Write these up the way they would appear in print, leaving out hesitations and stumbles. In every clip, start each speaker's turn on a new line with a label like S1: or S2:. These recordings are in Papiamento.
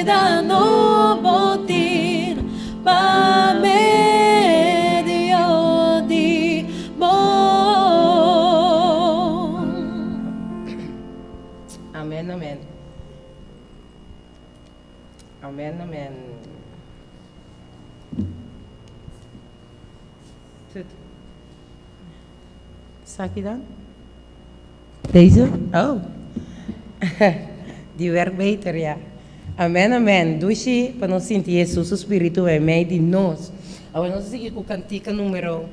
S1: Bida nobo tin pa medio di bo.
S2: Amen amen. Amen amen. Esaki dan? Deze? Oh. Die werkt beter, ja. Amen, amen. Dushi pa nos sinti Jesus su spiritu meimei di nos. Awor nos a sigui ku kantika numero.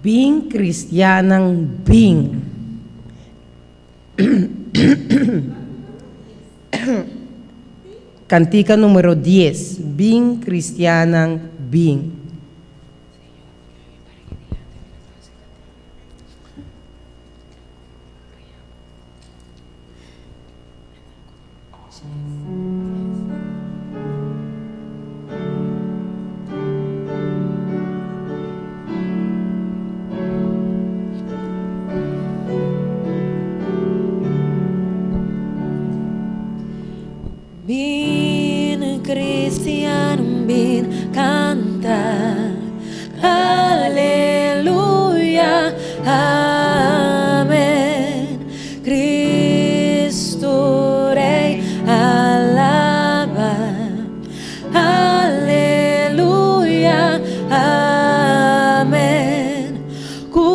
S2: Bin kristiannan bin. Kantika numero dies, Bin kristiannan bin.
S1: Bin cristian bin canta Aleluya Amen Cristo Rey alaba Aleluya Amen Ku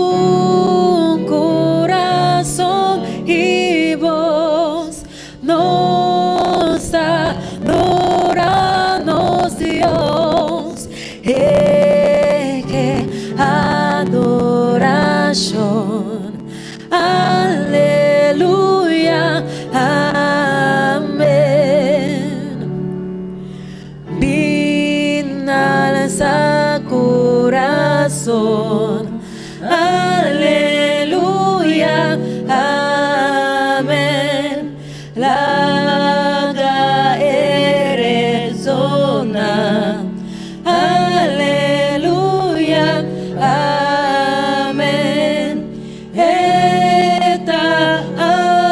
S1: corazon y bos Nos ta dora nos Dios, e ke adorashon. Aleluya, amen. Bin alsa kurason. Aleluya, amen. Laga e resona. Aleluya, amen. E ta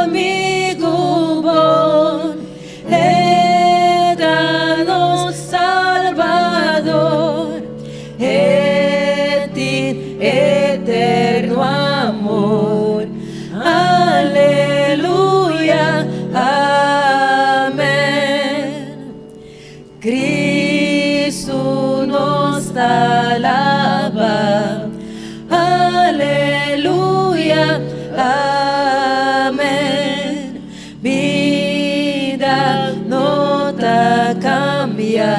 S1: amigu bon. E ta nos Salbador. E tin eterno amor. Aleluya, amen. Cristo nos ta laba. Aleluya, amen. Bida no ta cambia.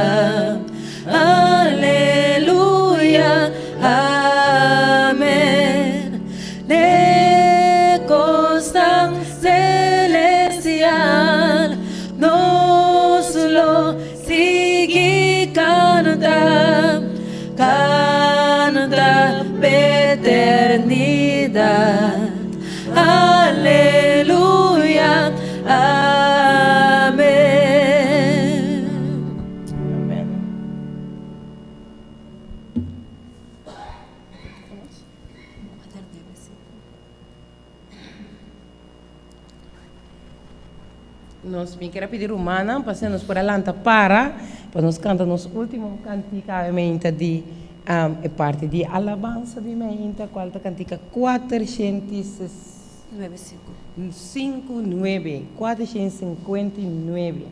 S1: Aleluya, amen. N'e cosnan celestial nos lo sigui canta, canta p'eternidad. Aleluya, amen.
S2: Amen. Nos mi quier a pidi rumannan pa nos por a lanta para pa nos canta nos ultimo cantica meinta di e parti di alabansa di meinta cual ta cantica 459, 459.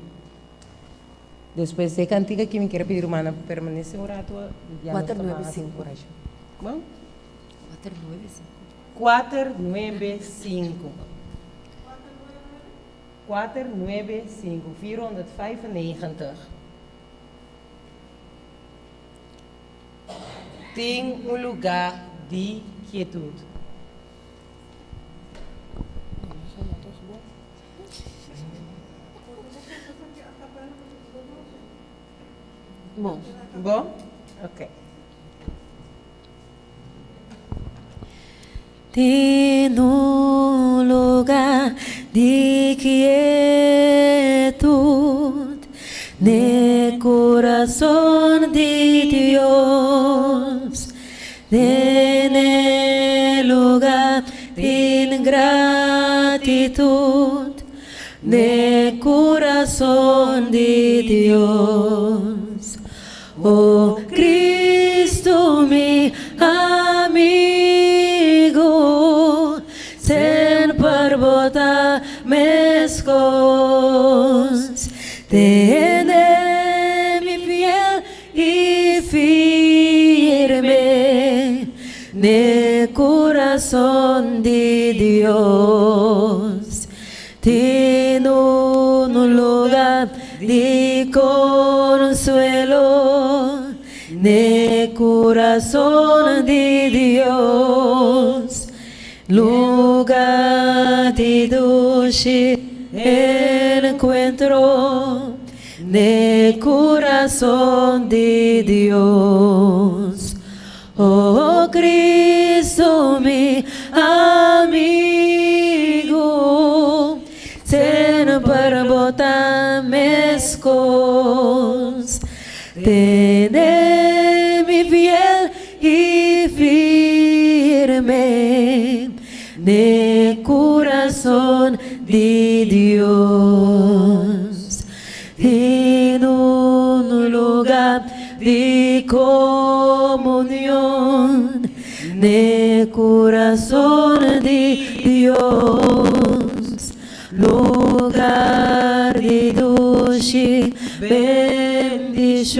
S2: Despues di e cantica aki mi quier a pidi rumannan pa permanece un rato ya nos ta ban haci oracion. Bon? Cuater nuebe sinku. Cuater nuebe sinku, 495. Tin un lugá di kietud.
S1: Bon.
S2: Bon? Ok.
S1: Tin un lugar di quietud n'e corazon di Dios, den e lugar tin gracia. Gratitud n'e curason di Dios. O Cristo mi amigo, semper bo ta mescos. Tene mi fiel i firme n'e curason di Dios. Tin un luga di consuelo n'e curason di Dios, luga di dushi encuentro n'e curason di Dios. Oh Cristo mi amigo, semper bo ta mescos, tene mi fiel y firme n'e curason di Dios. Tin un luga di comunion n'e curason di Dios, lugar di dushi bendicion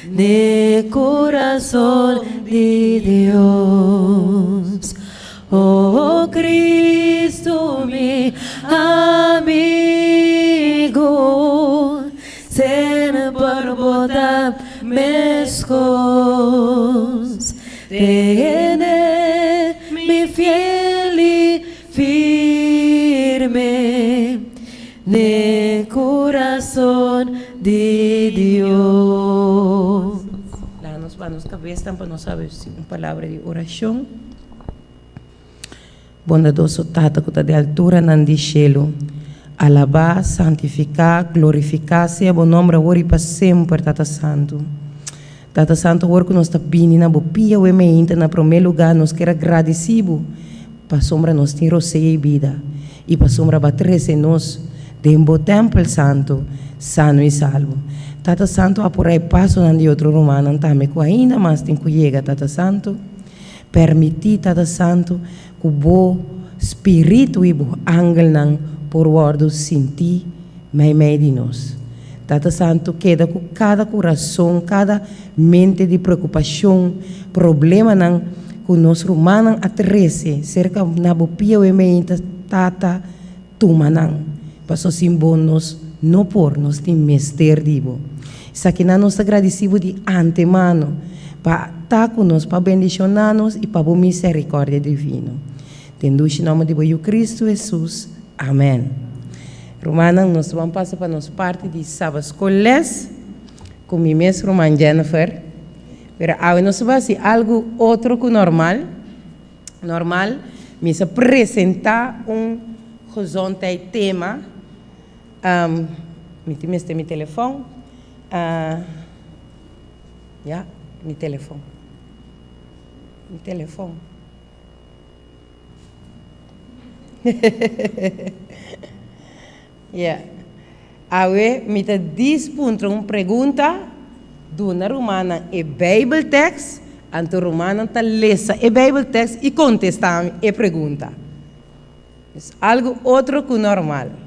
S1: n'e curason di Dios. Oh Cristo mi amigo, semper bo ta mescos, tene mi fiel y firme n'e curason di Dios.
S2: Laga nos baha nos cabesnan pa nos haci un palabra di oracion. Bondadoso Tata ku ta den alturanan di shelu, alabá, santifiká, glorifiká sea bo nòmber awor i pa semper, Tata Santu. Tata Santu, awor ku nos ta bini na bo pia awe meinta, na promé lugá nos kier a gradisí bo pasobra nos tin rosea i bida i pasobra bo a trese nos den bo tèmpel santu sano i salbo. Tata Santu, apurá e pasonan di otro rumannan tambe ku ainda mas tin ku yega, Tata Santu. Permití, Tata Santu, ku Bo Spiritu i Bo angelnan por wòrdu sintí meimei di nos. Tata Santu, keda ku kada kurason, kada mente di preokupashon, problemanan ku nos rumannan a trese serka na Bo pia wei meinta, Tata, tuma nan, paso sin Bo nos no por, nos tin mester di Bo. Esakinan nos ta gradisí Bo di antemano pa ta ku nos, pa bendishoná nos i pa Bo miserikòrdia divino. Den dushi nòmber di Bo Yu Kristu Hesus. Amèn. Rumannan, nos ta ban pasa pa nos parti di Sabaskol les ku mi mes ruman Jennifer. Pero awe nos ta bai hasi algu otro ku normal. Normal mi sa presenta un gezondheid tema. Mi tin mester mi telefon. Ya, mi telefon. Mi telefon. Ya. Awe mi ta dis puntra un pregunta, duna rumannan e Bijbeltekst, anto rumannan ta lesa e Bijbeltekst i kontestá mi e pregunta. Es algu otro ku normal.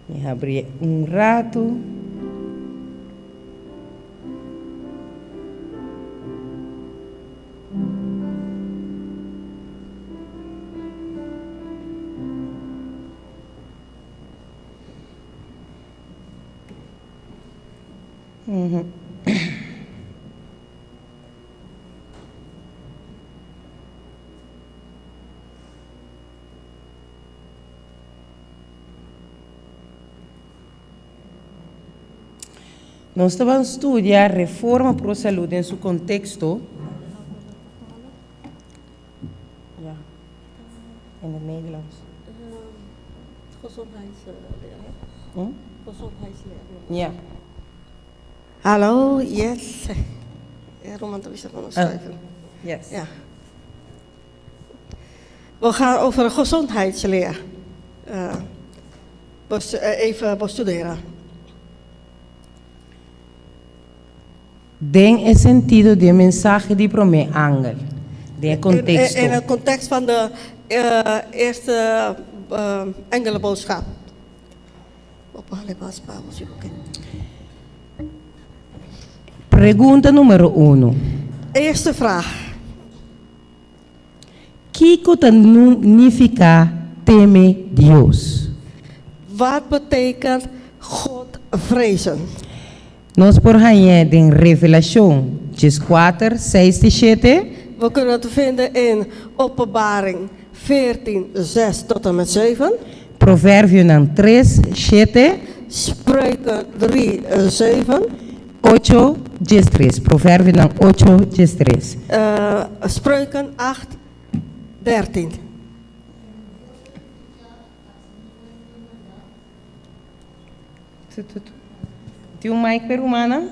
S2: Mi habri un ratu. Nos ta ban studia Reforma Pro Salud den su contexto. In het Nederlands.
S3: Gezondheidsleer.
S2: Hm?
S3: Gezondheidsleer.
S2: Ja.
S3: Hallo, yes. Ja, Roman, dat is dat nog schrijven.
S2: Yes.
S3: Ja. We gaan over gezondheidsleer even bestuderen.
S2: Den e sentido di e mensahe di promé angel, den e konteksto.
S3: In, in het context van de eerste engelenboodschap.
S2: Pregunta numero uno.
S3: Eerste vraag.
S2: Kiko ta nifiká teme Dios?
S3: Wat betekent God vrezen?
S2: Nos por hañ'é den Revelashon dieskuater, seis te shete.
S3: We kunnen het vinden in Openbaring 14, 6 tot en met 7.
S2: Proverbionan tres, shete.
S3: Spreuken 3, 7.
S2: Ocho, diestres. Proverbionan ocho, diestres.
S3: Spreuken 8, 13.
S2: Tin un mic pe rumannan?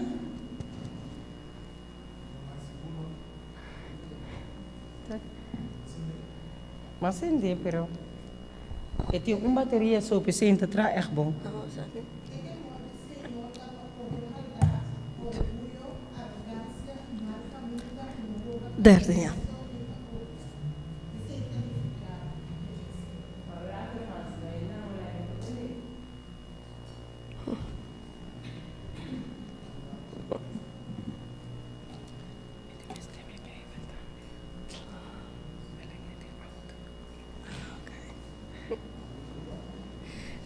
S2: Mas sende pero e tin un bateria so p'esei ta traha echt bon.
S3: Derde, ja.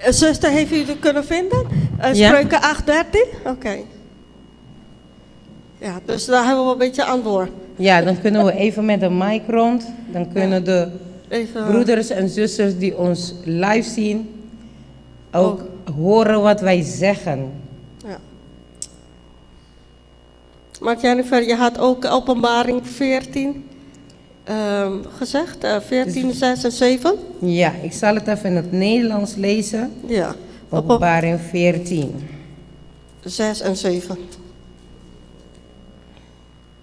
S3: Zuster, heeft u het kunnen vinden?
S2: Ja.
S3: Spreuken 8:13? Oké. Ja, dus daar hebben we een beetje antwoord.
S2: Ja, dan kunnen we even met de mic rond. Dan kunnen de
S3: Even,
S2: broeders en zusters die ons live zien ook horen wat wij zeggen.
S3: Ja. Maar Jennifer, je had ook Openbaring 14 gezegd, 14, 6 en 7.
S2: Ja, ik zal het even in het Nederlands lezen.
S3: Ja,
S2: Openbaring 14.
S3: 6 en 7.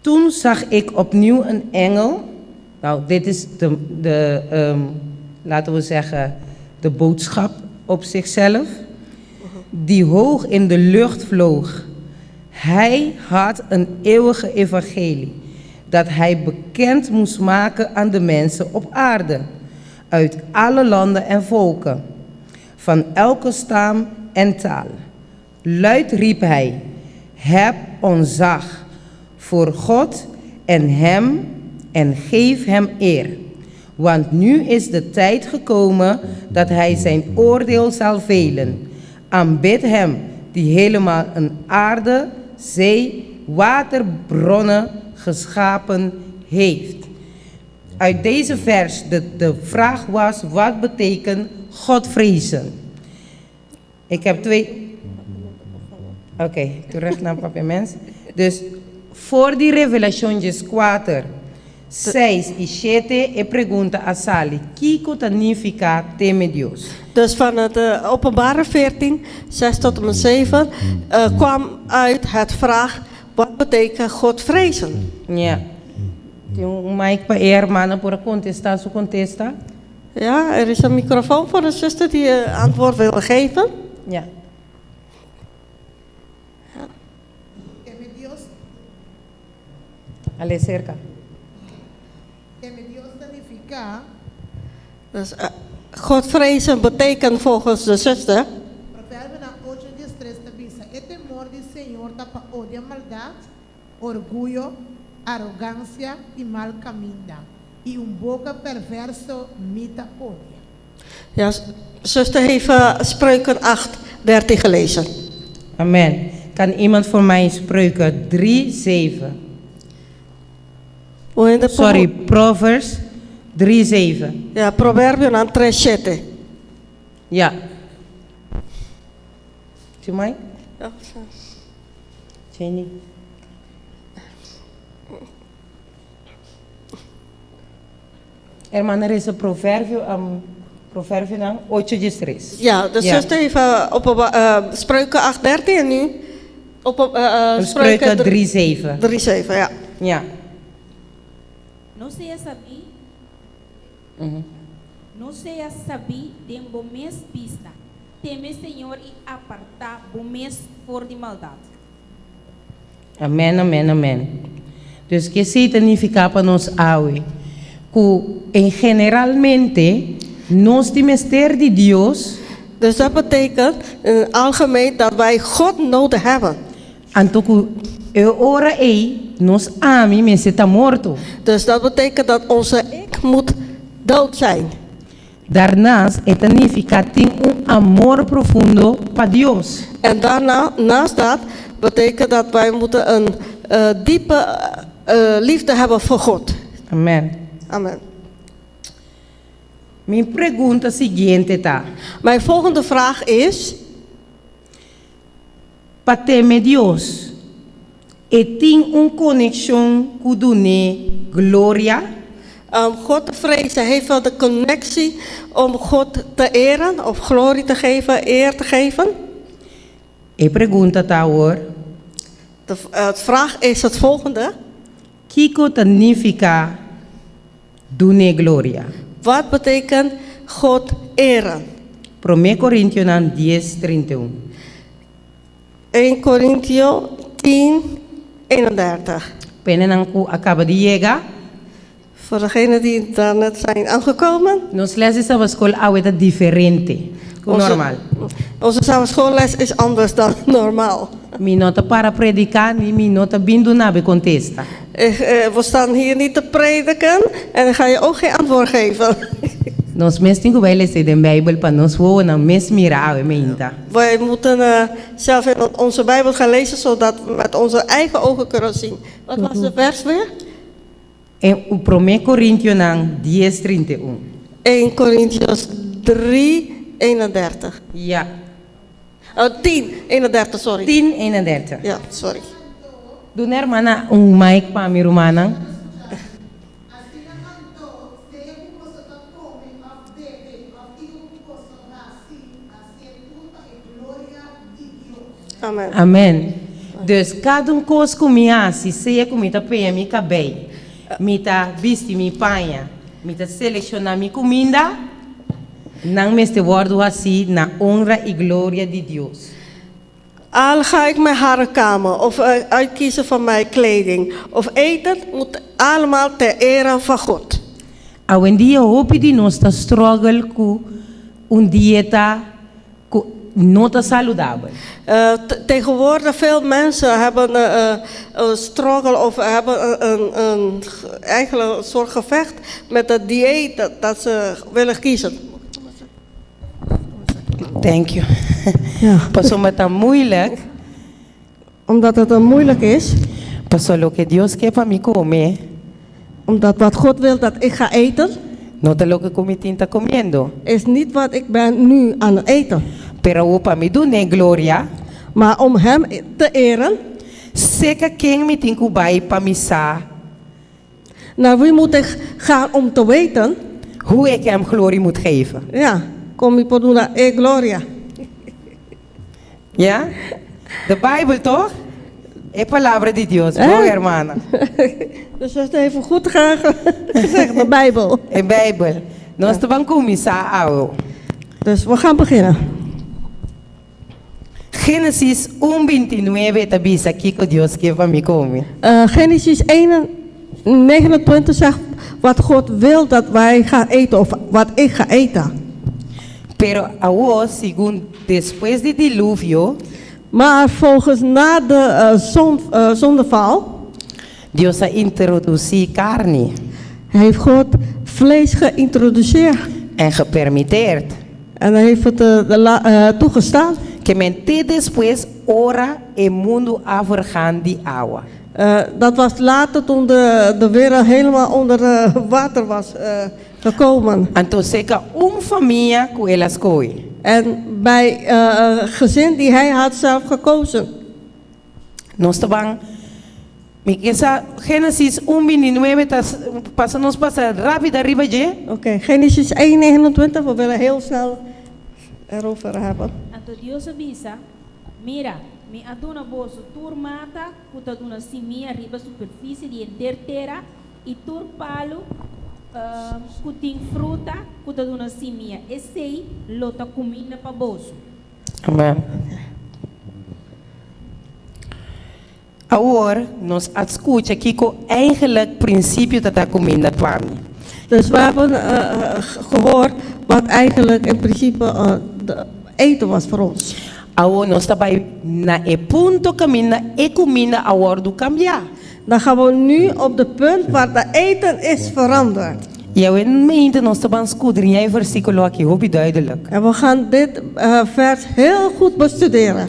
S2: Toen zag ik opnieuw een engel. Nou, dit is de, laten we zeggen, de boodschap op zichzelf. Die hoog in de lucht vloog. Hij had een eeuwige evangelie. Dat hij bekend moest maken aan de mensen op aarde. Uit alle landen en volken. Van elke stam en taal. Luid riep hij: Heb ontzag voor God en hem en geef hem eer. Want nu is de tijd gekomen dat hij zijn oordeel zal velen. Aanbid hem die helemaal een aarde, zee, waterbronnen geschapen heeft. Uit deze vers, de vraag was, wat betekent God vrezen? Ik heb twee... Oké, terug naar Papiaments. Dus voor die revelashon dieskuater, seis i shete e pregunta a sali, Kiko ta nifiká teme Dios?
S3: Dus van het Openbaring 14, 6 tot en met 7, kwam uit het vraag, wat betekent God vrezen?
S2: Ja. Tin un mic pa e hermana por a kontestá su kontesta?
S3: Ja, er is een microfoon voor de zuster die antwoord wil geven.
S2: Ja.
S4: Teme Dios,
S2: Ale serka.
S4: teme Dios ta nifiká.
S3: Dus God vrezen betekent volgens de zuster.
S4: Proverbionan 8 13 ta bisa, E temor di Señor ta pa odia maldat, orguyo, arogansia i mal kaminda, i un boka perverso mi ta odia.
S3: Ja, zuster heeft Spreuken 8, 13 gelezen.
S2: Amen. Kan iemand voor mij Spreuken 3, 7?
S3: Hoe in de
S2: Sorry, Proverbs 3, 7.
S3: Ja, Proverbionan 3, 7.
S2: Ja. Tin mic?
S3: Ja,
S2: Jenny. Hermana resa Proverbio, um, Proverbionan 8:13.
S3: Ja, de
S2: Ja.
S3: zuster heeft Spreuken 8:13 en nu op,
S2: Spreuken 3:7.
S3: 3:7, ja.
S2: Ja.
S5: No sea sabí, no sea sabí den bo mes bista. Teme Señor i apartá bo mes for di maldat.
S2: Amen, amen, amen. Dus kiko esei ta nifiká pa nos awe? Ku en generalmente nos tin mester di Dios.
S3: Dus dat betekent in het algemeen dat wij God nodig hebben.
S2: Anto ku e ora ei nos ami mester ta morto.
S3: Dus dat betekent dat onze ik moet dood zijn.
S2: Daarnaast e ta nifiká tin un amor profundo pa Dios.
S3: En daarna, naast dat, betekent dat wij moeten een diepe liefde hebben voor God.
S2: Amen.
S3: Amen.
S2: Mi pregunta siguiente ta.
S3: Mijn volgende vraag is,
S2: Pa teme Dios, e tin un konekshon ku dun'é gloria?
S3: God te vrezen heeft wel de connectie om God te eren of glorie te geven, eer te geven?
S2: E pregunta ta awor.
S3: De vraag is het volgende.
S2: Kiko ta nifiká dun'é gloria?
S3: Wat betekent God eren?
S2: Promé Korintionan 10, 31.
S3: 1 Korintio 10, 31.
S2: Pa esnan ku a kaba di yega.
S3: Voor degenen die daarnet zijn aangekomen.
S2: Nos les di skol awe ta diferente ku normal.
S3: Onze schoolles is anders dan normaal.
S2: Mi no ta para prediká, ni mi no ta bin duna bo kontesta.
S3: We staan hier niet te prediken en dan ga je ook geen antwoord geven.
S2: Nos mes tin ku bai lesa den Beibel pa nos wowonan mes mira awe mainta.
S3: Wij moeten zelf in onze Bijbel gaan lezen, zodat we met onze eigen ogen kunnen zien. Wat was de vers weer?
S2: E 1 Korintionan 10, 31.
S3: 1 Corinthians 3, 31.
S2: Ja.
S3: Oh, 10, 31, sorry.
S2: 10, 31.
S3: Ja, sorry.
S2: Duna hermana un mic pa mi rumannan.
S4: Asina anto, sea ku boso ta kome òf bebe òf kiko ku boso hasi, hasié tur pa e gloria di Dios.
S3: Amen.
S2: Amen. Dus kada un kos ku mi hasi, sea ku mi ta peña mi kabei, mi ta bisti mi paña, mi ta selekshoná mi kuminda, nan mester wòrdu hasí na honra i gloria di Dios.
S3: Al ga ik mijn haren kammen of uitkiezen van mijn kleding of eten, moet allemaal ter ere van God.
S2: Awendia hopi di nos ta struggle ku un dieta ku no ta saludabel.
S3: Tegenwoordig veel mensen hebben een struggle of hebben eigenlijk een soort gevecht met het dieet dat ze willen kiezen.
S2: Thank you.
S3: Ja.
S2: Pasobra ta moeilijk.
S3: Omdat het dan moeilijk is,
S2: Paso loke Dios ke pa mi kome,
S3: omdat wat God wil dat ik ga eten,
S2: no ta loke ku mi tin ta komiendo.
S3: Is niet wat ik ben nu aan het eten.
S2: Pero pa mi dun'é gloria,
S3: Maar om hem te eren,
S2: serka ken mi tin ku bai pa mi sa
S3: naar wie moet ik gaan om te weten?
S2: Hoe ik hem glorie moet geven.
S3: Ja, kon mi por duna e gloria.
S2: Ja? De Bijbel toch? E palabra di Dios,
S3: Eh?
S2: Bon hermana.
S3: Dus dat is even goed gezegd, de Bijbel.
S2: E Bijbel. Nos ta bai kuminsá awe.
S3: Dus we gaan beginnen.
S2: Génesis 1:29 ta bisa kiko Dios ke pa mi kome.
S3: Genesis 1, 29 zegt wat God wil dat wij gaan eten of wat ik ga eten.
S2: Pero awo, segun despues di diluvio,
S3: Maar volgens na de zondeval
S2: Dios a introdusí karni
S3: heeft God vlees geïntroduceerd.
S2: En gepermiteerd.
S3: En hij heeft het toegestaan.
S2: Ke men te despues ora e mundu a vergaan di awa.
S3: Dat was later toen de wereld helemaal onder water was gekomen.
S2: Anto serka un famia ku el a skohe.
S3: En bij gezin die hij had zelf gekozen.
S2: Nos ta ban Mi ke sa Génesis 1:29 ta pasa nos pasa rápido riba dje.
S3: Oké, Genesis 1:29, we willen heel snel erover hebben.
S5: Anto Dios a bisa, Mira, mi a duna boso tur mata ku ta duna simia riba superfisie di henter tera i tur palu ku tin fruta ku ta duna simia. Esei lo ta kuminda pa boso.
S2: Amen. Awor nos a skucha kiko eigenlijk prinsipio ta ta kuminda pa mi.
S3: Dus we hebben gehoord wat eigenlijk in principe de eten was voor ons.
S2: Awor nos ta bai na e punto kaminda e kuminda a wòrdu kambiá.
S3: Dan gaan we nu op de punt waar de eten is veranderd.
S2: I awe mente nos ta ban skudriñá e versíkulo aki hopi duidelijk.
S3: En we gaan dit vers heel goed bestuderen.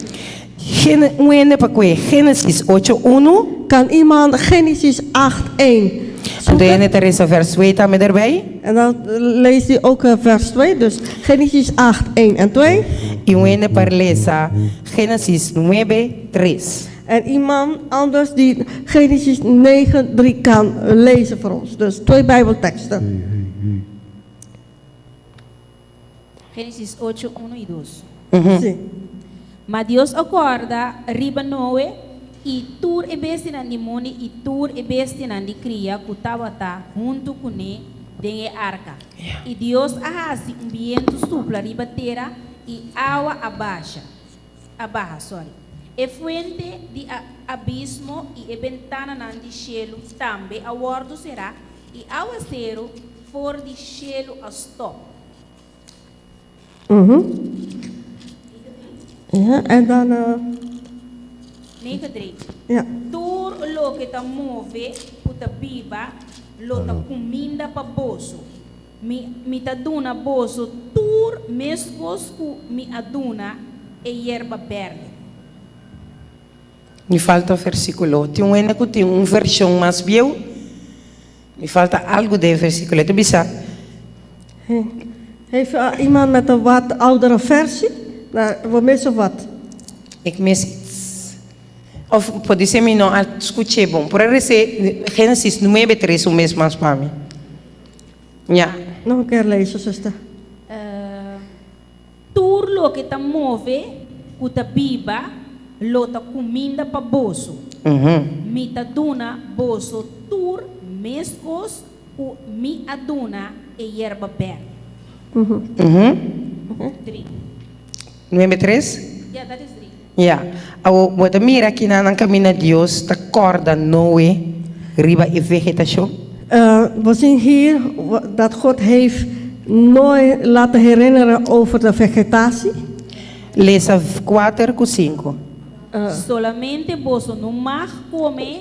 S2: Gene, un hende pa kue Génesis ocho unu.
S3: Kan iemand Genesis 8, 1
S2: Anto
S3: zoeken?
S2: hende ta resa vers twee tambe derbij.
S3: En dan leest u ook vers 2, dus Genesis 8, 1 en 2.
S2: I un hende pa lesa Génesis nuebe, tres.
S3: En iemand anders die Genesis 9, 3 kan lezen voor ons. Dus twee Bijbelteksten.
S5: Génesis 8, 1 i 2.
S3: Sí.
S5: Ma Dios a kòrda riba Noe i tur e bestianan di mondi i tur e bestianan di kria ku tabata huntu kuné den e arka. I Dios a hasi un bientu supla riba tera i awa a basha, a baha, sorry. E fuente di a abismo i e bentananan di shelu tambe a wòrdu será i awaseru for di shelu a stòp.
S3: Ja, en dan.
S5: 9 3.
S3: Ja.
S5: Tur loke ta move ku ta biba lo ta kuminda pa boso. Mi, mi ta duna boso tur meskos ku mi a duna e yerba bèrdè.
S2: Mi falta versíkulo. Tin un hende ku tin un vershon mas bieu? Mi falta algu den e versíkulo. E ta bisa.
S3: Heeft iemand met een wat oudere versie? We missen wat.
S2: Ik mis iets. Of podisé mi no a skuch'é bon. Por a resé Génesis nuebe tres un mes mas pa mi. Ya.
S3: Nog een keer lezen, zuster.
S5: Tur loke ta move ku ta biba lo ta kuminda pa boso. Mi ta duna boso tur meskos ku mi a duna e yerba bèrdè. Dri.
S2: Nuebe tres?
S5: Ya, dat is dri.
S2: Ya. Awor, bo ta mira kinan nan kaminda Dios ta kòrda Noe riba e vegetashon?
S3: We zien hier dat God heeft Noe laten herinneren over de vegetatie.
S2: Lesa kuater ku sinku.
S5: Solamente boso no mag kome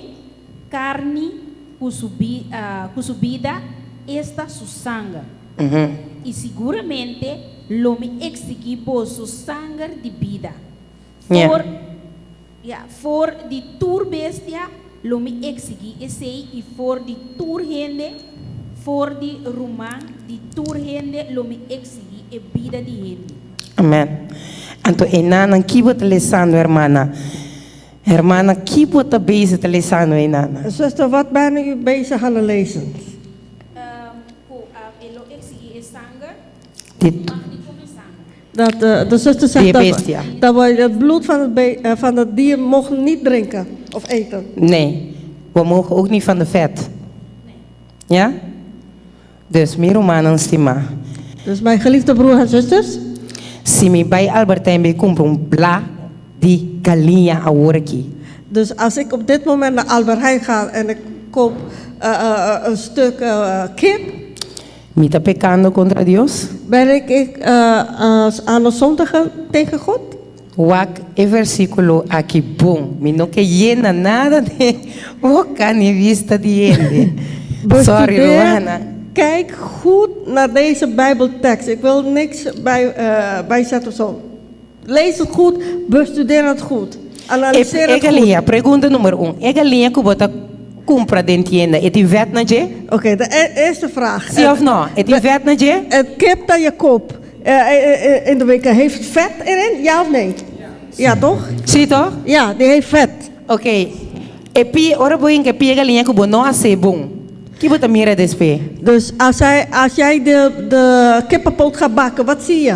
S5: karni ku su ku su bida, esta su sanger. I siguramente lo mi eksigí boso sanger di bida. For, ya, for di tur bestia lo mi eksigí esei i for di tur hende, for di ruman di tur hende lo mi eksigí e bida di hende.
S2: Amen. Anto e nannan ki bo ta lesando, hermana? Hermana, ki bo ta bezig ta lesando e nannan?
S3: Zuster, wat ben u bezig aan het lezen?
S5: Ku e lo eksigí e sanger,
S2: Di
S5: mag di kome sanger.
S3: Dat de zuster zegt
S2: Die
S3: dat,
S2: bestia.
S3: dat we het bloed van het, be- van het dier mogen niet drinken of eten.
S2: Nee, we mogen ook niet van de vet. Ja? Dus mi rumannan stimá.
S3: Dus mijn geliefde broer en zusters,
S2: Si mi bai Albert Heijn bai kumpra un bla di galiña awor aki.
S3: Dus als ik op dit moment naar Albert Heijn ga en ik koop een stuk kip,
S2: Mi ta pekando kontra Dios?
S3: Ben ik ik aan het zondigen tegen God?
S2: Wak e versíkulo aki bon. Mi no ke yena nada den boka ni bista di hende. Sorry,
S3: Bestudeer,
S2: Roana.
S3: kijk goed naar deze Bijbeltekst. Ik wil niks bij, bijzetten of zo. Lees het goed, bestudeer het goed. Analiseer
S2: E
S3: het goed.
S2: galiña, pregunta nummer un. E galiña ku bo ta kumpra den tienda, e tin vèt na dje?
S3: Oké, de eerste vraag.
S2: Sí of no? E tin vèt na dje?
S3: Het kip dat je koopt in de winkel, heeft vet erin? Ja of nee? Ja, toch?
S2: Sí, toch?
S3: Ja, die heeft vet.
S2: Oké. E pia, ora bo hinka e pia galiña ku bo no hasi bon, ki bo ta mira despe?
S3: Dus als, hij, als jij de, de kippenpoot gaat bakken, wat zie je?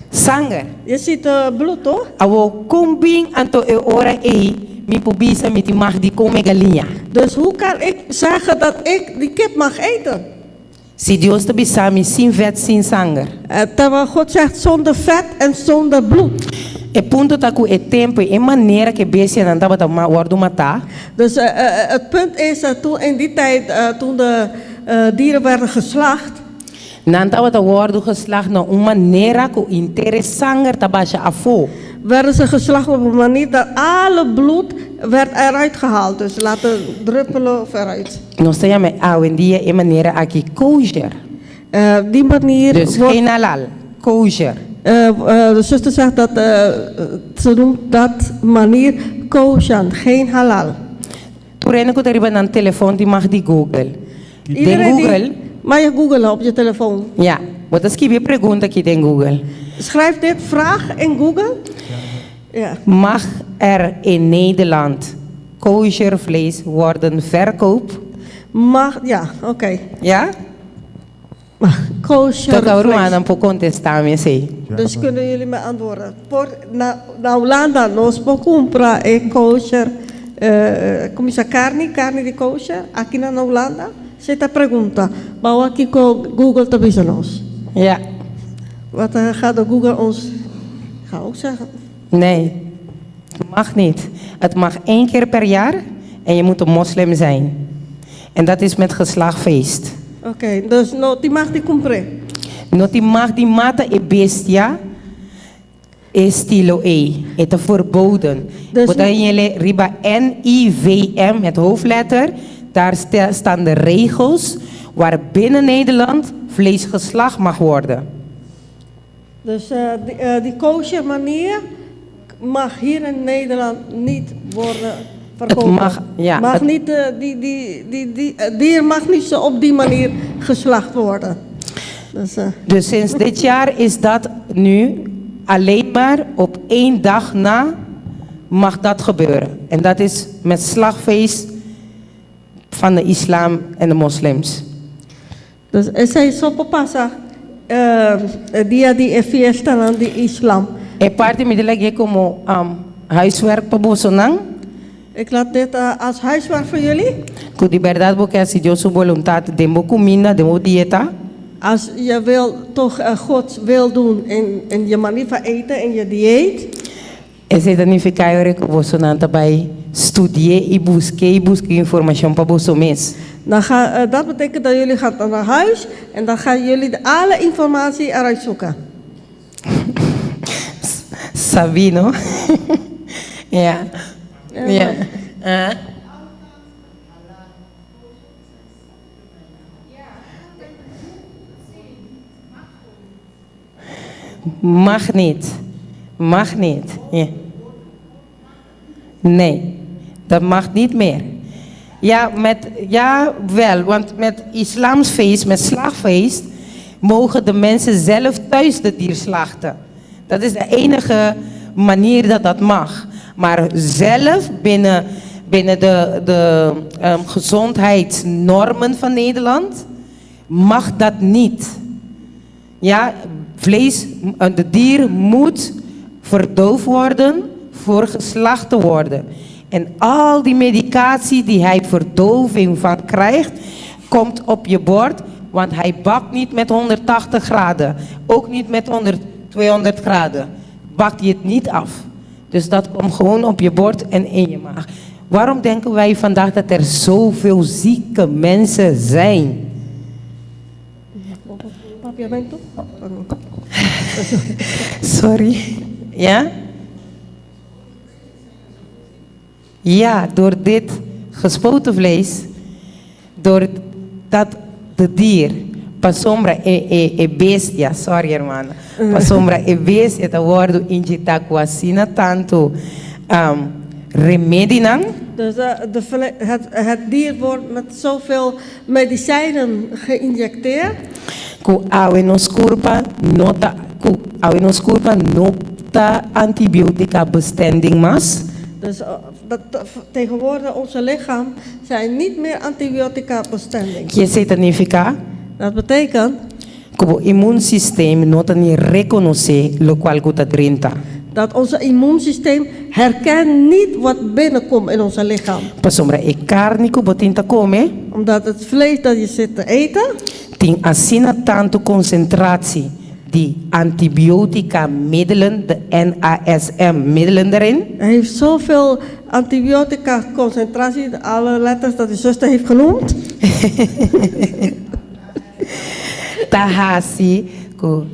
S2: Sanger.
S3: Je ziet eh, bloed, toch?
S2: Awor, kon bin anto e ora ei mi por bisa mi tin mag di kome galiña?
S3: Dus hoe kan ik zeggen dat ik die kip mag eten?
S2: Si Dios ta bisa mi sin vèt sin sanger.
S3: Eh, terwijl God zegt zonder vet en zonder bloed.
S2: E punto ta ku e tempu i e manera ku e bestianan tabata wòrdu matá.
S3: Dus eh, eh, het punt is dat toen in die tijd, eh, toen de eh, dieren werden geslacht,
S2: Nan tabata wòrdu geslacht na un manera ku henter e sanger ta basha afó.
S3: werden ze geslacht op een manier dat alle bloed werd eruit gehaald. Dus laten druppelen of eruit.
S2: Nos ta yama awendia e manera aki kosher.
S3: Eh, die manier
S2: Dus
S3: wordt,
S2: geen halal, kosher.
S3: eh, eh, de zuster zegt dat eh, ze noemt dat manier kosher, geen halal.
S2: Tur hende ku ta riba nan telefòn tin mag di Google. Den
S3: Iedereen die-
S2: Google,
S3: maar je googelen op je telefoon.
S2: ya, bo ta skibi e pregunta aki den Google.
S3: Schrijf dit vraag in Google. Ja.
S2: Mag er in Nederland kosher vlees worden verkoop?
S3: Mag, ja, oké.
S2: Ja?
S3: Kosher
S2: Toka
S3: vlees.
S2: rumannan por kontestá mi esei.
S3: Dus kunnen jullie me antwoorden. Por, na, na Hulanda, nos por kumpra e kosher, eh, kuminsá karni, karni di kosher, aki na Hulanda? Esei ta pregunta. Ban wak kiko Google ta bisa nos.
S2: Ja.
S3: Wat eh, gaat de Google ons, ga ook zeggen.
S2: Nee, het mag niet. Het mag één keer per jaar en je moet een moslim zijn. En dat is met geslachtfeest.
S3: Oké, dus no tin mag di kumpr'é.
S2: No tin mag di mata e bestia estilo ei. E ta verboden.
S3: Dus
S2: Bo ta hañ'é riba NIVM, het hoofdletter. Daar staan de regels waar binnen Nederland vlees geslacht mag worden.
S3: Dus eh, die, eh, die kosher manier mag hier in Nederland niet worden verkocht.
S2: mag, ja,
S3: Mag niet, eh, die, die, die, die, eh, dier mag niet zo op die manier geslacht worden. Dus, eh,
S2: Dus sinds dit jaar is dat nu alleen maar op één dag na mag dat gebeuren. En dat is met slagfeest van de islam en de moslims.
S3: Dus esei so por pasa eh, dia di e fiestanan di Islam.
S2: E parti mi ta lag'é komo um, huiswerk pa bosonan.
S3: Ik laat dit eh, als huiswerk voor jullie.
S2: Ku di bèrdat bo ke hasi Dios su boluntat den bo kuminda, den bo dieta.
S3: Als je wil toch eh, Gods wil doen in, in je manier van eten, in je dieet.
S2: Esei ta nifiká e ora ku bosonan ta bai studi'é i busk'é i buska informashon pa boso mes.
S3: Dan ga, eh, dat betekent dat jullie gaan dan naar huis en dan gaan jullie de, alle informatie eruit zoeken.
S2: Sabí, no? Ja. Ja. Ah. Mag niet. Mag niet. Ja. Nee, dat mag niet meer. Ja, met, ja, wel, want met islamsfeest, met slagfeest, mogen de mensen zelf thuis de dier slachten. Dat is de enige manier dat dat mag. Maar zelf binnen, binnen de, de gezondheidsnormen van Nederland mag dat niet. Ja, vlees, de dier moet verdoofd worden voor geslacht te worden. En al die medicatie die hij verdoving van krijgt, komt op je bord. Want hij bakt niet met 180 graden. Ook niet met 100, 200 graden. Bakt hij het niet af. Dus dat komt gewoon op je bord en in je maag. Waarom denken wij vandaag dat er zoveel zieke mensen zijn?
S3: Papiamento?
S2: Sorry. Ja? Ja, door dit gespoten vlees, door dat de dier, pasobra e, e, e bestia, sorry hermano, pasobra e bestia ta wòrdu injektá ku asina tantu um, remedinan,
S3: Dus eh, de vle- het, het dier wordt met zoveel medicijnen geïnjecteerd.
S2: Ku awe nos kurpa no ta ku awe nos kurpa no ta antibiotica bestendig mas.
S3: Dus dat, tegenwoordig onze lichaam zijn niet meer antibiotica bestendig.
S2: Kiko esei ta nifiká?
S3: Dat betekent
S2: Ku bo immuunsysteem no ta ni rekonosé lokual ku ta drenta.
S3: Dat onze immuunsysteem herkent niet wat binnenkomt in ons lichaam.
S2: Pasobra e karni ku bo tin ta kome
S3: Omdat het vlees dat je zit te eten,
S2: tin asina tantu konsentratie di antibiotica middelen, de NASM middelen erin.
S3: Heeft zoveel antibiotica concentratie, alle letters dat de zuster heeft genoemd.
S2: Ta hasi ku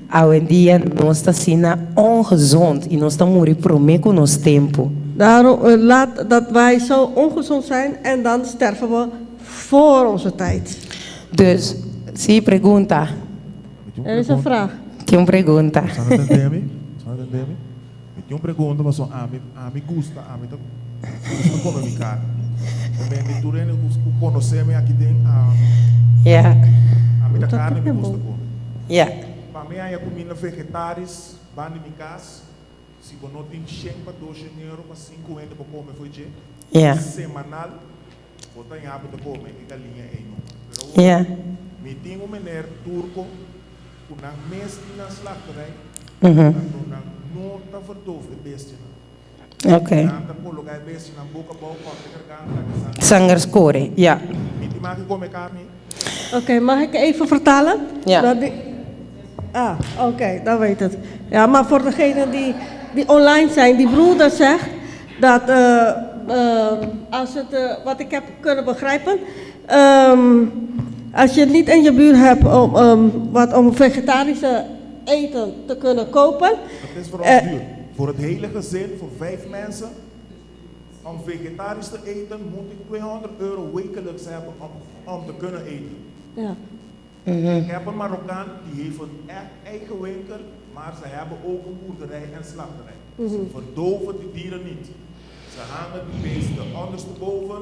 S2: awendia nos ta asina ongezond i nos ta muri promé ku nos tempu.
S3: Daarom laat dat wij zo ongezond zijn en dan sterven we voor onze tijd.
S2: Dus, si pregunta.
S3: Er is een vraag.
S2: Tin un pregunta.
S6: Bo a tende mi? Bo a tende mi? Mi tin un pregunta, paso ami, ami gusta, ami ta gusta kome mi karni. Mi mi tur hende ku konosé mi aki den, ami, ami ta karni mi gusta kome. Pa mi haña kuminda vegetaris banda di mi kas, si bo no tin shen pa doshen euro pa sinku hende por kome fo'i dje, semanal, bo ta haña bo ta kome e galiña ei no. Pero awor, mi tin un meneer turko ku nan mes tin nan slachterij, anto nan no ta verdoof e bestianan. Nan ta koloká e bestianan boka abou, kòrta e garganta, laga sanger.
S2: Sanger skore, ja.
S6: Mi tin mag di kome karni?
S3: Oké, mag ik even vertalen?
S2: Ja.
S3: Dat die... Ah, oké, dan weet het. Ja, maar voor degenen die, die online zijn, die broeder zegt dat, als het, wat ik heb kunnen begrijpen, als je het niet in je buurt hebt om, wat om vegetarische eten te kunnen kopen.
S6: Dat is voor ons duur. Voor het hele gezin, voor vijf mensen, om vegetarisch te eten, moet ik €200 wekelijks hebben om te kunnen eten. Ik heb een Marokkaan die heeft een echt eigen winkel, maar ze hebben ook een boerderij en slachterij. Ze verdoven die dieren niet. Ze hangen die beesten ondersteboven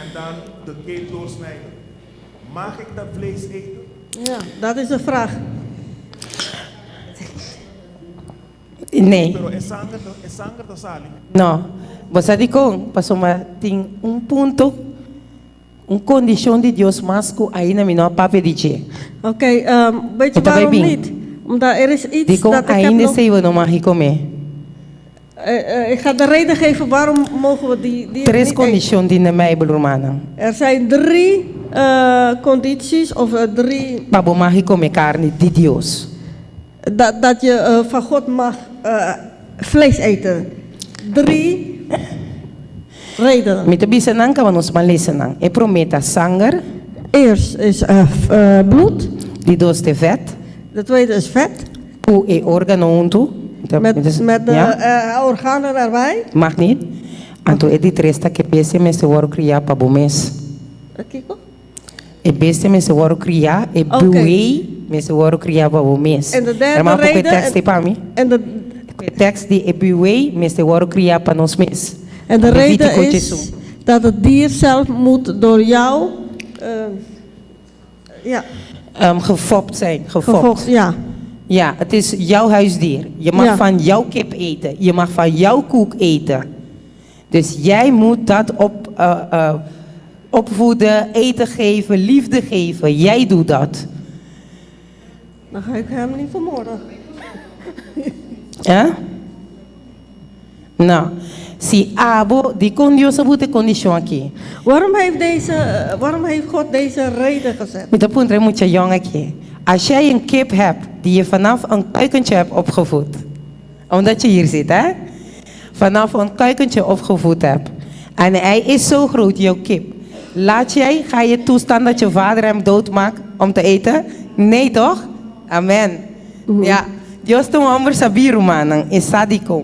S6: en dan de keel doorsnijden. Mag ik dat vlees eten?
S3: Ja, dat is de vraag.
S2: Nee.
S6: Pero e sanger, e sanger ta sali.
S2: No. Bo sa dikon, pasobra tin un punto, un kondishon di Dios mas ku ainda mi no a papia di dje.
S3: Oké, weet je
S2: E ta bai
S3: waarom
S2: bin.
S3: niet? Omdat er is iets
S2: Dikon
S3: dat ik heb
S2: ainda
S3: nog...
S2: esei bo no mag kome.
S3: Ik ga de reden geven waarom mogen we die dieren
S2: Tres
S3: niet eten.
S2: kondishon tin den Bijbel, rumannan.
S3: Er zijn drie condities of drie
S2: Pa bo mag kome karni di Dios.
S3: dat je van God mag vlees eten. Drie redenen.
S2: Mi ta bisa nan kaba nos ban lesa nan. E promé ta sanger.
S3: Eerst is bloed.
S2: Di dos ta vet.
S3: De tweede is vet.
S2: Ku e órgano huntu.
S3: Met de
S2: Ja.
S3: organen erbij.
S2: Mag niet. Anto e di tres ta ku e bestia mester wòrdu kriá pa bo mes.
S3: Kiko?
S2: E bestia mester wòrdu kriá, e
S3: Oké.
S2: buey mester wòrdu kriá pa bo mes.
S3: En de derde
S2: Herman, poko e
S3: reden.
S2: tekst ei pa mi.
S3: En de,
S2: E tekst di e buey mester wòrdu kriá pa nos mes.
S3: En de reden
S2: Levítico
S3: is
S2: 11.
S3: dat het dier zelf moet door jou ja,
S2: Gefopt zijn, gefopt.
S3: gefokt, ja.
S2: Ja, het is jouw huisdier. Je mag van jouw kip eten. Je mag van jouw koek eten. Dus jij moet dat opvoeden, eten geven, liefde geven. Jij doet dat.
S3: Dan ga ik hem niet vermoorden.
S2: Hè? Nou, si abo, dikon Dios a buta e kondishon aki.
S3: Waarom heeft God deze reden gezet?
S2: Mi ta puntra e mucha yòn aki. Als jij een kip hebt die je vanaf een kuikentje hebt opgevoed. Omdat je hier zit, hè? Vanaf een kuikentje opgevoed hebt. En hij is zo groot, jouw kip. Laat jij, ga je toestaan dat je vader hem doodmaakt om te eten? Nee, toch? Amen. Ja, Dios ta un hòmber sabí, rumannan, e sa dikon.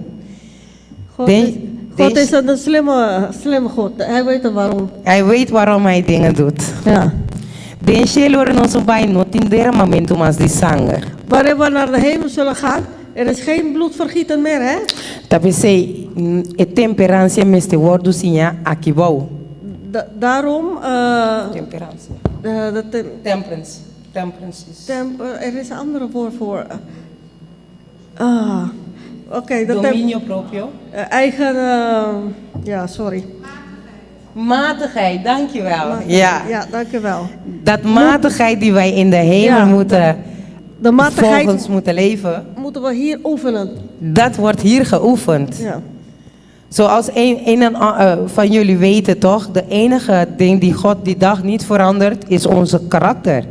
S3: God,
S2: Den-
S3: is, God
S2: den-
S3: is een slimme, slimme God. Hij weet het waarom.
S2: Hij weet waarom hij dingen doet. Den shelu ora nos bai no tin deramamentu mas di sanger.
S3: Wanneer we naar de hemel zullen gaan, er is geen bloedvergieten meer, hè?
S2: Ta p'esei e temperansia mester wòrdu siñá aki bou.
S3: Daarom,
S2: Temperansia.
S3: de
S2: Temperance. Temperance is.
S3: Er is een ander woord voor. Ah. Oké, dat heb
S2: Dominio propio.
S3: Eigen, ja, sorry.
S2: Matigheid, dankjewel. Ja.
S3: Ja, dankjewel.
S2: Dat matigheid die wij in de hemel
S3: Ja,
S2: moeten,
S3: De matigheid
S2: volgens moeten leven,
S3: moeten we hier oefenen.
S2: dat wordt hier geoefend.
S3: Ja.
S2: Zoals een en van jullie weten toch, de enige ding die God die dag niet verandert, is onze karakter.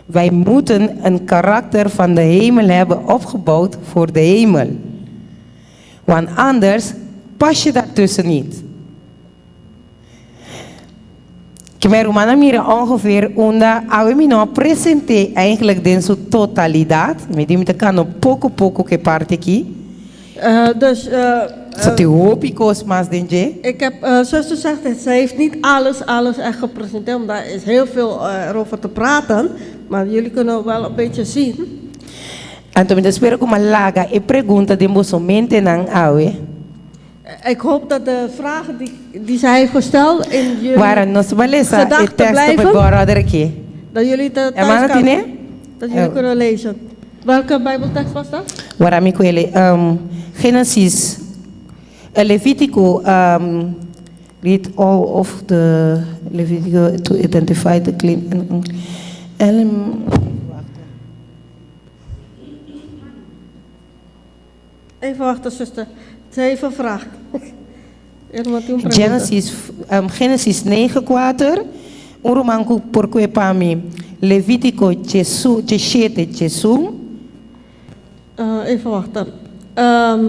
S2: Wij moeten een karakter van de hemel hebben opgebouwd voor de hemel. Want anders pas je daartussen niet. Ke men rumannan a mira ongeveer unda awe mi no a present'é eigenlijk den su totalidat. Mi di mi ta kano poko poko ku e parti aki.
S3: Dus
S2: So tin hopi kos mas den dje.
S3: Ik heb, zuster zegt, het, ze heeft niet alles, alles echt gepresenteerd, omdat er is heel veel erover te praten. Maar jullie kunnen wel een beetje zien.
S2: Anto mi ta spera ku mi a laga e pregunta den boso mentenan awe.
S3: Ik hoop dat de vragen die, die zij heeft gesteld in jullie
S2: Wara nos bai lesa e
S3: gedachten
S2: tekst op e
S3: blijven.
S2: border aki.
S3: Dat jullie het thuis
S2: Hermana
S3: kan,
S2: tine?
S3: dat jullie
S2: Oh.
S3: kunnen lezen. Welke Bijbeltekst was dat?
S2: Wara mi kuele Genesis, Levitico, read all of the Levitico to identify the clean and unclean.
S3: Even wachten, zuster. Ze heeft een vraag. Iemand die een pregunta.
S2: Genesis, Genesis 9 kuater, un ruman ku por kue pa mi Levitico Jesu, 17 Jesu.
S3: Even wachten.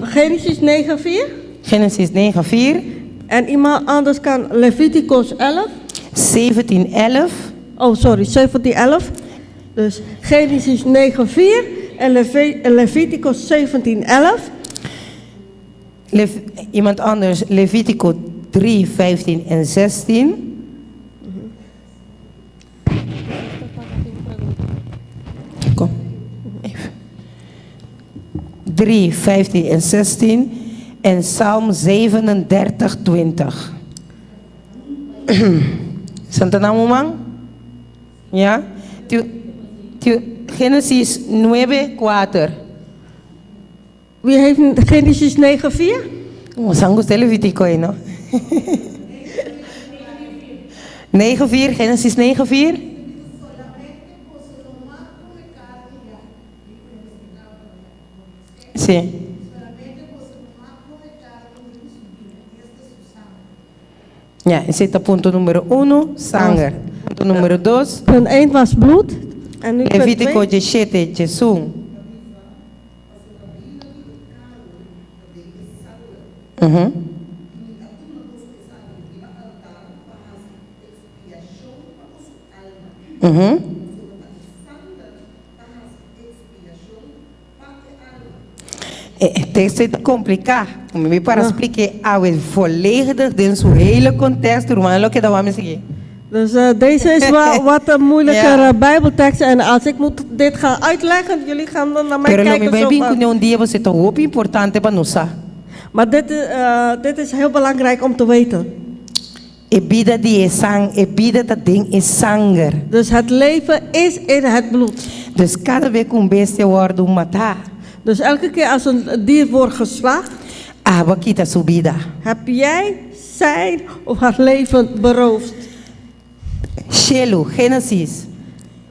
S3: Genesis 9, 4.
S2: Genesis 9, 4.
S3: En iemand anders kan Leviticus 11.
S2: 17, 11.
S3: Oh, sorry, 17, 11. Dus Genesis 9, 4 en Leviticus 17, 11.
S2: Iemand anders, Levitico 3, 15 en 16. Kom, even. 3, 15 en 16. En Psalm 37, 20. Santa man? Ja? Genesis 9, 4.
S3: Wie heeft Genesis 9, 4?
S2: Oh, sangu usted Levitico ahí, no? 9, 4, Genesis 9, 4. Sí. Ja, esei ta punto numero 1, sanger. Punto numero 2,
S3: Punt 1 was bloed. En nu punt
S2: Levitico
S3: 2.
S2: 17, Jesus. E tekst ta kompliká. Mi para splika awe volledig den su hele contexto, ruman lo keda wak mi sigui.
S3: Dus deze is wel wat een moeilijkere Bijbeltekst. En als ik moet dit gaan uitleggen, jullie gaan dan naar mij
S2: Pero lo mi
S3: kijken.
S2: bai
S3: Zo
S2: bin
S3: van-
S2: ku un dia paso ta hopi importante pa nos sa.
S3: Maar dit is heel belangrijk om te weten.
S2: E bida di e sang, e bida ta den e sanger.
S3: Dus het leven is in het bloed.
S2: Dus kada bes ku un bestia wòrdu matá,
S3: Dus elke keer als een dier wordt geslacht,
S2: abo a kita su bida.
S3: heb jij zijn of haar leven beroofd.
S2: Shelu, Genesis,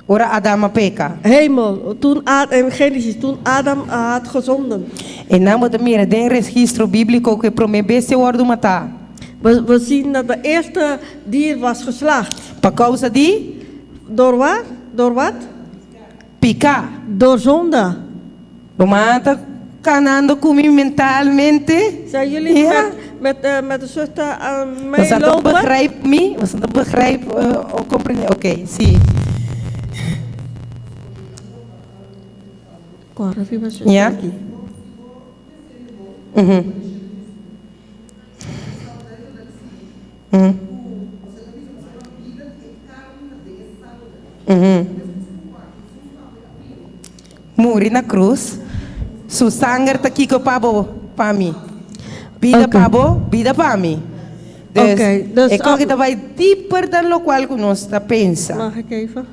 S2: ora Adam a peka.
S3: Hemel, toen in Genesis, toen Adam had gezonden.
S2: Einan bo ta mira den registro bíbliko ku e promé bestia wòrdu matá.
S3: We zien dat de eerste dier was geslacht.
S2: Pa kousa di?
S3: Door wat? Door wat?
S2: Piká.
S3: Door zonde.
S2: Ruman ta kanando ku mi mentalmente?
S3: Zijn jullie
S2: Ja.
S3: met de zuster aan
S2: Boso ta
S3: meelopen?
S2: begrijp mi? Boso ta begrijp o komprendé? Oké, sí. Ja? Muri na krus. Su sanger ta kiko pa bo, pa mi. Bida pa bo, bida pa mi. Dus,
S3: Oké, dus
S2: e kos ta bai dieper dan lokual ku nos ta pensa.
S3: Mag ik even?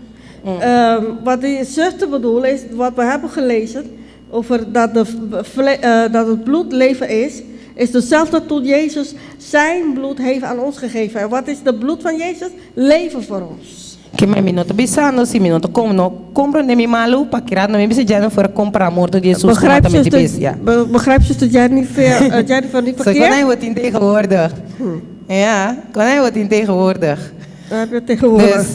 S3: Wat die zuster bedoelt is, wat we hebben gelezen. Over dat, de vle- dat het bloed leven is, is dezelfde toen Jezus zijn bloed heeft aan ons gegeven. En wat is de bloed van Jezus? Leven voor ons.
S2: Ke men mi no ta bisando si mi no ta kom no komprondé mi malu pa kira no mi bisa Jennifer kompra morto di Jesus ku
S3: Begrijp
S2: matamentu
S3: zuster,
S2: bestia.
S3: be- begrijp zuster Jennifer, Jennifer niet
S2: So kon
S3: verkeerd?
S2: hij wat in tegenwoordig. Ja, kon hij wat in tegenwoordig.
S3: Dat heb je tegenwoordig.
S2: Dus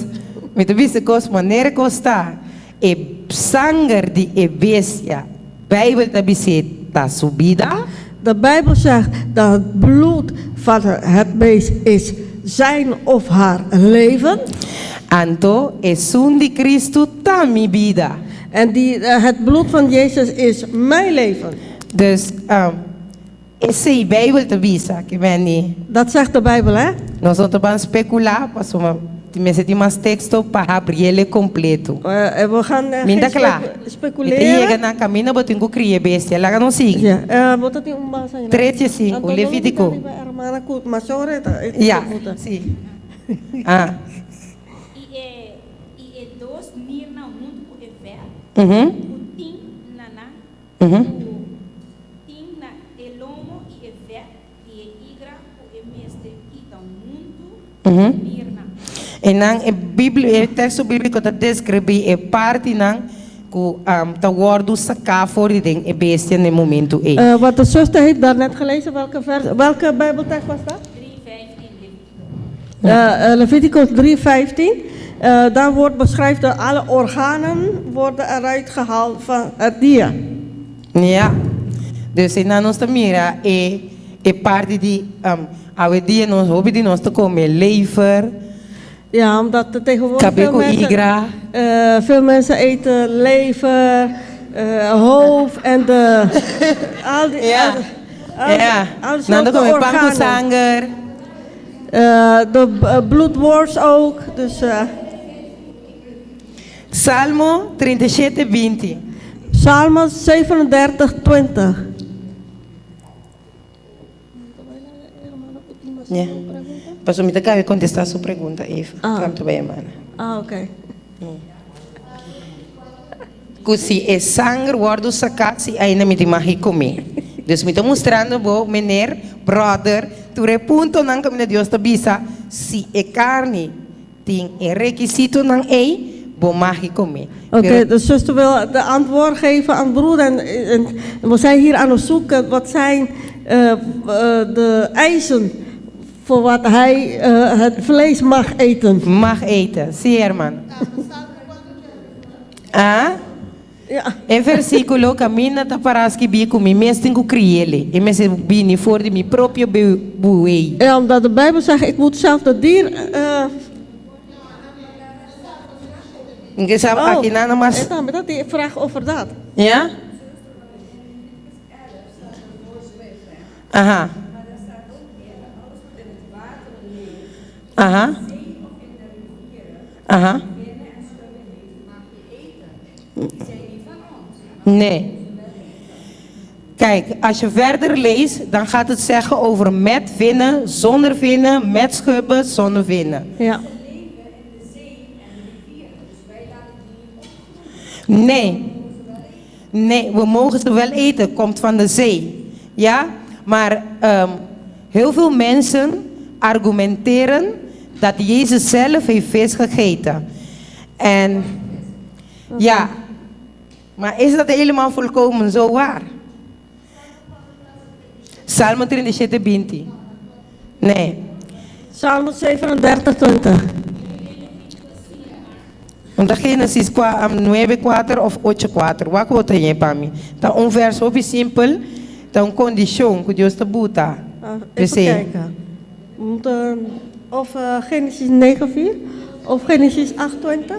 S2: mi ta bisa kos manera kos ta e sanger di e bestia Bijbel ta bis'é ta su bida.
S3: De Bijbel zegt dat het bloed van het beest is zijn of haar leven.
S2: Anto esun di Cristo ta mi bida.
S3: En die, het bloed van Jezus is mijn leven.
S2: Dus um, esei Bijbel ta bisa, ke meni.
S3: Dat zegt de Bijbel, hè?
S2: Nos no ta ban speculá, pasobra mester tin mas teksto pa habriele kompleto.
S3: Eh, we gaan
S2: Min ta
S3: geen
S2: kla.
S3: speculeren.
S2: Mi ta yega na kaminda bo tin ku kria bestia. Laga nos sigui.
S3: Ja, eh, bo ta tin un basa ahí, no?
S2: Trece sinku,
S3: Anto, no
S2: Levítiko.
S3: riba hermana ku masore ta e
S2: Ja,
S3: puta.
S2: si. Ah.
S5: I e i e dos nirnan huntu ku e vèt ku tin na nan, ku tin na e lomo i e vèt di e igra ku e mester kita huntu ku e nirnan.
S2: E nan e bibli e teksto bíbliko ta deskribí e partinan ku ta wòrdu saká for di den e bestia na e momentu ei.
S3: Wat de zuster heeft daarnet gelezen, welke vers, welke bijbeltekst was dat?
S5: 3, 15 Levítico.
S3: Leviticus 3, 15. Daar wordt beschrijft dat alle organen worden eruit gehaald van het dier.
S2: Ja. Dus einan nos ta mira e e parti di awe dia nos hopi di nos ta come lever.
S3: Ja, omdat er tegenwoordig
S2: Kabe
S3: veel
S2: ku
S3: mensen,
S2: igra.
S3: veel mensen eten lever, hoofd en de, al die,
S2: Ja.
S3: al, al,
S2: Ja.
S3: al
S2: Nan ta
S3: soorten
S2: come pan ku
S3: organen.
S2: sanger.
S3: De bloedworst ook. Dus,
S2: Salmo 37, 20.
S3: Psalmen 37, 20.
S2: Ja. Paso mi ta cabe contesta su pregunta, Eva.
S3: Ah.
S2: Kam ta bay hermana.
S3: Ah, oké.
S2: Ku si e sanger wordo saká si aina mi tin mag come. Dus mi ta mustrando bo, meneer, brother, tur e puntonan kaminda Dios ta bisa, si e karni tin e rekisitonan ei, bo mag come.
S3: Oké,
S2: Pero
S3: de zuster wil de antwoord geven aan broer. En, en we zijn hier aan het zoeken. Wat zijn de eisen voor wat hij het vlees mag eten?
S2: Mag eten, sí hermano. Ah?
S3: Ja.
S2: E versículo caminda ta para skibí ku mi mes tin ku kriele. E mester bini for di mi propio buey.
S3: Ja, omdat de Bijbel zegt, ik moet zelf dat dier...
S2: Nke sa
S3: Oh,
S2: aki nada mas.
S3: eh, tambe dat die vraag over dat.
S2: Ja? Aha. Aha. Aha. Nee. Kijk, als je verder leest, dan gaat het zeggen over met vinnen, zonder vinnen, met schubben, zonder vinnen.
S3: Ja.
S2: Nee. Nee, we mogen ze wel eten, komt van de zee. Ja, maar heel veel mensen argumenteren dat Jezus zelf heeft vis gegeten. En ja, maar is dat helemaal volkomen zo waar? Salmo 37, 20. Nee.
S3: Psalm 37, 20.
S2: Want Genesis 9, 4 of 8, 4. Wak bo ta yen pa mi. Ta un verso hopi simpel, ta un kondishon ku Dios ta buta.
S3: Ah, even
S2: P'esei.
S3: kijken. We moeten, of Genesis 9, 4 of Genesis 8, 20.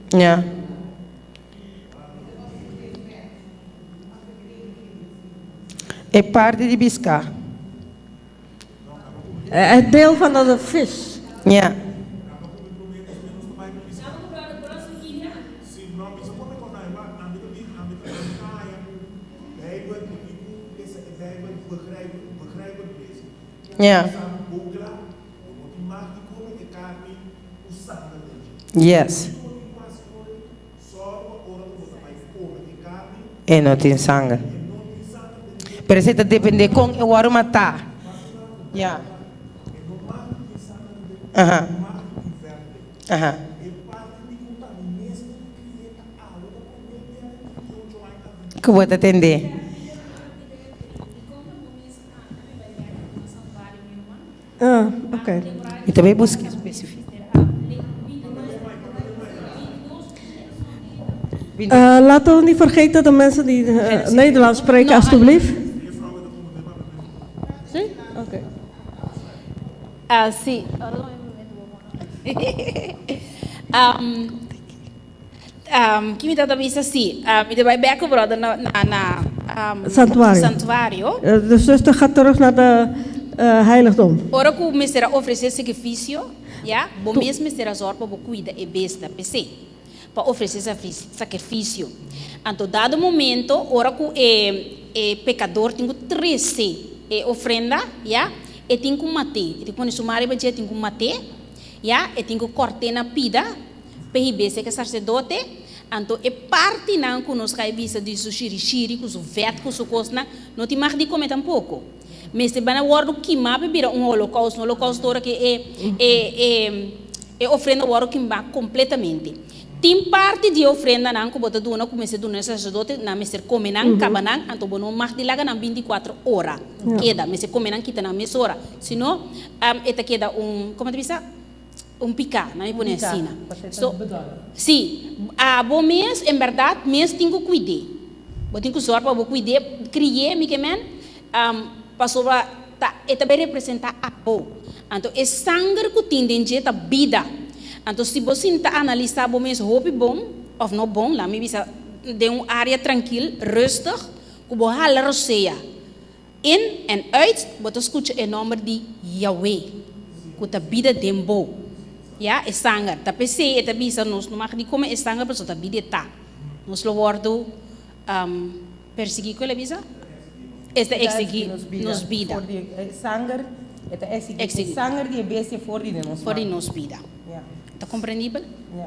S2: Ja. E parti di biská.
S3: Het deel van de vis.
S2: Ja. Ja. Yes. E no tin sanger. Pero esei ta depende kon e wòrdu matá. Ya. Aha. Aha. Ku bo ta tende?
S3: Ah, ok.
S2: Mi ta bay busca especifico.
S3: Uh, laten we niet vergeten de mensen die uh, Nederlands spreken, alstublieft. Sí? Oké.
S5: Ah, sí. Um, um, ki mi tata bisa sí. Uh, mi ta bai bek brother na na na um,
S3: Santuario.
S5: santuario.
S3: Eh, de zuster gaat terug naar de eh, heiligdom.
S5: Ora ku mester a ofresé sakrifisio, ya, bo mes mester a zòrg pa bo kuida e besta, p'esei, pa ofresé sakrifisio. Anto dado momento, ora ku e e pekador tin ku trese e ofrenda, ya, e tin ku mat'é, e tin ku pone su man riba dje, e tin ku mat'é, ya, e tin ku kòrt'é na pida, P'e hib'é ke sarsedote, anto e partinan ku nos kai bisa di su shirishiri, ku su vèt, ku su kosnan, no tin mag di kome tampoko. Mester bana wòrdu kimá p'e bira un holokousto. Un holokousto ora ku e e e e ofrenda wòrdu kimá kompletamente. Tin parti di e ofrendanan ku bo ta duna ku mester duna e sarsedote, nan mester kome nan, kaba nan, anto bo no mag di laga nan bintikuater ora keda. Mester kome nan, kita nan mesora. Si no, e ta keda un, komo ta bisa? Un piká, nan mi pone asina. So, sí, abo mes en bèrdat mes tin ku kuid'é. Bo tin ku sòrg pa bo kuid'é, kri'é, mi ke men, pasobra ta e ta bai representá abo. Anto e sanger ku tin den dje ta bida. Anto si bo sinta analisá bo mes hopi bon, òf no bon, laat mi bisa den un área trankil, rustig, ku bo hala rosea. In en uit bo ta skucha e nòmber di Yahweh, ku ta bida den bo. Ya, e sanger. Ta p'esei e ta bisa nos no mag di kome e sanger pasobra ta bida e ta. Nos lo wòrdu persiguí, ku el a bisa? E ta eksigí nos bida.
S2: For di e sanger, e ta eksigí e sanger di e bestia for di den nos man.
S5: For di nos bida. Ta komprendibel?
S2: Ya.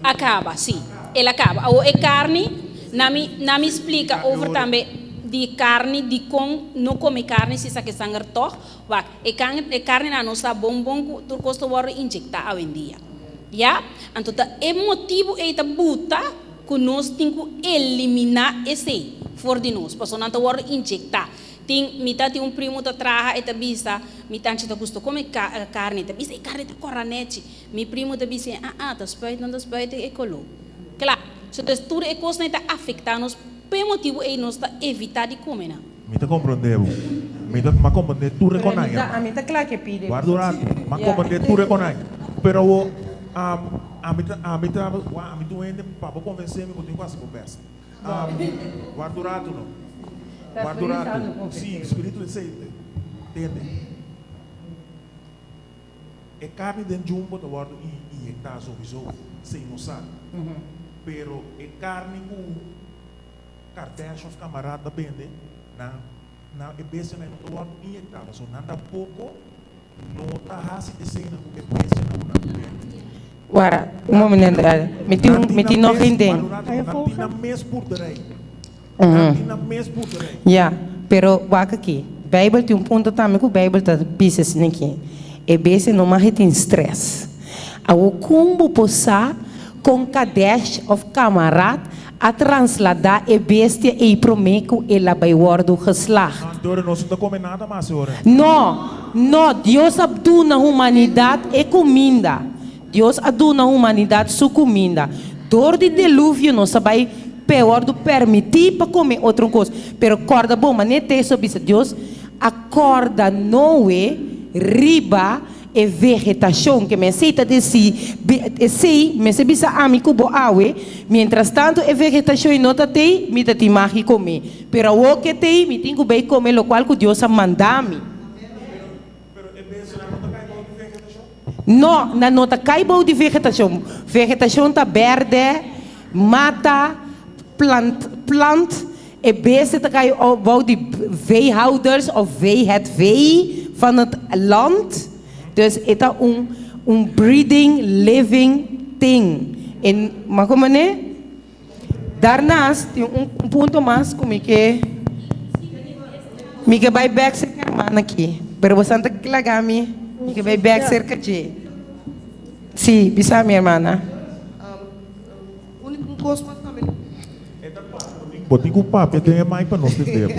S5: A kaba, sí. El a kaba. Awor e karni, na mi, na mi splika over tambe di karni, dikon no kome karni si esaki sanger tòg. Wak, e kan, e karninan no sa bon bon ku tur kos ta wòrdu injektá awendia. Ya? Anto ta e motibu ei ta buta ku nos tin ku eliminá esei for di nos, pasobra nan ta wòrdu injektá. Tin mi ta tin un primo ta traha e ta bisa mi tanchi ta gusta come carni e ta bisa e carni ta cora nechi mi primo ta bisa ah ah ta spuit nan ta spuit e colo cla so dus tur e cosnan ta afecta nos p'e motibo ey nos ta evita di come nan.
S6: Mi ta comprende bo. Mi ta m'a comprende tur e konai,
S2: Pero ami ta kla ke pide.
S6: Guarda un rato. M'a comprende tur e konai. Pero awo, ami ta, ami ta, wak, ami ta un hende pa bo convence mi bo tin ku hasi bo best. Guarda un rato no. Guarda un rato. Sí, spiritu esei tende. E carni den jumbo ta wordo inyecta sowieso, esei no sa. Pero e carni cu Kardashian of Camarad ta bende, nan nan e bestianan no ta wordo inyecta, pasobra nan tampoco no ta haci eseinan cu e bestianan cu nan ta bende.
S2: Wara, un momento, mi tin un, mi tin nog een ding.
S6: Nan tin nan mes boerderij. Nan tin nan mes boerderij.
S2: Ya, pero wak aki, Bijbel tin un punto tambe ku Bijbel ta bisa asina aki, e bestia no mag e tin stress. Awor kon bo por sa kon Kadesh of Kamarat a trasladá e bestia ei promé ku el a bai wòrdu geslacht?
S6: No, anto nos no ta kome nada mas e ora.
S2: No, no, Dios a duna humanidat e kuminda. Dios a duna humanidat su kuminda. Dor di deluvio nos a bai pe wòrdu permití pa kome otro kos. Pero kòrda bon, manera e teksto a bisa, Dios a kòrda Noe riba e vegetashon. Ke mester ta desi, esei mester bisa ami ku bo awe, mientras tanto e vegetashon no ta tei, mi ta tin mag di kome. Pero awor ke tei, mi tin ku bai kome lokual ku Dios a manda mi.
S6: Pero e bestianan no ta kai bou di vegetashon?
S2: No, nan no ta kai bou di vegetashon. Vegetashon ta bèrdè, mata, plant, plant. E beesten ta kai bou di veehouders of vee het vee van het land. Dus e ta un un breathing living thing. En ma como ne? Daarnaast tin un un punto mas ku mi ke mi ke bai bek serka hermana aki. Pero bosan ta laga mi mi ke bai bek serka dje. Si, bisa mi hermana.
S7: Un kos mas tambe.
S6: Bo tin ku papia den e mic pa nos tende bo.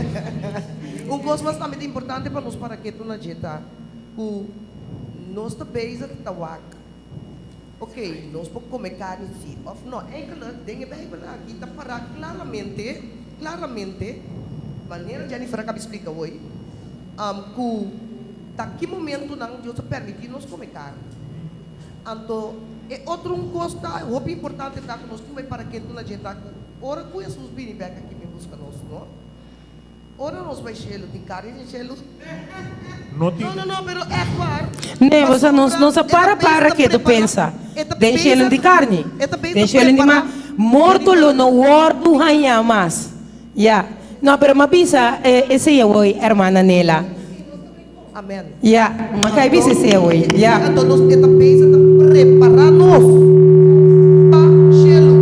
S7: Un kos mas tambe ta importante pa nos para ketu na dje ta ku nos ta bezig ta wak ok nos por kome karni si òf no. Eigenlijk den e Bijbel aki ta pará klaramente klaramente manera Jennifer a kaba splika hoy ku ta ki momentunan Dios a permití nos kome karni. Anto, e otro un kos ta hopi importante ta ku nos tin bai para kentu na dje ta ku ora ku Hesus bini bek aki bin buska nos, no? Ora nos bai shelu, tin karni den shelu?
S6: No tin.
S7: No, no, no, pero ègt waar.
S2: Nee, boso nos
S7: Pasobra
S2: no sa
S7: e ta
S2: para
S7: bezig
S2: para
S7: ta
S2: ke tu
S7: prepará,
S2: pensa.
S7: e ta
S2: Den shelu
S7: bezig,
S2: di karni.
S7: e ta bezig
S2: Den
S7: ta
S2: shelu di ma
S7: prepará
S2: morto lo no wòrdu hañá mas. Ya. No, pero m'a bisa esei awor, hermana Nela.
S7: Amen.
S2: Ya, ma kai bisa esei awor. Ya.
S7: Anto nos e ta bezig ta prepara nos pa shelu.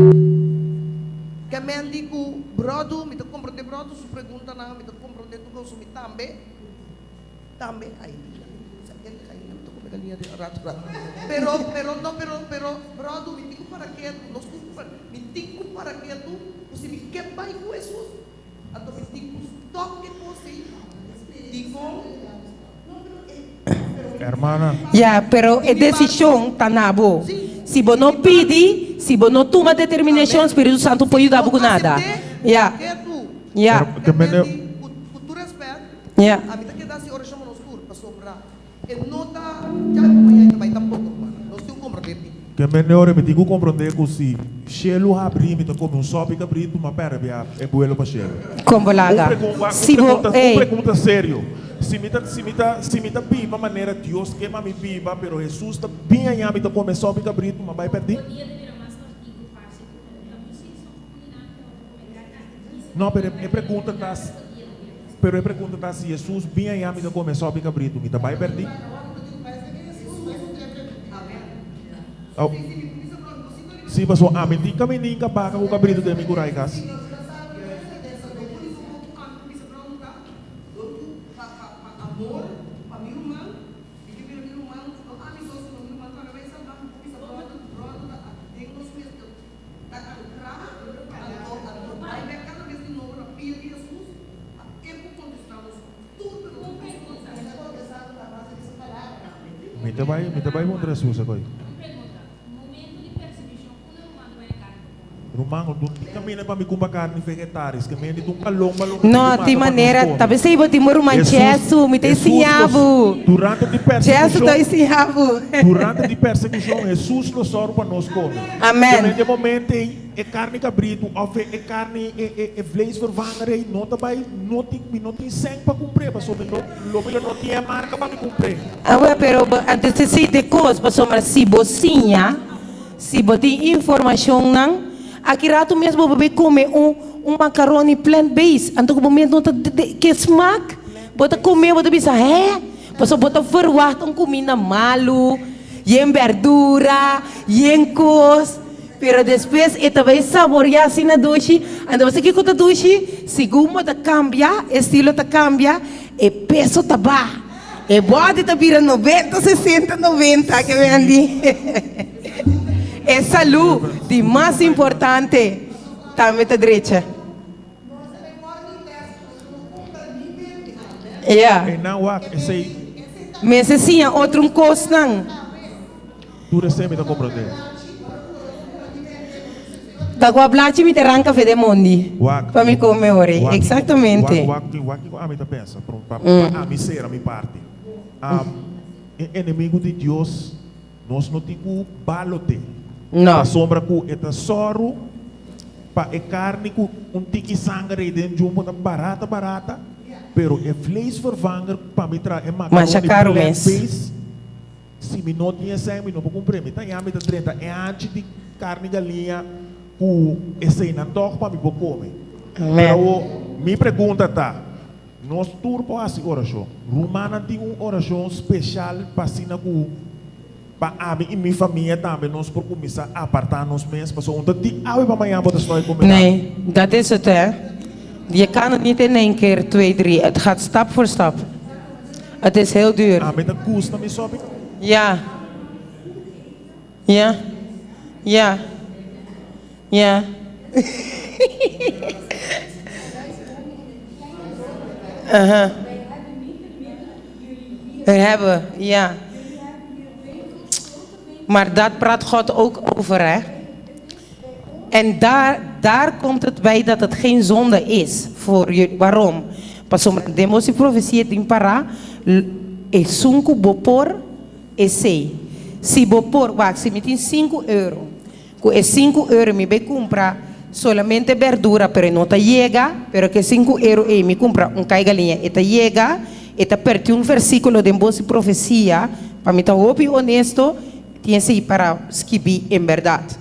S7: Ke men di ku brodu, mi ta komprende brodu su preguntanan, mi ta komprende tur kos, mi tambe, tambe, ai, sa ken di galiña, mi ta kome galiña di rato rato. Pero, pero, no, pero, pero, brodu, mi tin ku para ketu, nos tur ku para, mi tin ku para ketu, ku si mi ke bai ku Hesus, Anto mi tin ku stop e kos ei. Dikon?
S6: Hermana.
S2: Ya, pero e desishon ta na bo. Si bo no pidi, si bo no tuma determinashon, Spiritu Santu por yuda bo ku nada. Ya. Ya.
S7: Ku tur rèspèt,
S2: Ya.
S7: ami ta keda hasi orashon pa nos tur, pasobra E no ta djabe ku mañana ta bai tampoko, rumannan. Nos tin ku komprondé pi.
S6: Ke mende ora mi tin ku komprondé ku si shelu habrí mi ta kome un sòpi kabritu, m'a pèrdè bia e buelo pa shelu.
S2: Kon bo laga?
S6: Un pregun, wak, un
S2: Si bo,
S6: pregunta, un
S2: ey.
S6: pregunta serio. Si mi ta, si mi ta, si mi ta biba manera Dios ke pa mi biba, pero Hesus ta bin aña mi ta kome sòpi kabritu, m'a bai pèrdí? No, pero e pregunta ta, pero e pregunta ta si Hesus bin ayá mi ta come sopi cabrito, mi ta bai perdí? Oh. Sí, pasobra ami tin camin'in cabaca cu cabrito den mi curai cas.
S7: Mi ke mira mi ruman, no ami so, sino mi ruman tambe bai salba. Mi por bisa bròder ku bròder ta den nos mes ta ankrá, anto anto bai bèk kada bes di nobo na pia di Hesus pa e por kontestá nos tur pregunta.
S6: Mi ta bai, mi ta bai puntra Hesus akoy. Ruman, no tin caminda pa mi cumpra carni vegetaris, ke mende tin un palon palon ku
S2: No,
S6: tin ku
S2: tin
S6: mata pa nos
S2: manera,
S6: come.
S2: ta pesey bo tin bo ruman
S6: Hesus,
S2: Jesu, mi ta
S6: Hesus
S2: ensiña
S6: lo,
S2: bo.
S6: durante di
S2: Jesu
S6: persecucion,
S2: ta ensiña bo.
S6: durante di persecucion Hesus lo sòru pa nos come. Ke
S2: Amen.
S6: mende momento ei e carni cabritu of e e carni e e e vleesvervanger ei no ta bai, no tin, mi no tin sèn pa cumpr'é, pasobra mi no, lo mi lo no tin e marca pa mi cumpr'é.
S2: Awe, pero bo, antes esey ta e cos, pasobra si bo siña. Si bo tin informashonnan, aki ratu mes bo por bay come un un macaroni plant based, anto ku bo mes no ta ke smak, bo ta come bo ta bisa he, pasobra bo ta verwacht un kuminda malu, yen berdura, yen kos, pero despues e ta bay saboria asina dushi, anto bo sa kiko ta dushi? Segun bo ta kambia, e estilo ta kambia, e peso ta baha. E body ta bira 90, 60, 90 ke Wendy. E salú di mas importante tambe ta drecha. Ya.
S6: Einan wak esei.
S2: Mester siña otro un kosnan.
S6: Tur esei mi ta komprondé.
S2: Ta kua blachi mi ta ranka fe den mondi
S6: Wak,
S2: pa mi kome ori.
S6: wak,
S2: Exactamente.
S6: wak, wak, wak kiko ami ta pensa, pa, pa, pa ami sera mi parti. Am, e enemigu di Dios nos no tin ku balote.
S2: No.
S6: Pasobra ku e ta sòru pa e karni ku un tiki sanger ei den jumbo ta barata barata, pero e vleesvervanger pa mi traha e
S2: Masha
S6: macaroni
S2: karu mes.
S6: plant-based, Si mi no tin esei, mi no por kumpr'é. Mi ta ya mi ta drenta e hanchi di karni galiña ku eseinan tòg pa mi por kome.
S2: Amen.
S6: Pero awor, Mi pregunta ta, nos tur por hasi orashon. Rumannan tin un orashon speshal pa asina ku pa ami i mi famia tambe nos por kuminsá apartá nos mes? Pasobra un ta di awe pa mañan bo ta stòi kome karni.
S2: Nee, dat is het hè. Je kan het niet in één keer, twee, drie. Het gaat stap voor stap. Het is heel duur.
S6: Ami ta gusta mi sòpi.
S2: Ja. Ja. Ja. Ja. Aha. Hebben, ja. Maar dat praat God ook over, hè? En daar, daar komt het bij dat het geen zonde is voor jullie. Waarom? Pasobra den boso profecia tin para, esun cu bo por, esey. Si bo por, wak, si mi tin sinku euro, Ku e sinku euro mi bai kumpra solamente berdura pero e no ta yega, pero ku e sinku euro ei mi kumpra un kai galiña e ta yega, e ta perti un versíkulo den bos di profesia, pa mi ta hopi honesto, tin esei para skibí en bèrdat.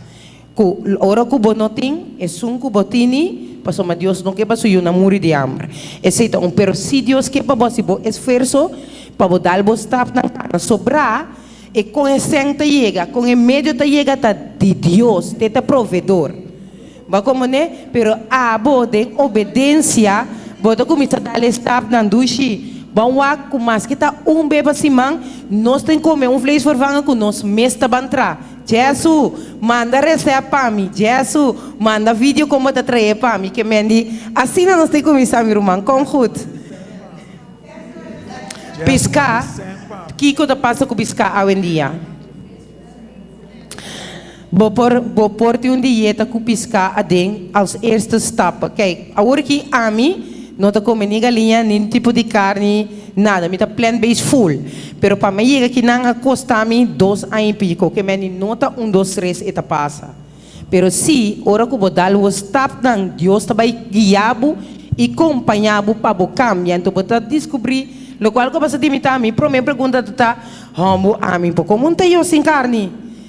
S2: Ku ora ku bo no tin, esun ku bo tini, pasobra Dios no ke pa su yunan muri di hamber. Esei ta un, pero si Dios ke pa bo hasi bo esfuerso pa bo dal bo stapnan kana sobrá, E kon e sèn ta yega, kon e medio ta yega ta di Dios, te ta proveedor. Bo a komprendé? Pero abo den obedensia bo ta kuminsá dal e stapnan dushi. Ban wak ku maske ta un be pa siman, nos tin kome un vleesvervanger ku nos mes ta ban tra. Jesu, manda resèpt pa mi. Jesu, manda video kon bo ta trae pa mi. Ke men di, asina nos tin kuminsá mi ruman. Kon goed. Piská, Kiko ta pasa ku piská awendia? Bo por bo por tin un dieta ku piská aden als eerste stap. Kijk, awor aki ami no ta kome ni galiña ni tipo di karni, nada. Mi ta plant based full. Pero pa mi yega akinan a kosta mi dos aña i piko. Ke meni no ta un dos tres e ta pasa. Pero sí, ora ku bo dal bo stapnan, Dios ta bai guia bo i kompañá bo pa bo kambia. Anto bo ta diskubrí lokual ku a pasa di mi ta. Mi promé pregunta ta ta, Hòmbu, ami por komo un tayo sin karni,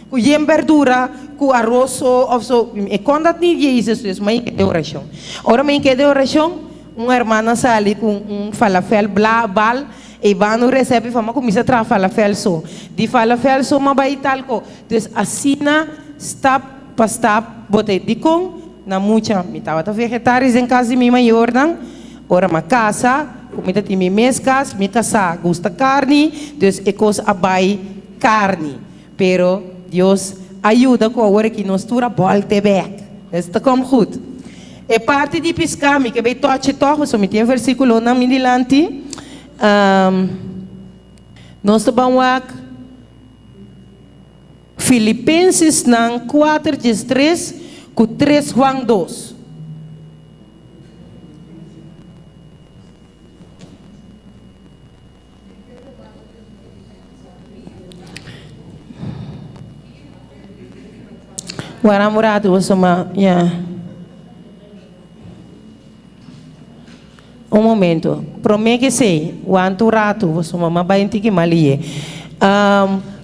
S2: ku yen bèrdura, ku aros so òf so? E kon dat ni Jezus, dus mi a keda den orashon. Ora mi a keda den orashon, un hermana sali ku un falafel bla bal, e banda un resèpt i fama kuminsá traha falafel so. Di falafel so mi a bai tal ko. Dus asina stap pa stap bo ta e dikon na mucha. Mi tabata vegetaris den kas di mi mayornan. Ora mi a kasa, ku mi ta tin mi mes kas, mi kasá gusta karni, dus e kos a bai karni. Pero Dios a yuda ku awor aki nos tur a bòlte bèk. Dus ta kom goed. E parti di piská mi ke bai tòchi tòg, pasobra mi tin e versíkulonan mi dilanti. Nos ta ban wak. Filipensesnan kuater diestres ku tres Juan dos. Wara un ratu boso ma ya. Un momento. Promé ke esei, wanta un ratu, boso mama bai un tiki mal lié.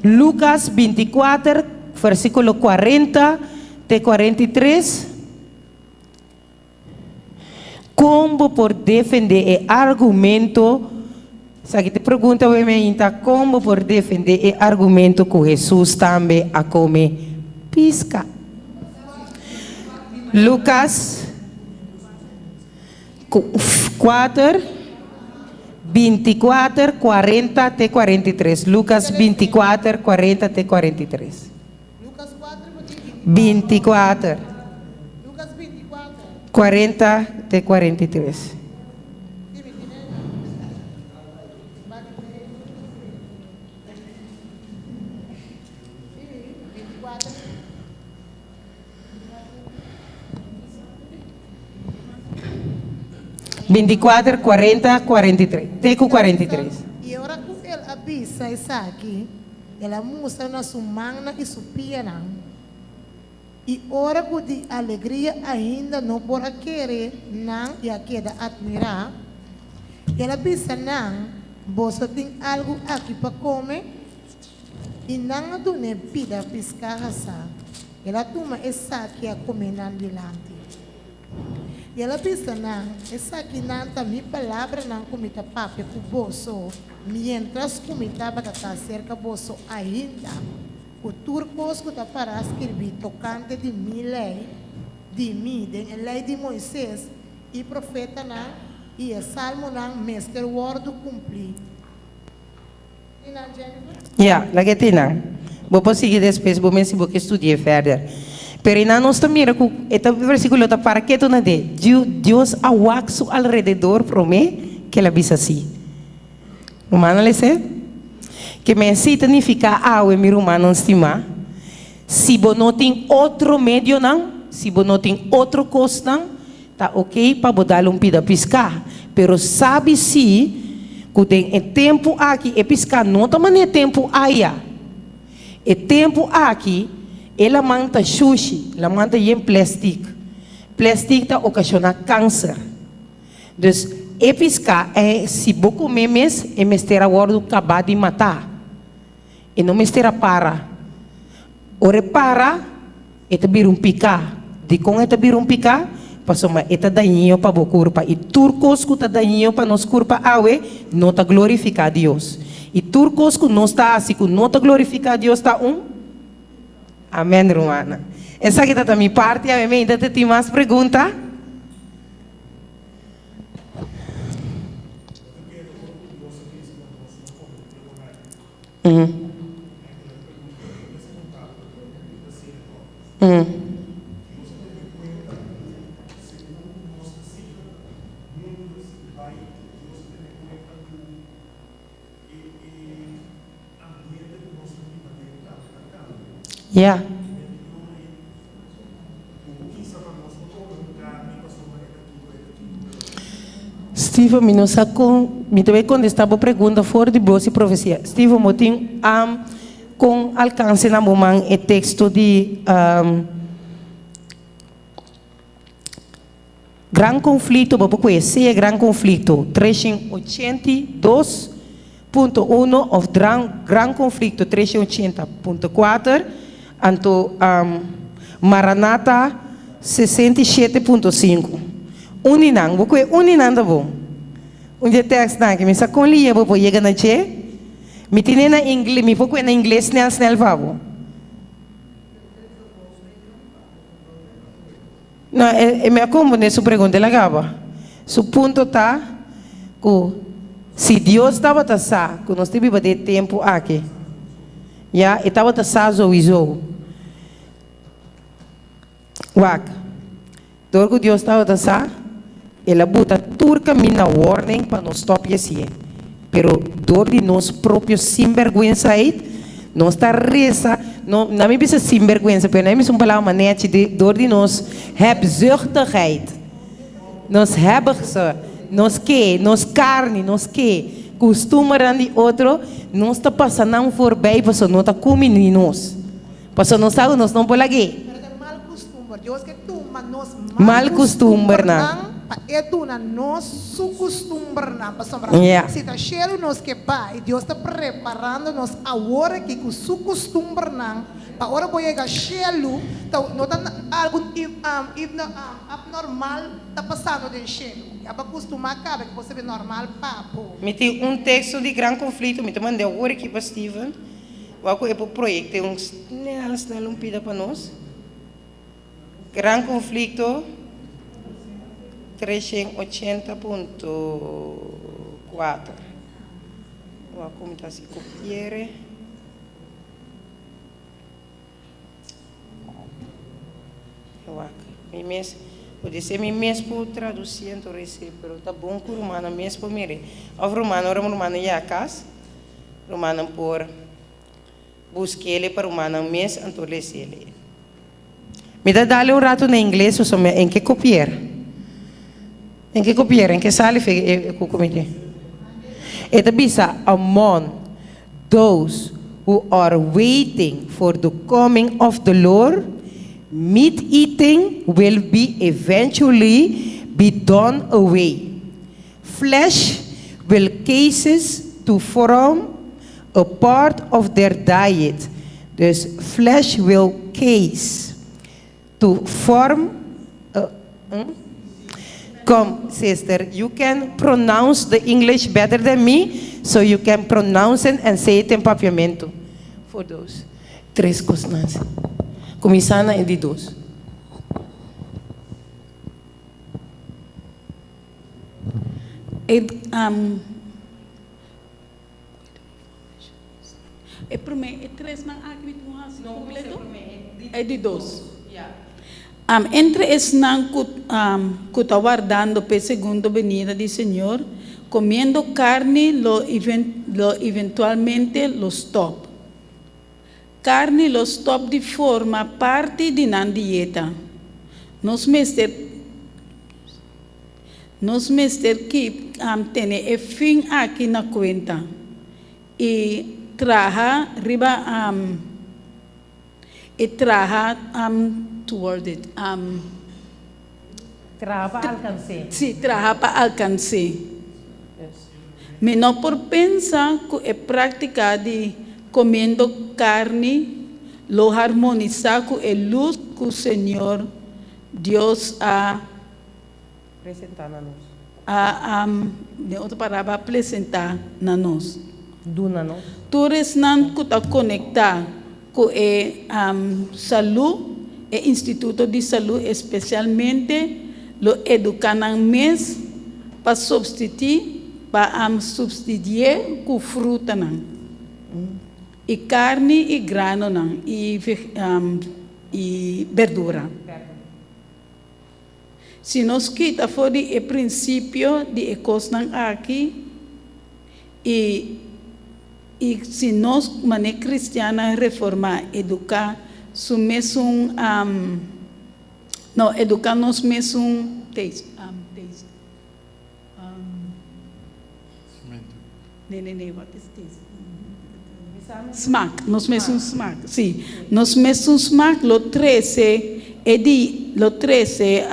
S2: Lucas 24, versículo 40 te 43. Kon bo por defendé e argumento? Esaki ta e pregunta wei mi ainda, kon bo por defendé e argumento ku Hesus tambe a kome piska? Lucas 4, 24, 40 te 43. Lucas 24, 40 te 43. 24, 40 te 43. 24, 40, 43. Te ku 43.
S4: I ora ku el a bisa esaki, el a mustra na su mannan i su pianan. I ora ku di alegria ainda no por a kere nan i a keda atmirá, el a bisa nan, Boso tin algu aki pa kome? I nan a dun'é pida piská hasá. El a tuma esaki i a kome nan dilanti. I el a bisa nan, Esakinan ta mi palabranan ku mi ta papia ku boso, miéntras ku mi tabata ta serka boso ainda, ku tur kos ku ta pará skirbí tokante di mi lei, di mi, den e lei di Moises i profetanan i e salmonan mester wòrdu kumplí.
S2: Ya, laga e tin nan. Bo por sigui despues bo mes si bo ke studi'é verder. Pero einan nos ta mira ku e ta versíkulo ta para ketu na de Dios a wak su alrededor promé ke el a bisa sí. Rumannan lese? Ke men sí ta nifiká awe, mi rumannan stimá, si bo no tin otro medionan, si bo no tin otro kosnan, Ta ok pa bo dal un pida piská, pero sabi si ku den e tempu aki e piská no ta manera e tempu aya. E tempu aki e laman ta shushi, laman ta yen plèstik. Plèstik ta okashoná kanser. Dus e piská e si bo kom'é mes e mester a wòrdu kabá di matá. E no mester a para. Ora e para, e ta bira un piká. Dikon e ta bira un piká? Pasobra e ta dañio pa bo kurpa. I tur kos ku ta dañio pa nos kurpa awe no ta glorifiká Dios. I tur kos ku nos ta hasi ku no ta glorifiká Dios ta un. Amèn, rumannan. Esaki ta ta mi parti awe. Mi ainda ta tin mas pregunta. Ya. Steven, mi no sa kon, mi ta bay kontestá bo pregunta for di bos i profesia. Steven, bo tin kon alkanse na bo man e teksto di Gran Konflikto? Bo por kohe sea Gran Konflikto 382.1 òf Gran Konflikto 380.4, anto Maranata 67.5. Un di nan, bo kohe un di nan ta bon. Un di e tèkstnan aki, mi sa kon liye bo por yega na dje. Mi tine na ingles, mi por kohe na ingles snèl snèl pa bo. No, e mi a komprendé su pregunta, el a kaba. Su punto ta ku si Dios tabata sa ku nos ta biba den e tempu aki, ya, e tabata sa souiso. Wak, dor ku Dios tabata sa, el a buta tur kaminda warning pa nos stòp yesié. Pero dor di nos propio sinbèrgwensaheid, nos ta resa, no, na mi bisa sinbèrgwensa, pero na mi bisa un palabra mas nèchi, di, dor di nos hebzuchtigheid, nos hebgse, nos ke, nos karni, nos ke, kustumbernan di otro, nos ta pasa nan forbij pasobra no ta kumini nos. Pasobra nos sa ku nos no por lag'é.
S4: Pero ta mal kustumber. Dios ke tuma nos
S2: mal kustumbernan
S4: pa e duna nos su kustumbernan. Pasobra si ta shelu nos ke bai, Dios ta preparando nos awor aki ku su kustumbernan pa ora bo yega shelu ta no ta algu abnormal ta pasando den shelu. Ya bo a kustumá kaba ke bo sabi normal pa bo.
S2: Mi tin un teksto di gran konflikto, mi ta mand'é awor aki pa Steven. Wak ku e por proyekte un snel snel un pida pa nos. Gran konflikto 380.4. Wak ku mi ta hasi kopiere. Wak mi mes pode ser mi mes por tradusi anto rese pero ta bon ku rumannan mes por mire. Of rumannan ora rumannan yega kas. Rumannan por busk'ele pa rumannan mes anto les'ele. Mi ta dale un rato na ingles pasobra mi en ke kopier. En ke kopier, en ke sali fe e ku mi tin. E ta bisa among those who are waiting for the coming of the Lord, meat eating will be eventually be done away. Flesh will cases to form a part of their diet. Dus flesh will case to form a, hm? Come, sister, you can pronounce the English better than me, so you can pronounce it and say it in Papiamento. For those. Tres cos, Nancy. Cuminsa na e di dos.
S8: E, um, e prome, e tresnan aki mi tin hasi completo? E di dos. Entre esnan ku, um, ku ta wardando p'e segundo benida di Señor, comiendo carni lo, lo eventualmente lo stop. Carni lo stop di forma parti di nan dieta. Nos mester Nos mester keep tene e fin aki na cuenta y traha riba y traha toward it.
S2: Traha pa alcans'é.
S8: Sí, traha pa alcans'é. Mi no por pensa cu e practica di comiendo carni lo harmonisa cu e luz cu Señor Dios a
S2: Presentá na nos.
S8: A, den otro palabra, a presentá na nos.
S2: Duna nos.
S8: Tur esnan ku ta konektá ku e salú, e instituto di salú espesialmente, lo eduká nan mes pa supstití, pa supstidié ku frutanan i karni i granonan i i berdura. Si nos kita for di e prinsipio di e kosnan aki i i si nos manera kristiannan reformá eduká su mesun no eduká nos mesun taste taste nee nee nee wat is taste Smak, nos mesun smak, sí. Nos mesun smak lo trese e di, lo trese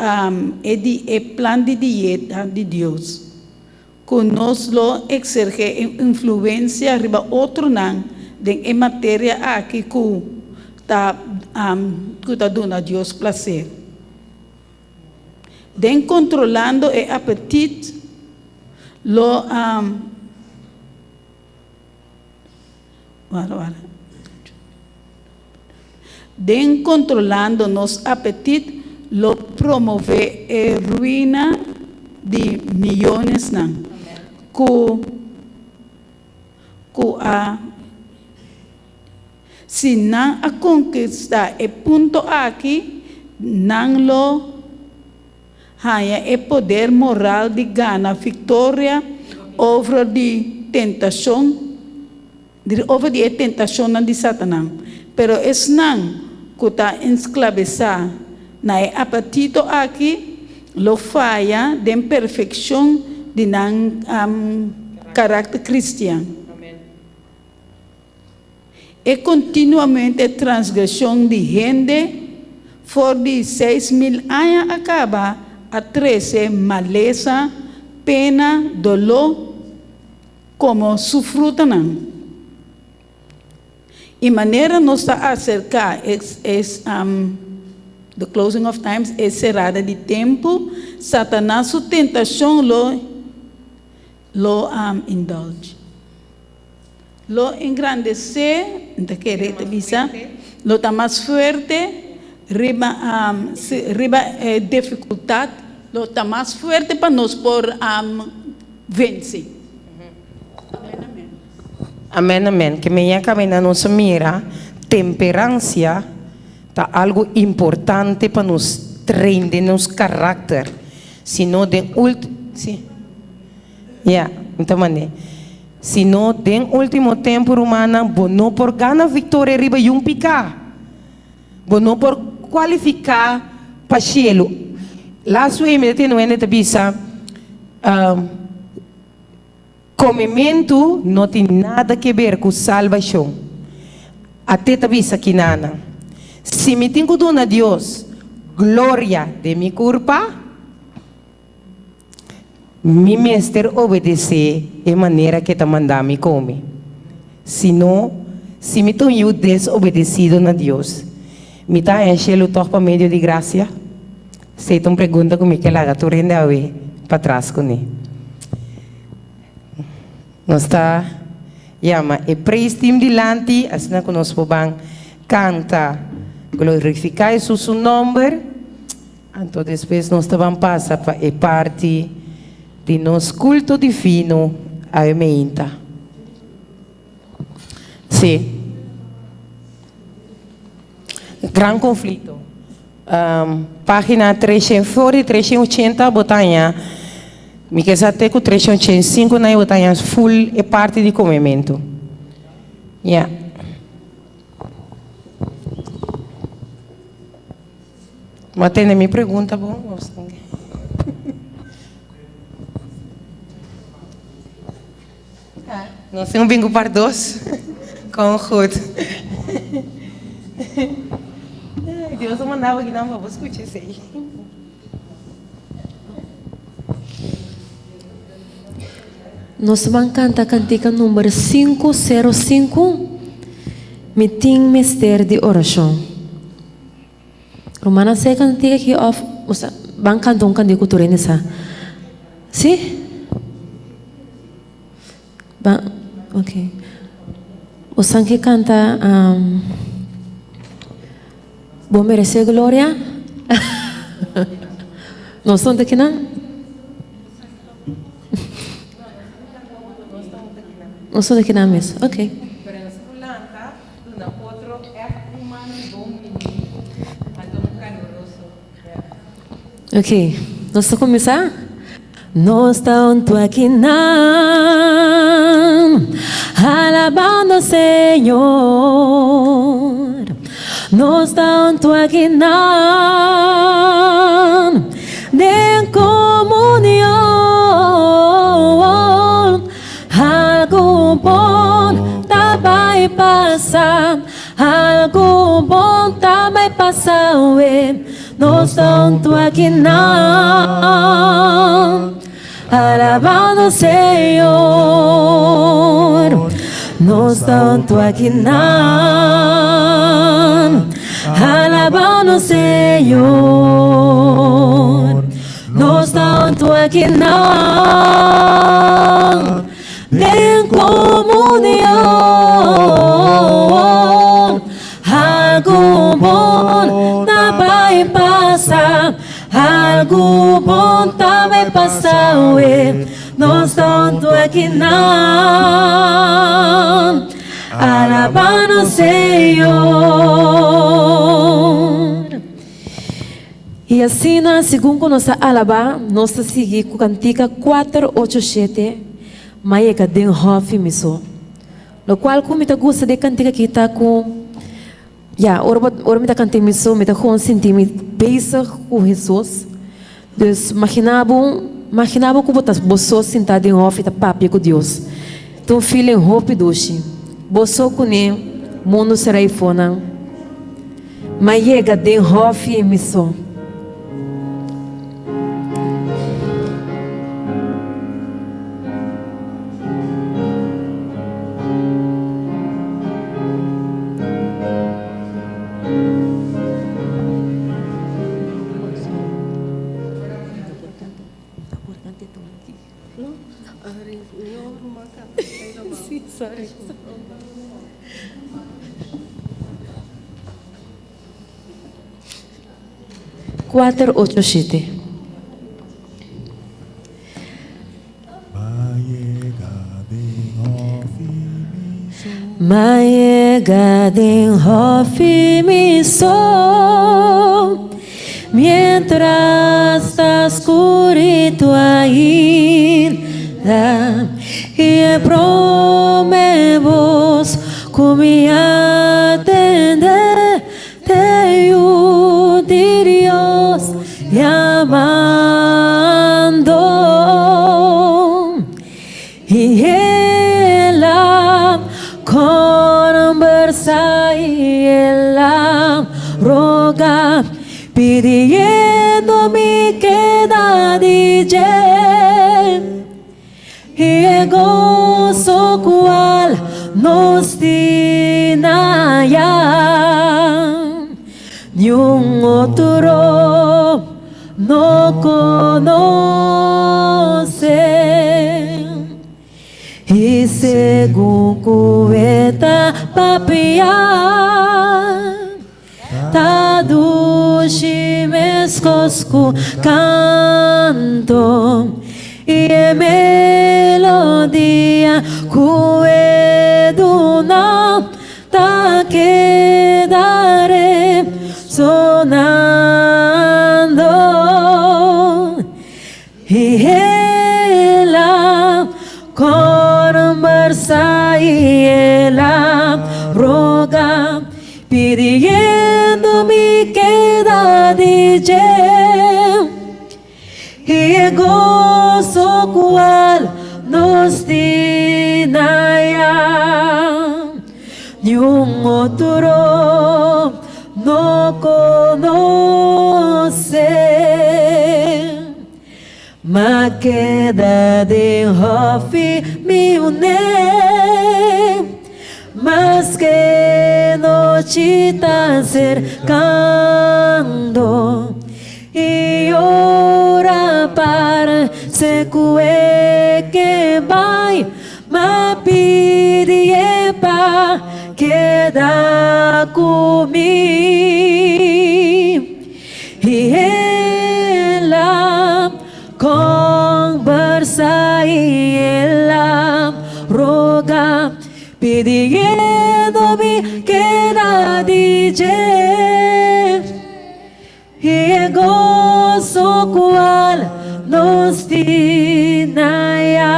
S8: e di e plan di dieta di Dios, ku nos lo eksergé un influensia riba otronan den e materia aki ku ta ku ta duna Dios plaser. Den kontrolando e apetit lo. Wara, wara. Den kontrolando nos apetit lo promové e ruina di miyonesnan ku ku a Si nan a konkistá e punto aki, nan lo haña e poder moral di gana viktoria over di tentashon over di e tentashonnan di Satanan. Pero esnan ku ta ensklabesá na e apetito aki lo faya den perfekshon di nan karakter kristian. E kontinuamente transgreshon di hende for di 6000 aña a kaba a trese malesa, pena, doló komo su frutanan. I manera nos ta aserká e the closing of times, e serada di tempu, Satanas su tentashon lo lo indulge. Lo engrandesé, N ta kere ta bisa, lo ta mas fuerte riba riba e difikultat, lo ta mas fuerte pa nos por vense. Amen, amen.
S2: Amen, amen. Ke meña kaminda nos a mira temperansia ta algu importante pa nos train den nos karakter, si no den ult, si. Ya, mi ta mand'é. Si no, den último tempu, rumannan, bo no por gana viktoria riba yun piká. Bo no por kualifiká pa shelu. Last week mi ta tende un hende ta bisa, Komementu no tin nada ke ber ku salbashon. Ate ta bisa kinanan, Si mi tin ku duna Dios gloria den mi kurpa, Mi mester obedesé e manera ku e ta manda mi kome. Si no, si mi ta un yu desobedesido na Dios, mi ta haña shelu tòg pa medio di grasia? Esei ta un pregunta ku mi ke laga tur hende awe. patras kuné. Nos ta yama e praise team dilanti asina ku nos por ban kanta glorifiká Hesus su nòmber. Anto despues nos ta ban pasa pa e parti di nos kulto divino awe meinta. Sí. Gran konflikto. Página treshen for di treshen ochenta bo ta haña, mi ke sa te ku treshen ochenta i sinku nan bo ta haña ful e parti di komementu. Ya. Bo a tende mi pregunta bon? Nos tin un bin ku par dos. Kon goed. Dios a manda bo akinan pa bo skucha esei.
S1: Nos ban kanta kantika number 505, Mi tin mester di orashon. Rumannan sa e kantika aki òf ban kanta un kantika ku tur hende sa? Si? Ban, ok. Bosan ke kanta um, Bo merece gloria? Nos son ta kinan? Nos son ta kinan mes, ok. Ok, nos ta kuminsá? Nos ta huntu akinan, alabando Señor. Nos ta huntu akinan, den komunion. Algu bon ta bai pasa, algu bon ta bai pasa awe. Nos ta huntu akinan, alabando Señor. Nos ta huntu akinan, alabando Señor. Nos ta huntu akinan, den komunion. Algu bon ta bai pasa, algu bon ta bai pasa awe. Nos ta huntu akinan, alaba nos Señor. I asina, segun ku nos ta alabá, nos ta sigui ku kantika kuater ocho shete, Ma yega den hòfi mi so. Lokual ku mi ta gusta di e kantika aki ta ku, ya, ora bo, ora mi ta kant'é mi so, mi ta gewoon sinti mi bezig ku Hesus. Dus magina bo, magina bo ku bo ta bo so sintá den hòfi ta papia ku Dios. Ta un feeling hopi dushi. Bo so kuné, mundu será eifonan. Ma yega den hòfi mi so. Kuater ocho shete. Ma yega den hòfi mi so, mientras ta skurito ainda, i e prome bos ku mi a tende Te Yu di Dios yamando. I el a conbersa i el a roga, pidiendo mi keda di dje. I e goso cual nos tin aya, niun otro no conoce. I segun ku e ta papia, ta dushi meskos ku kanto i e melodia ku e duna ta keda resonando. I el a kombersá i el a roga, pidiendo mi keda di dje. I e goso kual nos tin aya, niun otro no konosé. Ma keda den hòfi mi uné, maske nochi ta serkando i ora parse ku e ke bai, ma pidi e pa keda ku mi. I el a kombersá i el a roga, pidiendo mi keda di dje. I e goso kual nos tin aya,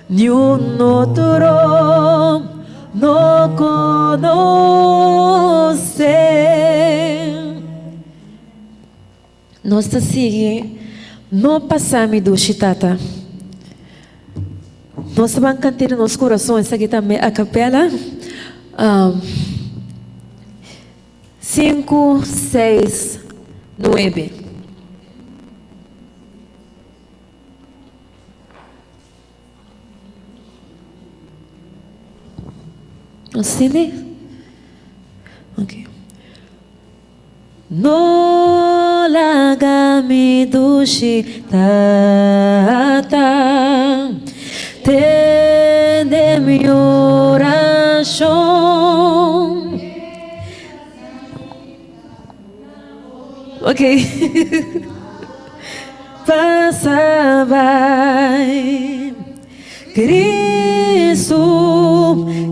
S1: Niun otro no konosé. Nos ta sigui No pasa mi dushi tata. Nos ta ban kant'é den nos kurason esaki tambe a kapela. Sinku, seis, nuebe. Nos tende? Ok. No laga mi dushi tata tende mi orashon. Ok. Pasa bai. Cristo,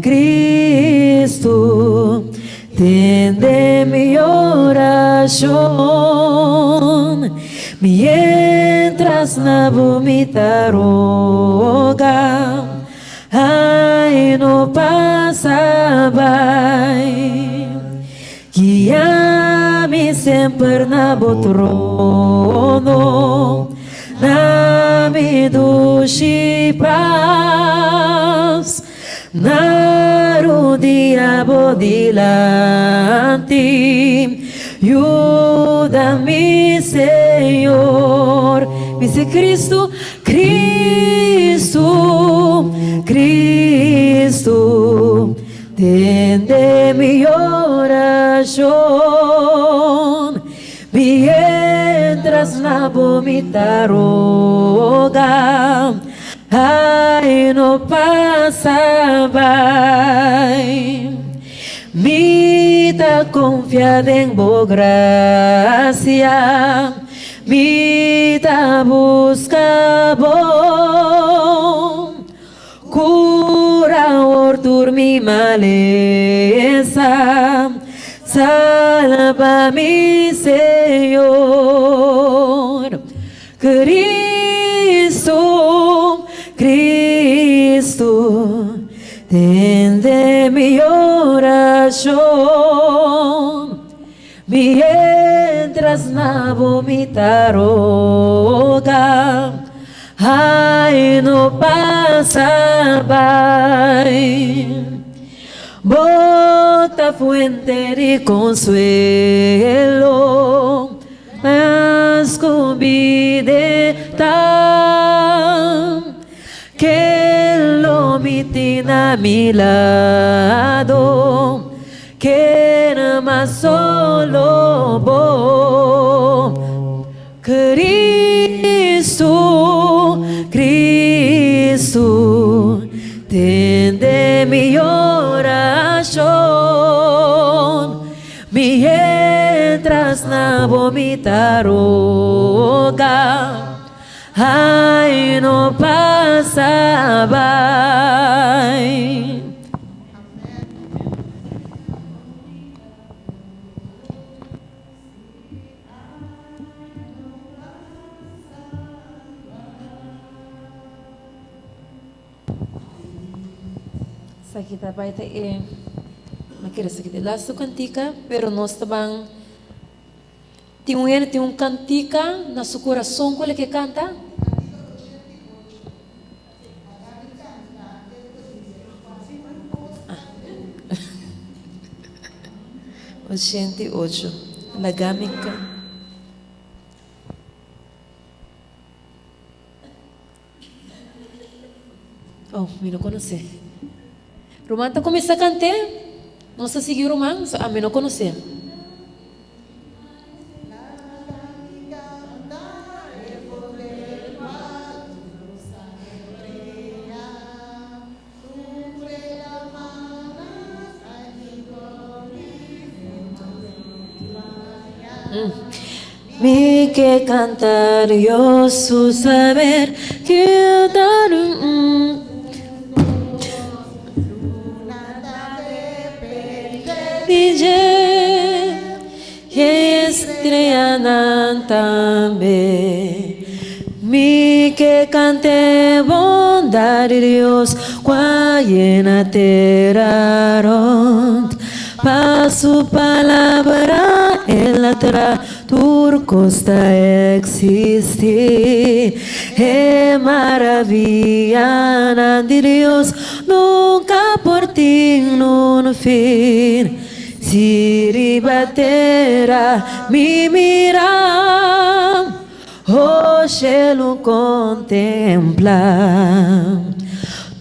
S1: Cristo, tende mi oracion, mientras na bo mi ta roga, ai no pasa bai. Guia mi semper na bo trono, na mi dushi pas, na rudia bo dilanti, yuda mi Señor. Bisa Cristo, Cristo, Cristo. Tende mi orashon, mientras na bo mi ta roga, ai no pasa bai. Mi ta konfia den bo grasia, mi ta buska bo. Cura or tur mi malesa, salba mi Señor. Cristo, Cristo, tende mi oracion, Mientras na bo mi ta roga, ai no pasa bai. Bo ta fuente di consuelo, mas cu bida ta, ke lo mi tin na mi lado. Ken mas solo bo, Cristo. Kristu, Kristu, tende mi orashon, mientras na bo mi ta roga. Ai no pasa bai. Esaki ta bai ta e, mi a kere esaki ta e lastu kantika, pero nos ta ban. Tin un hende tin un kantika na su kurason ku el ke kanta? 88. Laga mi ka. Oh, mi no konosé. Ruman ta kuminsá kant'é, nos ta sigui ruman, so ami no konosé. Mi ke kanta Dios su saber Di dje e estreanan tambe. Mi ke kant'e bondad di Dios kua yena tera rond. Pa su palabra el a tra tur kos ta eksistí. E maravianan di Dios nunka por tin un fin. Si riba tera mi mira, O shelu kontemplá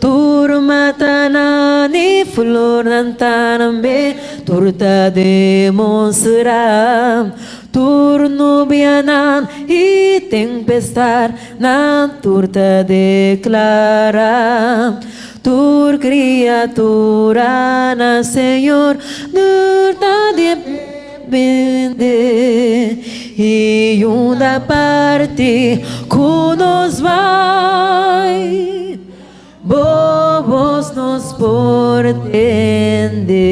S1: tur matanan i flornan tambe, tur ta demostrá tur nubianan i tempestadnan, tur ta deklará tur kriatura na Señor, tur ta Bende i unda parti ku nos bai, bo bos nos por tende.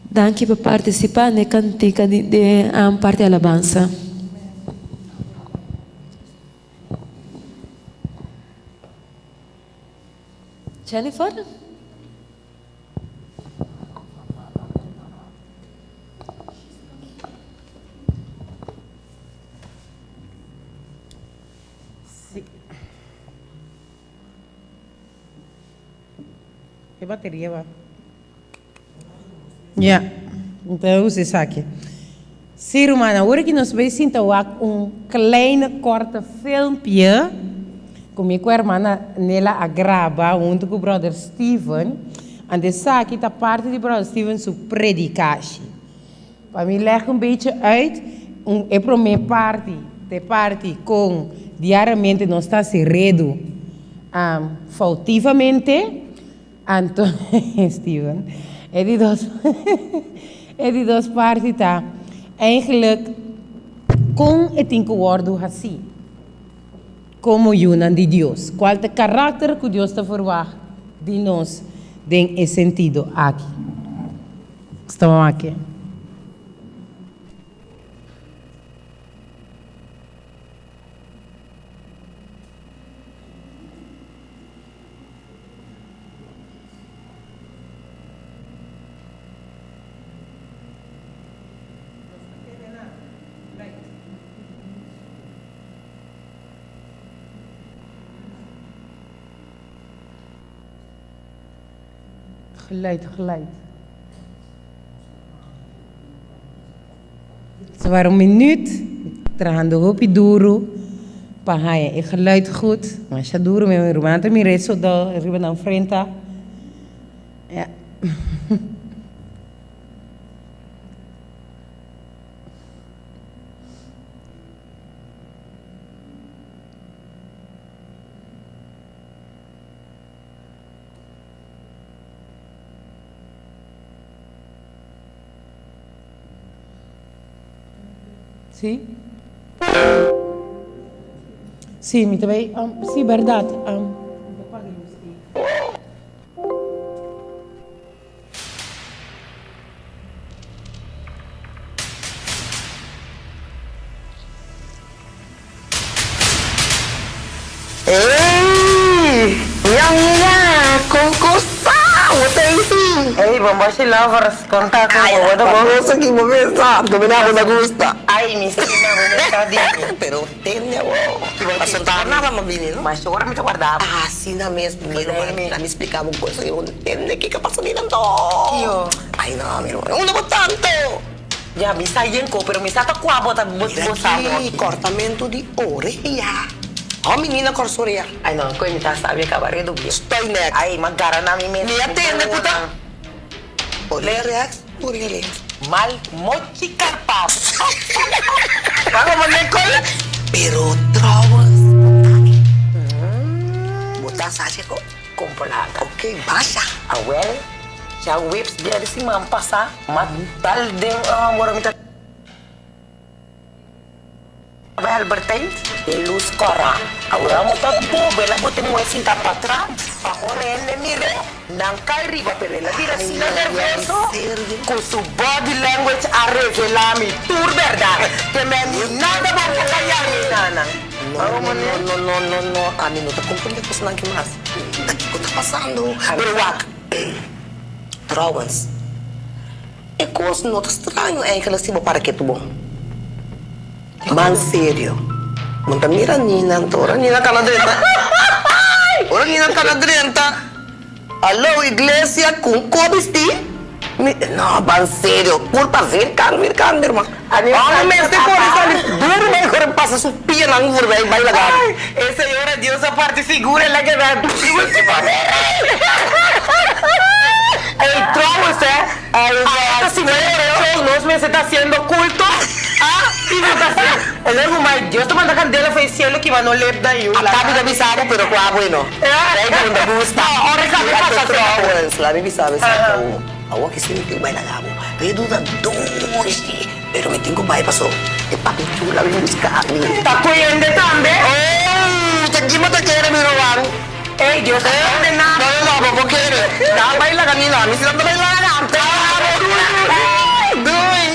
S1: Danki pa partisipa n'e kantika di parti alabansa. Jennifer?
S2: Si. E bateria ba. Ya, enton usa esaki. Si ruman, awor aki nos bay sinta wak un kleine korte filmpje ku mi ku hermana Nela a graba hunto ku brother Steven. Anto esaki ta parti di brother Steven su predikashi. Pa mi leg un beetje uit, un e prome parti ta e parti kon diariamente nos ta hasi redu foutivamente. Anto Steven, e di dos e di dos parti ta eigenlijk kon e tin ku wòrdu hasí komo yunan di Dios. Kual ta e karakter ku Dios ta ferwagt di nos den e sentido aki? Staba wak. Geluid, geluid. Ze waren un minuut trahando hopi duru pa haña e geluid goed. Masha duru mi ruman ta mira e soldado riba nan frenta. Ja. Sí? Sí, mi ta bai, sí, bèrdat. Mi ta paga lus ei.
S9: Ey! Mi amiga, con cosa? Bo ta isi?
S10: Ey, Bomboshi Lovers, con ta cu bo? Bo ta bon?
S9: Famoso ki bo mesa, domina bo ta gusta.
S10: Ay, mi stima, bo mesa di mi.
S9: Pero tende awor. Pasobra ta nada ma bini, no?
S10: Mas ora mi ta warda bo.
S9: Asina mes, mi ruman, mi splica bo cosa y bo tende kico a pasa di nan to.
S10: Kio?
S9: Ay, no, mi ruman, unda bo tanto?
S10: Ya, mi sa yenko, pero mi sa ta kua bo ta bo sa bo
S9: aki. Kortamentu di orea. Ho menina kor su orea.
S10: Ay no, koe mi ta sabi e kaba redu bien.
S9: Stoy nek.
S10: Ay, m'a gara na mi mes.
S9: Mi a tende ku ta orea rechts, orea links.
S10: Mal mochi karpa. Wak bo mane kol.
S9: Pero trouwens, kontami. Bo ta sa cheko?
S10: Komporada.
S9: Ok, basha.
S10: Awel, djaweps dia di siman pasa. Ma dal den ora mi ta bai Albertijn, e lus kòrá. Awor mi ta bobo, el a bote muhé sinta patras pa ora hende mir'é, nan kai riba, pero el a bira asina nervioso ku su body language a revelá mi tur bèrdat, ke mi nada bon por kaya mi nana.
S9: No, no, no, no, no, no, ami no ta komprondé kosnan aki mas. Ta kiko ta pasando? Pero wak. Trouwens, e kos no ta straño eigenlijk si bo para ketu bon. Man serio. Bo ta mira Nina anto ora Nina kana drenta. Ora Nina kana drenta, Aló iglesia kun ko bisti? Mi, no, ban serio, kurpa virkan virkan mi herman. Amo mester kore sali duru bai kore pasa su pianan voorbij bai laga.
S10: E señora Dios a parti figura el a keda Ey trouwens hè, esta simana nos mester ta haciendo culto ah y nos ta haciendo el a rumai Dios ta manda candela for e cielo kiba no lep na yu.
S9: Ata mi ta bisa bo pero cua bueno. Rey ta unda gusta.
S10: Ora esaki pasa
S9: Trouwens laat mi bisa bo esaki awo. Awo aki si mi tin bai laga bo. Redu ta dushi. Pero mi tin ku bai paso e papi chula bin buska mi.
S10: Ta kuyende tambe.
S9: Oh, ta ki bo ta kere mi ruman?
S10: Ey, Dios ta kondena.
S9: No, no, no, bo por kere. Ta bai laga mi no, mi si no ta bai laga. Te amo. Doei.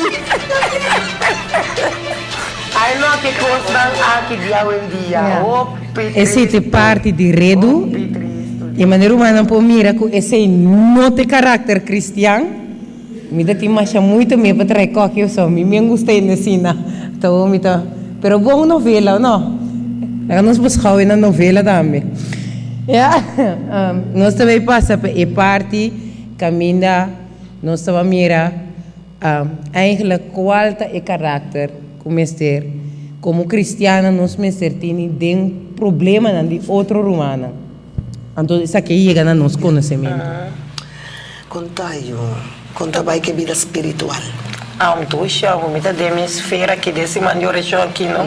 S10: Ay no, ke kosnan aki di awendia. Hopi
S2: Esei ta e
S10: tristu.
S2: parti di redu.
S10: Hopi tristu.
S2: E manera rumannan por mira ku esei no ta e karakter kristian. Mi ta tin masha muito mie pa trae koki oso. Mi bien gusta hende asina. Ta bo mi ta. Pero bon novela, no? Laga nos beschouw na novela tambe. Ya. Nos ta bay pasa pa e parti caminda nos ta mira eigenlijk cual ta e karakter cu mester como cristiannan nos mester tini den problemanan di otro rumannan. Anto esaki a yega na nos konosementu.
S9: Konta yu, kon ta bai ku e bida spiritual?
S10: Anto Shau, mi ta den mi esfera aki den siman di orashon aki no.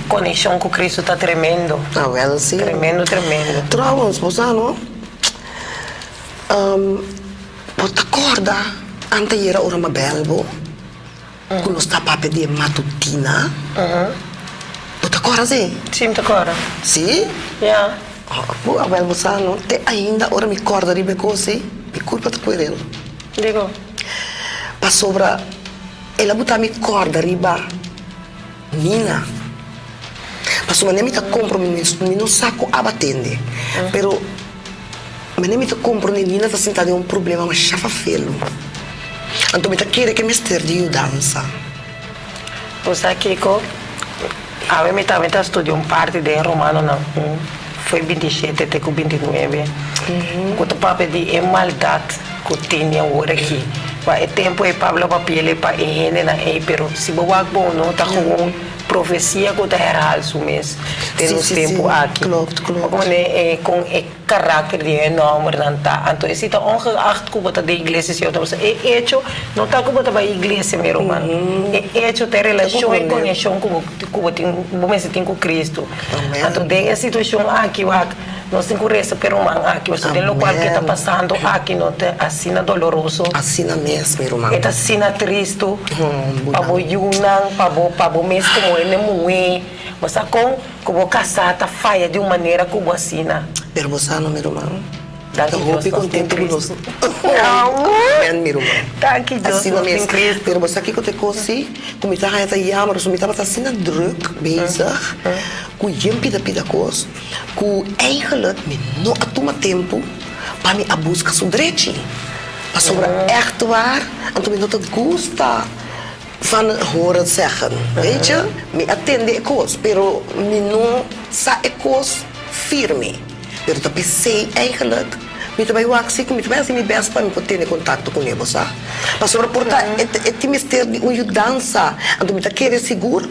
S10: Konekshon ku Kristu ta tremendo.
S9: Awel si.
S10: Tremendo, tremendo.
S9: Trouwens, bo sa no, bo ta kòrda antayera ora mi a bèl bo ku nos ta papia di e matutina? Bo ta kòrda si?
S10: Si, mi ta kòrda.
S9: Si?
S10: Ya.
S9: Bo awel bo sa no, te ainda ora mi kòrda riba e kos ei, mi kurpa ta kuerel.
S10: Dikon?
S9: Pasobra el a buta mi kòrda riba Nina. Pasobra manera mi ta komprondé mi no sa ku aba tende, pero manera mi ta komprondé Nina ta sinta den un problema masha fafelu. Anto mi ta kere ku e mester di yudansa.
S10: Bo sa kiko? Awe mi tambe ta studia un parti den Romanonan un, fo'i 27 te ku 29, ku ta papia di e maldat ku tin den awor aki. Pa e tempu ei Pablo a papi'el pa e hendenan ei, pero si bo wak bon no, ta gewoon profesia ku ta herhal su mes den nos tempu aki. Bo pone kon e karakter di e nòmbernan ta. Anto e si ta ongeacht ku bo ta den iglesia si òf no, pasobra e echo no ta ku bo ta bai iglesia mi ruman. E echo ta e relashon, e konekshon ku bo ku bo tin bo mester tin ku Kristu. Anto den e situashon aki wak. Nos tin ku resa p'e ruman aki, pasobra den lokual ke ta pasando aki no ta asina doloroso.
S9: Asina mes, mi ruman.
S10: E ta asina tristu pa bo yunan, pa bo, pa bo mes komo hende muhé. Bo sa kon ku bo kasá ta faya di un manera ku bo asina.
S9: Pero bo sa no, mi ruman.
S10: Danki
S9: Ta
S10: Dios
S9: hopi
S10: nos tin
S9: kontentu ku nos.
S10: Cristo.
S9: Amen, mi ruman.
S10: Danki Dios
S9: Asina
S10: nos tin
S9: mes.
S10: Cristo.
S9: Pero bo sa kiko ta e kos si? Ku mi ta haña ta yama, pasobra mi tabata asina drùk bezig ku yen pida pida kos, ku eigenlijk mi no a tuma tempu pa mi a buska su drechi. Pasobra ègt waar, anto mi no ta gusta van horen zeggen, weet je. Mi a tende e kos, pero mi no sa e kos firme. Pero ta p'esei eigenlijk mi ta bai wak si ku mi ta bai hasi mi bèst pa mi por tene kontakto kuné, bo sa. Pasobra por ta e tin mester di un yudansa, anto mi ta kere sigur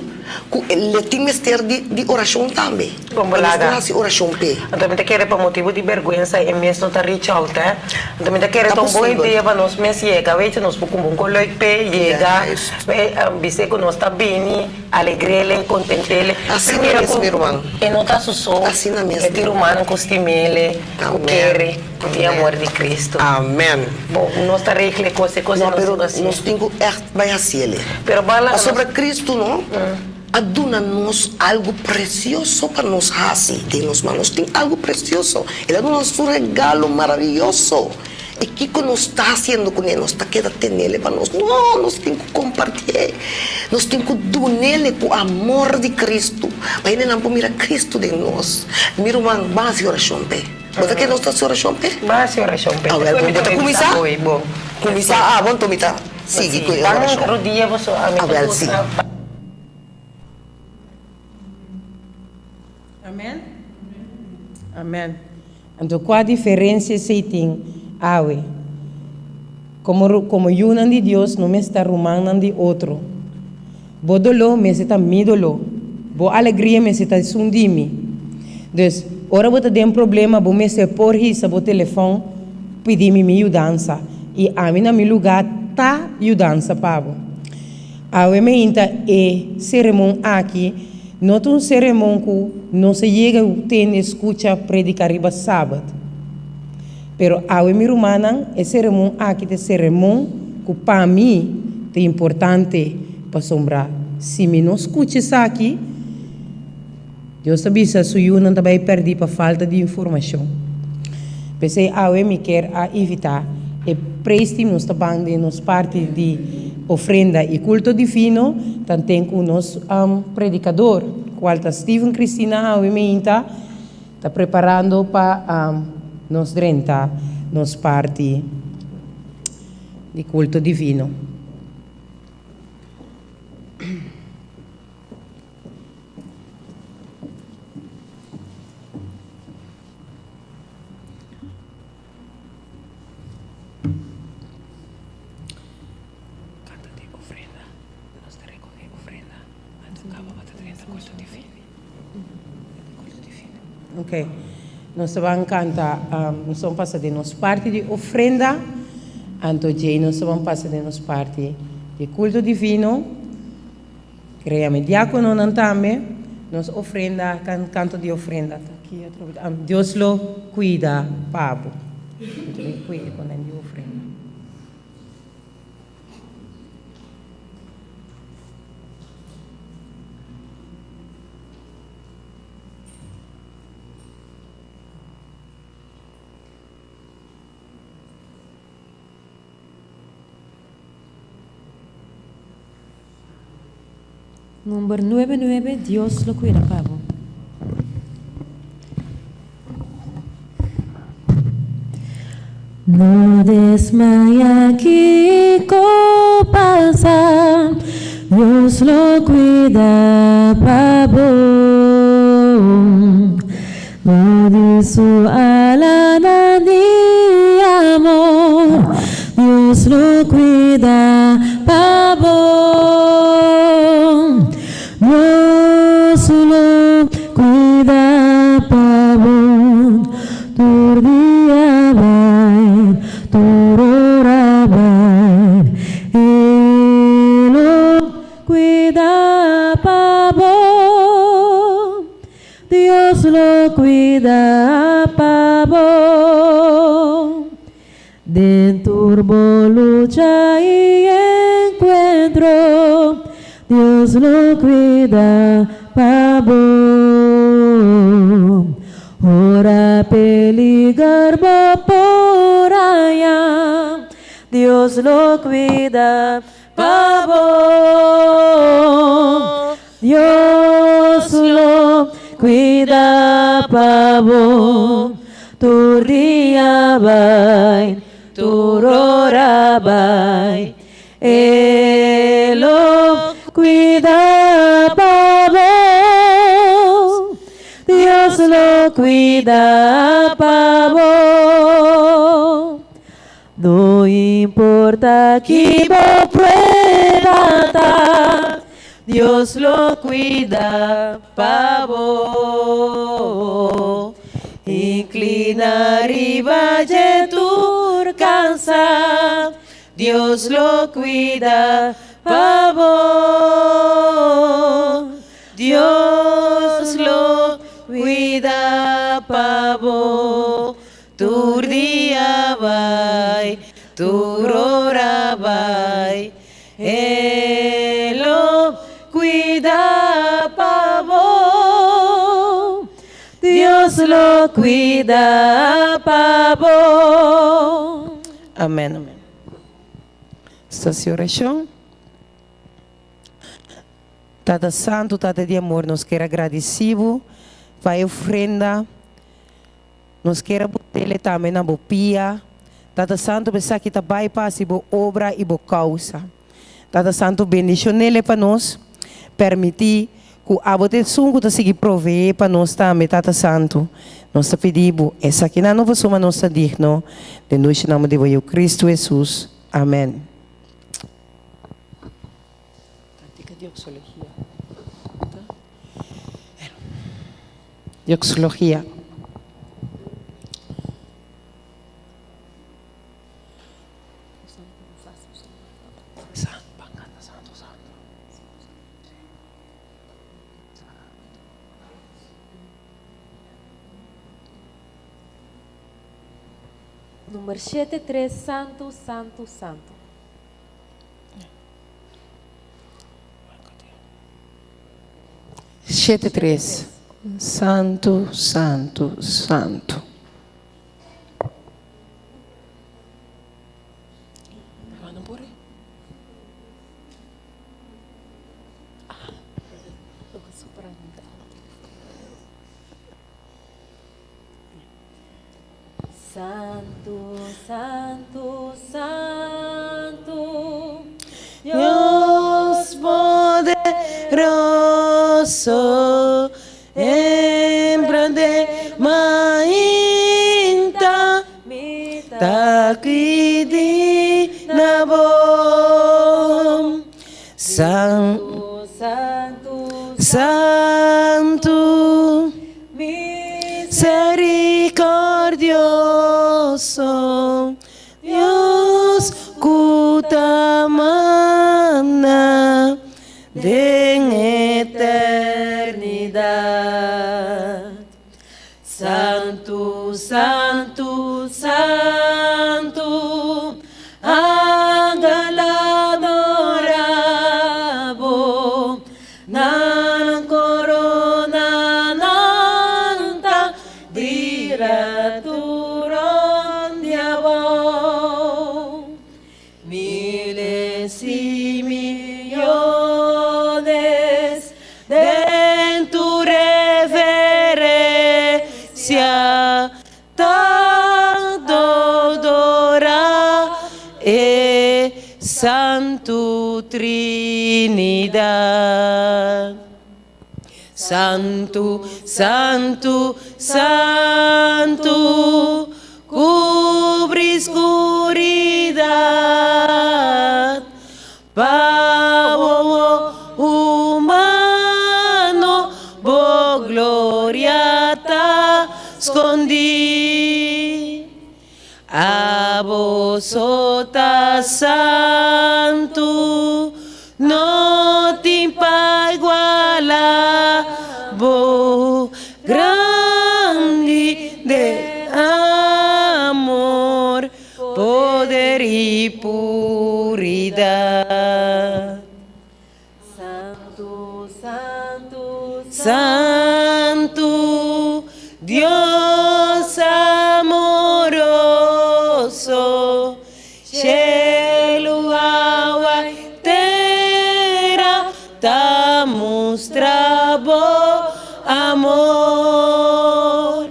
S9: ku e tin mester di orashon tambe.
S10: Bon
S9: Pa nos
S10: balaga.
S9: por hasi orashon p'e.
S10: Anto mi ta kere pa motibu di bèrgwensa e mes no ta reach out, eh. Anto mi ta kere
S9: Ta
S10: ta un bon
S9: posibel.
S10: idea pa nos mes yega, weet je, nos por kumpra un koloik p'e, yega,
S9: Juist.
S10: bis'é ku nos ta bini. Alegrele, kontentele.
S9: Asina
S10: Mira
S9: mes,
S10: ku
S9: mi ruman.
S10: E no ta su so.
S9: Asina mes,
S10: E
S9: mi
S10: tin
S9: ruman.
S10: rumannan ku stimele, ku
S9: Amen.
S10: kere, ku tin
S9: Amen.
S10: amor di Cristo.
S9: Amen.
S10: Bo, nos ta regla e kos, e kos
S9: No,
S10: nos
S9: pero
S10: tin ku hasié.
S9: nos tin ku ègt bai hasiele.
S10: Pero ban laga nos.
S9: Pasobra Cristo no a duna nos algu presioso pa nos hasi den nos man. Nos tin algu presioso. El a duna nos un regalo maraviyoso. I kiko nos ta hasiendo kuné? Nos ta keda tenele pa nos? No, nos tin ku kompartié. Nos tin ku dunele ku amor di Kristu, pa hendenan por mira Kristu den nos. Mi ruman, ban hasi orashon p'e. Bo ta kere nos ta hasi orashon p'e?
S10: Ban hasi orashon p'e.
S9: Awel, bo ta kuminsá? Kuminsá abo, anto mi ta sigui ku e orashon.
S10: Ban rudia boso, ami ta
S9: Awel, si.
S2: Amen. Amen. Anto kua diferensia esei tin awe? Komo komo yunan di Dios no mester ta rumannan di otro. Bo doló mester ta mi doló. Bo alegria mester ta esun di mi. Dus, ora bo ta den problema bo mester por hisa bo telefòn pidi mi mi yudansa i ami na mi lugá ta yudansa pa bo. Awe meinta e seremon aki no ta un seremon ku nos a yega tende skucha prediká riba Sabat. Pero awe mi rumannan e seremon aki ta e seremon ku pa mi ta importante pasobra si mi no skucha esaki, Dios ta bisa su yunan ta bai pèrdí pa falta di informashon. P'esei awe mi kier a invitá e praise team, nos ta ban den nos parti di ofrenda i kulto divino, tanten ku nos predikador, kual ta Steven Cristina awe meinta ta preparando pa nos drenta nos parti di kulto divino. Kanta di ofrenda, nos ta rekohe ofrenda, anto kaba bo ta drenta kulto divino. Kulto divino. Ok, nos ta ban kanta, nos ta ban pasa den nos parti di ofrenda, anto djei nos ta ban pasa den nos parti di kulto divino. Crea mi diacononan tambe. Nos ofrenda, canto di ofrenda ta aki atrobe. Dios lo cuida pa bo. Anto mi cuida con nan di ofrenda.
S1: Number nuebe nuebe Dios lo cuida pa bo. No desmaya kiko pasa Dios lo cuida pa bo Bou di su alanan di amor, Dios lo cuida pa bo. Dios lo cuida pa bo, tur dia bai, tur ora bai, E lo cuida pa bo. Dios lo cuida pa. Lucha i enkuentro, Dios lo kuida pa bo. Ora peliger bo por haña, Dios lo kuida pa bo. Dios lo kuida pa bo. Tur dia bai, tur ora bai, E lo kuida pa bo. Dios lo kuida pa bo. No importa ki bo prueba ta, Dios lo cuida pa bo. Inclina riba dje tur cansa, Dios lo cuida pa bo. Dios lo cuida pa bo. Tur dia bai, tur ora bai, E lo cuida pa bo. Dios lo cuida pa bo.
S2: Amen amen. Esta si oracion. Tata Santo, Tata di amor, nos kier a gradici bo pa e ofrenda. Nos kier a botele tambe na bo pia. Tata Santo, esaki ta bai pa hasi bo obra i bo kousa. Tata Santo, bendicionele pa nos. Permiti ku abo ta esun ku ta sigui proveé pa nos tambe, Tata Santo. Nos ta pidi bo esakinan no pasobra nos ta digno. Den dushi nomber di bo Yu Cristo Jesus. Amen. Doxologia.
S1: Number shete tres Santu, Santu, Santu.
S2: Shete tres. Santu, santu, santu.
S1: Santu, santu, santu,
S2: Dios poderoso, Emprende mainta,
S1: mi
S2: ta pidi na bo. San,
S1: santu,
S2: santu, Misericordioso Dios cu ta manda den eternidad.
S1: Santu, santu, santu, angel ta adora bo, Nan corona nan ta bira tur rond di abou. Miles y miyones den tu reverencia ta adora e Santu Trinidad. Santu, santu, santu, kubri skuridat pa wowo humano bo gloria ta skondí. Abo so ta santu, no tin pa igualá bo, grandi den amor, poder i puresa.
S2: Santu, Dios amoroso, shelu, awa i tera ta mustra bo amor.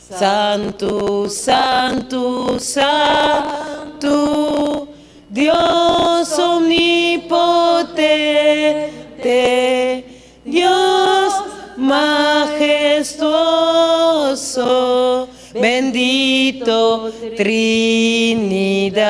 S2: Santu, santu, santu, Dios omnipotente, Dios majestuoso, bendito Trinidad.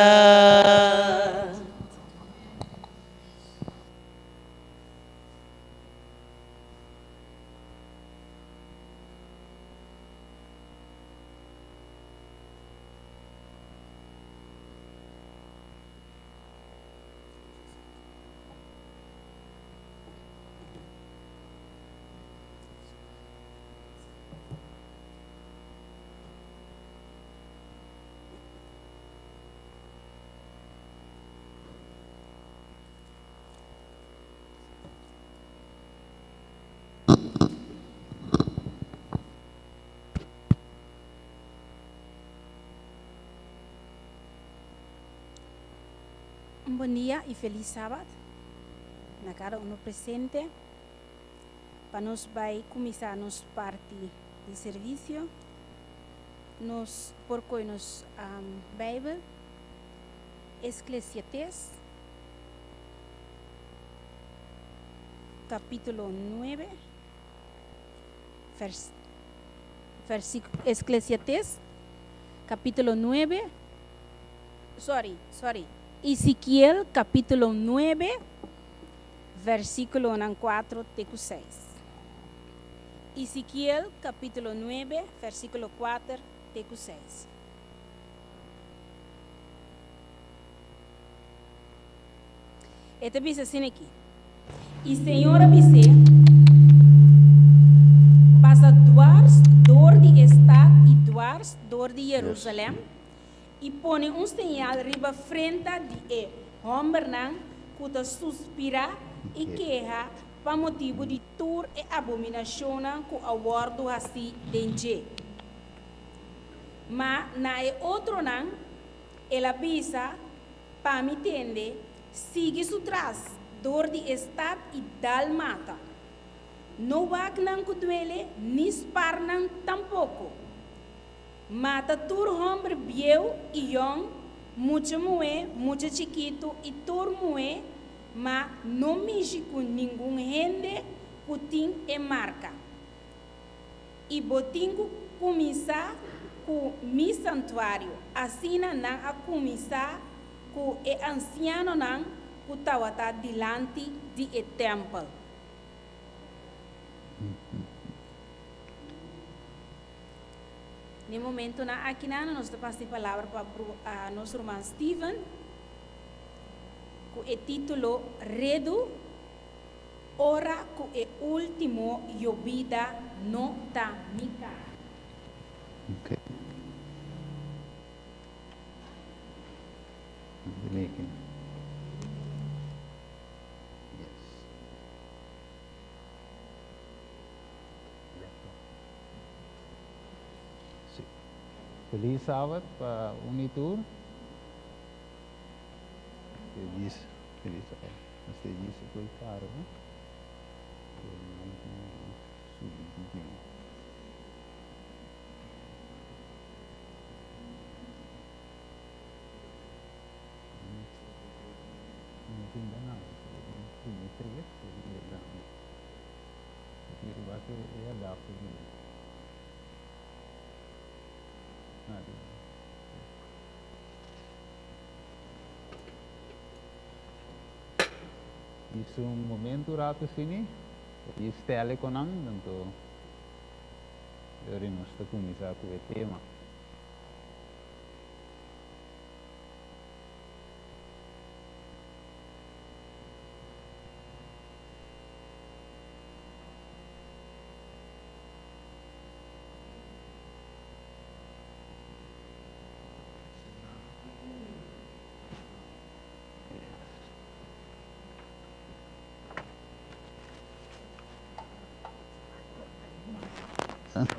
S5: Un bon dia y feliz Sabat na cada uno presente. Pa nos bay cuminsa nos parti di servicio, nos por coy nos Bijbel, Esclesiates, capítulo 9, vers, Eclesiastés, capítulo 9, sorry, sorry, Ezekiel, capítulo 9, versículo 4 te 6. Ezekiel, capítulo 9, versículo 4 te 6. E ta bisa asina aki. I Señor a bis'é, Pasa dwars dor di e stat i dwars dor di Jerusalèm, i pone un señal riba frenta di e hòmbernan ku ta suspirá i keha pa motibu di tur e abominashonnan ku a wòrdu hasí den dje. Ma na e otronan el a bisa, Pa mi tende, sigui su tras dor di e stat i dal mata. No wak nan ku duele ni spar nan tampoko. Mata tur hòmber bieu i yòn, mucha muhé, mucha chikitu i tur muhé, ma no mishi ku ningun hende ku tin e marka. I bo tin ku kuminsá ku mi santuario. Asina nan a kuminsá ku e ansianonan ku tabata dilanti di e tèmpel. Na e momentunan akinan nos ta pasa e palabra pa nos ruman Steven ku e título Redu. Ora ku e último yobida no ta mika.
S11: Okay. Making. Yes. Sí. Feliz Sabbat pa un i tur. Feliz, feliz Sabbat. Mester djis e koe karga pero nan tin ku subi di dje. No tin nada, prome tres riba ke e adapter di. Djis un momento rato asini, djis stelle con nan, anto yori nos ta cuminsa cu e tema. Ok.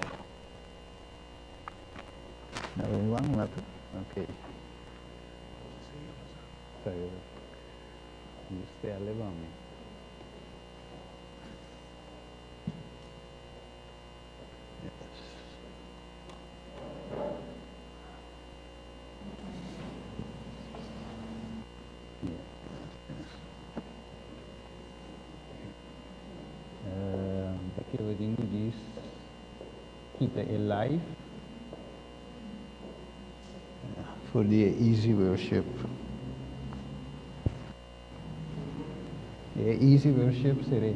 S11: Kiko tin ku djis kita e live
S12: for di e easy worship.
S11: E easy worship ser'é.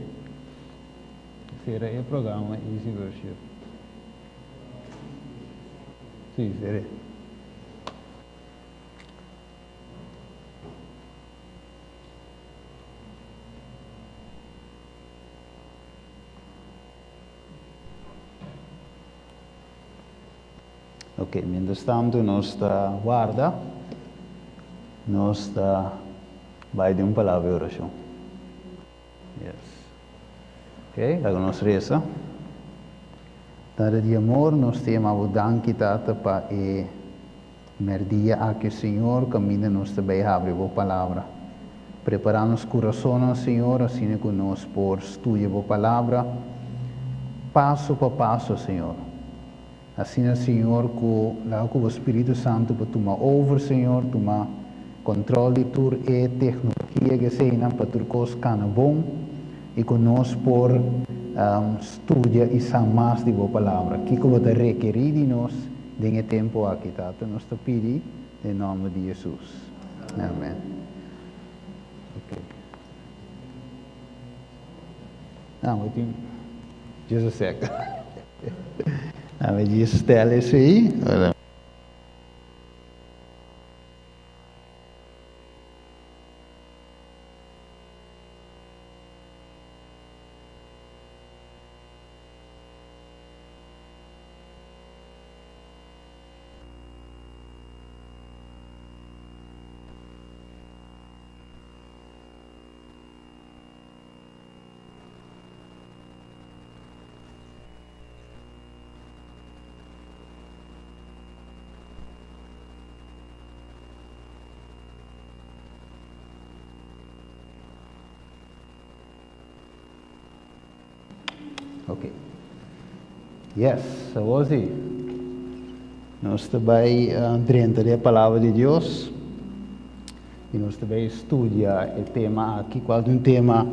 S11: Sera e programa easy worship. Si, ser'é.
S12: Ok, mientras tanto nos ta warda, nos ta bai den un palabra di oracion. Yes. Ok, laga nos reza. Tata di amor, nos ta yama bo danki, Tata, pa e merdia aki, Señor, caminda nos ta bay habri bo palabra. Prepara nos curasonnan, Señor, asina cu nos por studia bo palabra paso pa paso, Señor. Asina, Señor, cu laga cu bo Spiritu Santo por tuma over, Señor, tuma control di tur e tecnologia cu eseinan pa tur cos cana bon y cu nos por studia y sa mas di bo Palabra. Kico bo ta rekeri di nos den e tempo aki, Tata? Nos ta pidi den nomber di Jesus. Amen. Okay. Ah, bo tin just a sec. Ami djis stel esei. Ok. Yes, awor si. Nos ta bai drenta den e Palabra di Dios. I nos ta bai studia e tema aki, cual ta un tema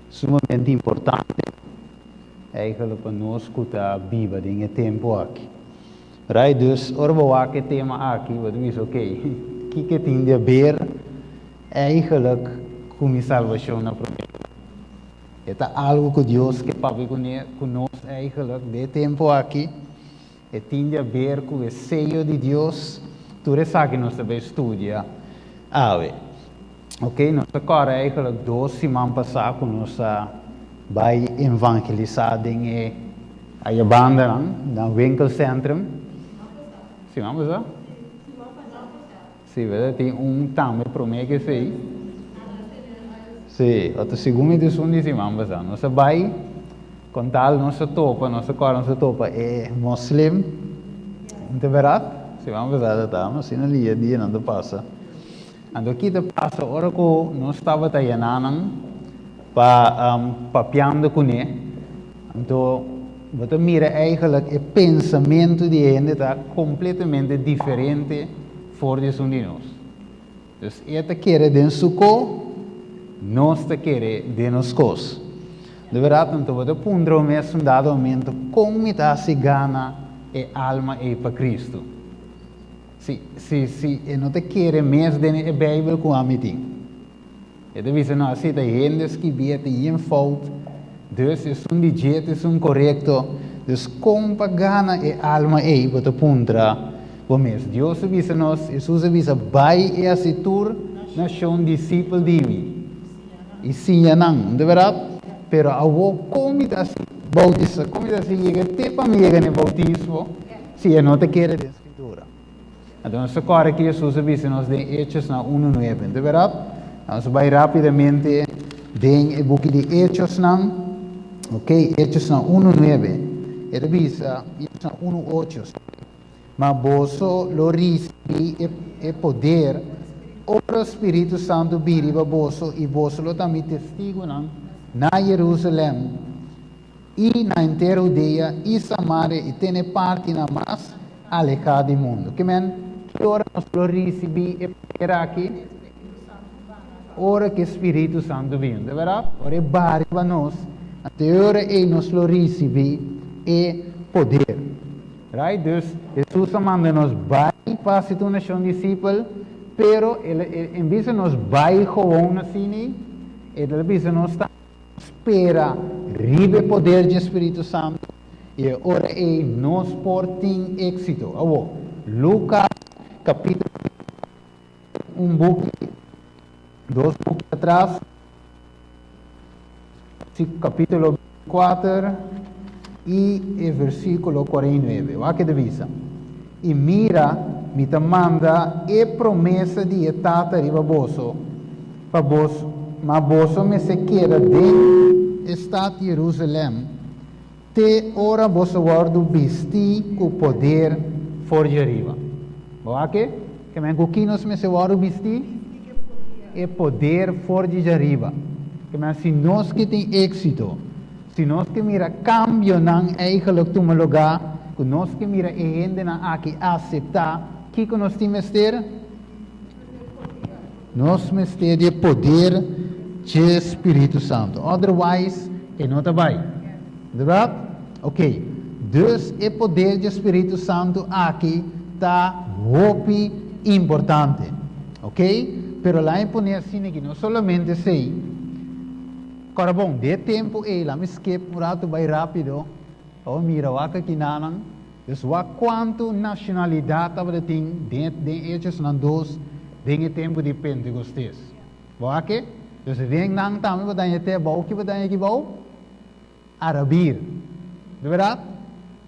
S12: sumamente importante, eigenlijk pa nos cu ta biba den e tempo aki. Right, dus ora bo wak e tema aki, bo ta bisa, ok, kiko tin di haber eigenlijk cu mi salvacion na prome lugar? E ta algo cu Dios ke papia cune, cu nos eigenlijk den e tempo aki. E tin di haber cu e seyo di Dios. Tur esaki nos ta bay studia awe. Ok, nos ta corda eigenlijk dos siman pasa cu nos a bay evangelisa den e aya bandanan, na winkelcentrum. Siman pasa? Si, verdad? Tin un tambe prome cu esey. Si, otro segun y esun di siman pasa. Nos a bay con tal nos a topa, nos a corda nos a topa e moslim. No ta verdad? Siman pasa ta ta, asina lia dianan ta pasa. Anto ki ta pasa ora cu nos tabata yananan pa papiando cune, anto bo ta mira eigenlijk e pensamento di e hende ta completamente diferente for di esun di nos. Dus e ta kere den su ko, nos ta kere den nos kos. De berdad anto bo ta puntra bo mes un dado momento con mi ta haci gana e alma ey pa Cristo? Si, si, si e no ta kere mes den e Bijbel cu ami tin. E ta bisa, no, asi ta hende skibi, e ta yen fout, dus esun di dje ta esun corecto. Dus con pa gana e alma ey bo ta puntra bo mes. Dios a bisa nos, Jesus a bisa, bay y haci tur nacion discipel di mi y siña nan. No ta berdad? Pero awo con mi ta haci bautisa, con mi ta haci yega te pa mi yega na e bautismo si e no ta kere den Scritura? Anto nos ta kòrda ki Hesus a bisa nos den Hechosnan unu nuebe, no ta bèrdat? Nos a bai rápidamente den e buki di Hechosnan, ok, Hechosnan unu nuebe. E ta bisa, Echonan unu ocho, Ma boso lo risibí e e poder ora Spiritu Santu bin riba boso, i boso lo ta mi testigunan na Jerusalèm i na henter Hudea i Samaria i te n'e partinan mas alehá di mundu. Ke men, ki ora nos lo risibí e poder aki? Ora ku e Spiritu Santu bin, ta bèrdat? Ora e baha riba nos, anto e ora ei nos lo risibí e poder. Right? Dus, Hesus a manda nos bai pa hasi tur nashon disipel, pero el en bes di nos bai gewoon asina, el a bisa nos ta spera riba e poder dje Spiritu Santu, i e ora ei nos por tin éksito. Awor, Lukas kapítulo un buki, dos buki atras, capítulo 4 y e versículo 49. Wak ke ta bisa. I mira, mi ta manda e promesa di e Tata riba boso, pa bos, ma boso mester keda den e stat Jerusalèm te ora boso wòrdu bistí ku poder for di ariba. Bo wak ke? Ke men ku ki nos mester wòrdu bistí? E poder for di djariba. Ke men si nos ke tin éksito, si nos ke mira kambionan eigenlijk tuma lugá, ku nos ke mira e hendenan aki aseptá, kiko nos tin mester? Nos mester di e poder dje Spiritu Santu. Otherwise, e no ta bai. Bèrdat? Ok. Dus e poder dje Spiritu Santu aki ta hopi importante. Ok? Pero la'a pone asina aki, no solamente esei. Kòrda bon, den e tempu ei, la'a mi skip un ratu bai rápido, pa bo mira wak aki nanan. Dus wak kuantu nashonalidat tabata tin den den Hechosnan dos den e tempu di Pentekostes. Bo wak e? Dus den nan tambe bo daña te abou, ki bo daña aki bou? Arabir. Di bèrdat?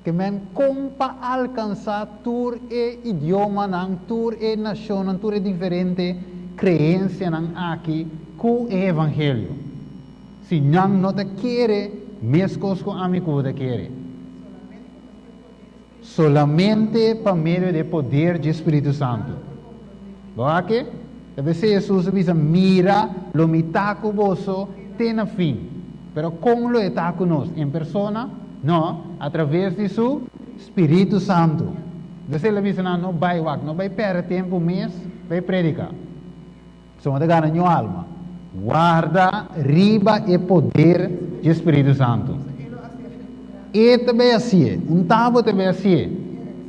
S12: Ke men kon pa alkansá tur e idiomanan, tur e nashonnan, tur e diferente kreensianan aki ku e evangelio? Si nan no ta kere meskos ku ami ku bo ta kere. Solamente pa medio di e poder dje Spiritu Santu. Bo a ke? Ta p'esei Hesus a bisa, Mira, lo mi ta ku boso te na fin. Pero kon lo e ta ku nos? En persona? No, atraves di su Spiritu Santu. P'esei el a bisa nan, No bai wak, no bai pèrdè tempu mes bai prediká. Pasobra ta gana ño alma. Warda riba e poder dje Spiritu Santu. E ta bay hacié. Un tabo ta bay hacié.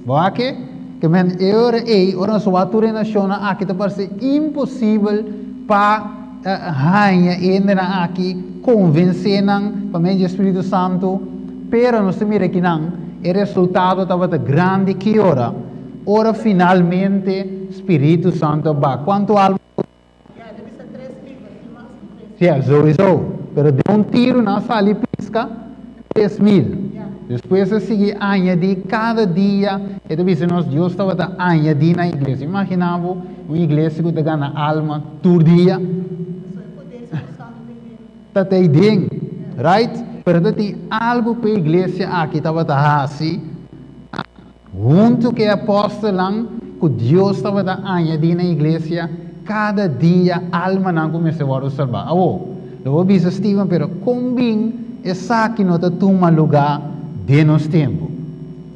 S12: Bo a ke? Ke men e ora ei, ora nos wak tur e nacionnan aki ta parse imposibel pa haña e hendenan aki, convence nan pa medio dje Spiritu Santu, pero nos ta mira kinan e resultado tabata grandi ki ora? Ora finalmente Spiritu Santu a baha, kuantu alma ku. Ya, souiso. Pero den un tiru nan a sali piska 3000. Despues a sigui añadí kada dia, e ta bisa nos Dios tabata añadí na iglesia. Imaginá bo un iglesia ku ta gana alma tur dia. Ta ta ei den, right? Pero ta tin algu ku e iglesia aki tabata hasi. Huntu ku e apòstelnan ku Dios tabata añadí na iglesia, kada dia almanan ku mester wòrdu salbá. Awor, lo bo bisa, Steven, pero kon bin esaki no ta tuma lugá den nos tempu?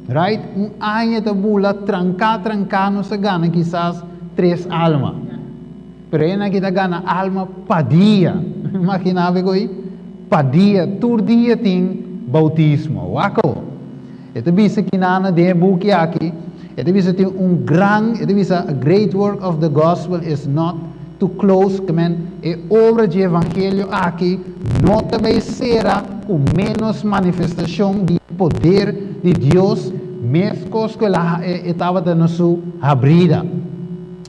S12: Right? Un aña ta bula tranká tranká nos ta gana kisas tres alma. Pero esnan aki ta gana alma pa dia. Imaginá bo ei? Pa dia, tur dia tin boutismo. Wak awor. E ta bisa kinana den e buki aki, e ta bisa tin un gran, e ta bisa a great work of the gospel is not to close, ke men e obra dje evangelio aki no ta bay sera ku menos manifestacion di e poder di Dios meskos ku el a e tabata na su habrida.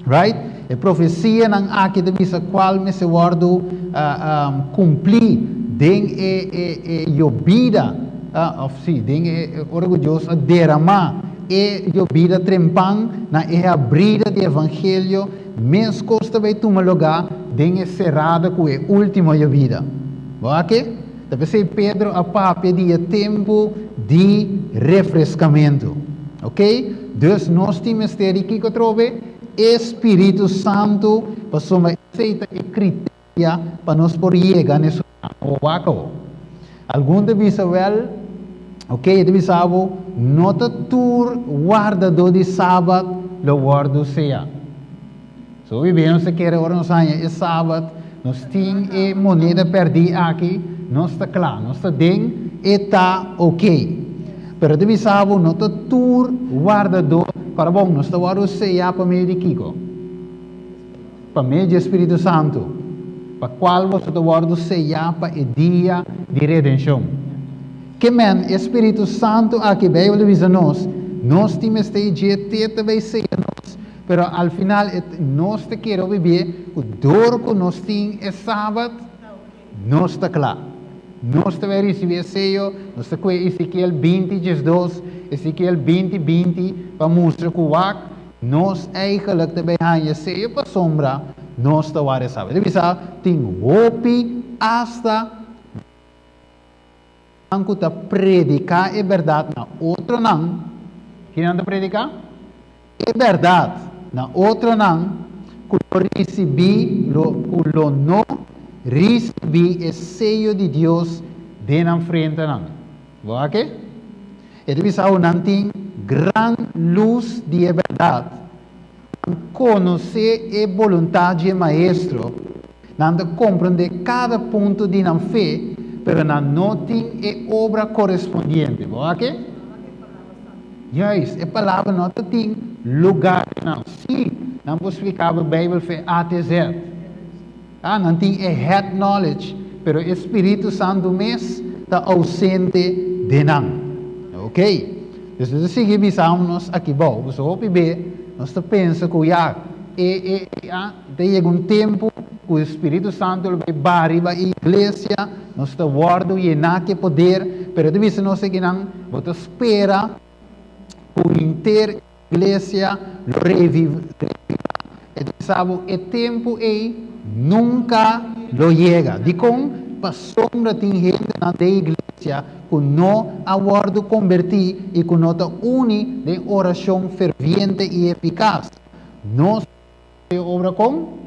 S12: Right? E profecianan aki ta bisa cual mester wordo cumpli den e e e yobida, of si, den e ora cu Dios a derama e yobida trempan na e habrida di evangelio, mescos ta bay tuma lugar den e cerada cu e ultimo yobida. Bo a ke? Ta p'esei Pedro a papia di e tempu di refreskamentu. Ok? Dus nos tin mester di kiko atrobe? E Spiritu Santu, pasobra esei ta e kriteria pa nos por yega na e soberano. Wak awo. Algun ta bisa, Wèl, ok, e ta bisa bo, no ta tur wardadó di Sabat lo wòrdu seyá. So hopi bes nos ta kere ora nos haña e Sabat, nos tin e moneda pèrdí aki, nos ta kla, nos ta den, e ta ok. Pero ta bisa bo, no ta tur wardadó, para bon, nos ta wòrdu seyá pa medio di kiko? Pa medio di e Spiritu Santu, pa kual boso ta wòrdu seyá pa e dia di redenshon. Ke men, e Spiritu Santu aki, Beibel ta bisa nos, nos tin mester dje te ta bai seya nos, Pero al final e nos ta kere obibié ku dor ku nos tin e Sabat, nos ta kla. Nos ta bai risibí e seyo, nos ta kue Ezekiel 20 diesdos, Ezekiel 20 20 pa mustra ku wak nos eigenlijk ta bai haña e seyo pasobra nos ta wak e Sabat. E bisa tin hopi asta Nan ku ta prediká e bèrdat na otronan, ki nan ta prediká? E bèrdat na otronan ku lo risibí lo ku lo no risibí e seyo di Dios den nan frentenan. Bo a ke? E ta bisa ku nan tin gran lus di e bèrdat, nan konosé e boluntat dje Maestro, Nan ta komprondé kada punto di nan fe, pero nan no tin e obra korespondiente. Bo wak e? Juist, e palabra no ta tin lugar den nan. Sí, nan por splika bo Beibel fe A te Z. Ah, nan tin e head knowledge, pero e Spiritu Santu mes ta ousente den nan. Ok. Dus nos ta sigui bisa nos aki bou. Pasobra hopi be nos ta pensa ku ya e e e a. Ta yega un tempu ku e Spiritu Santu lo bai baha riba e iglesia, nos ta wòrdu yená ku e poder, pero ta bisa nos ekinan, bo ta spera ku henter e iglesia lo revivá, e ta bisa bo e tempu ei nunka lo yega. Dikon? Pasobra tin hendenan den iglesia ku no a wòrdu kombertí i ku no ta uni den orashon ferviente i efikas. Nos. E obra kon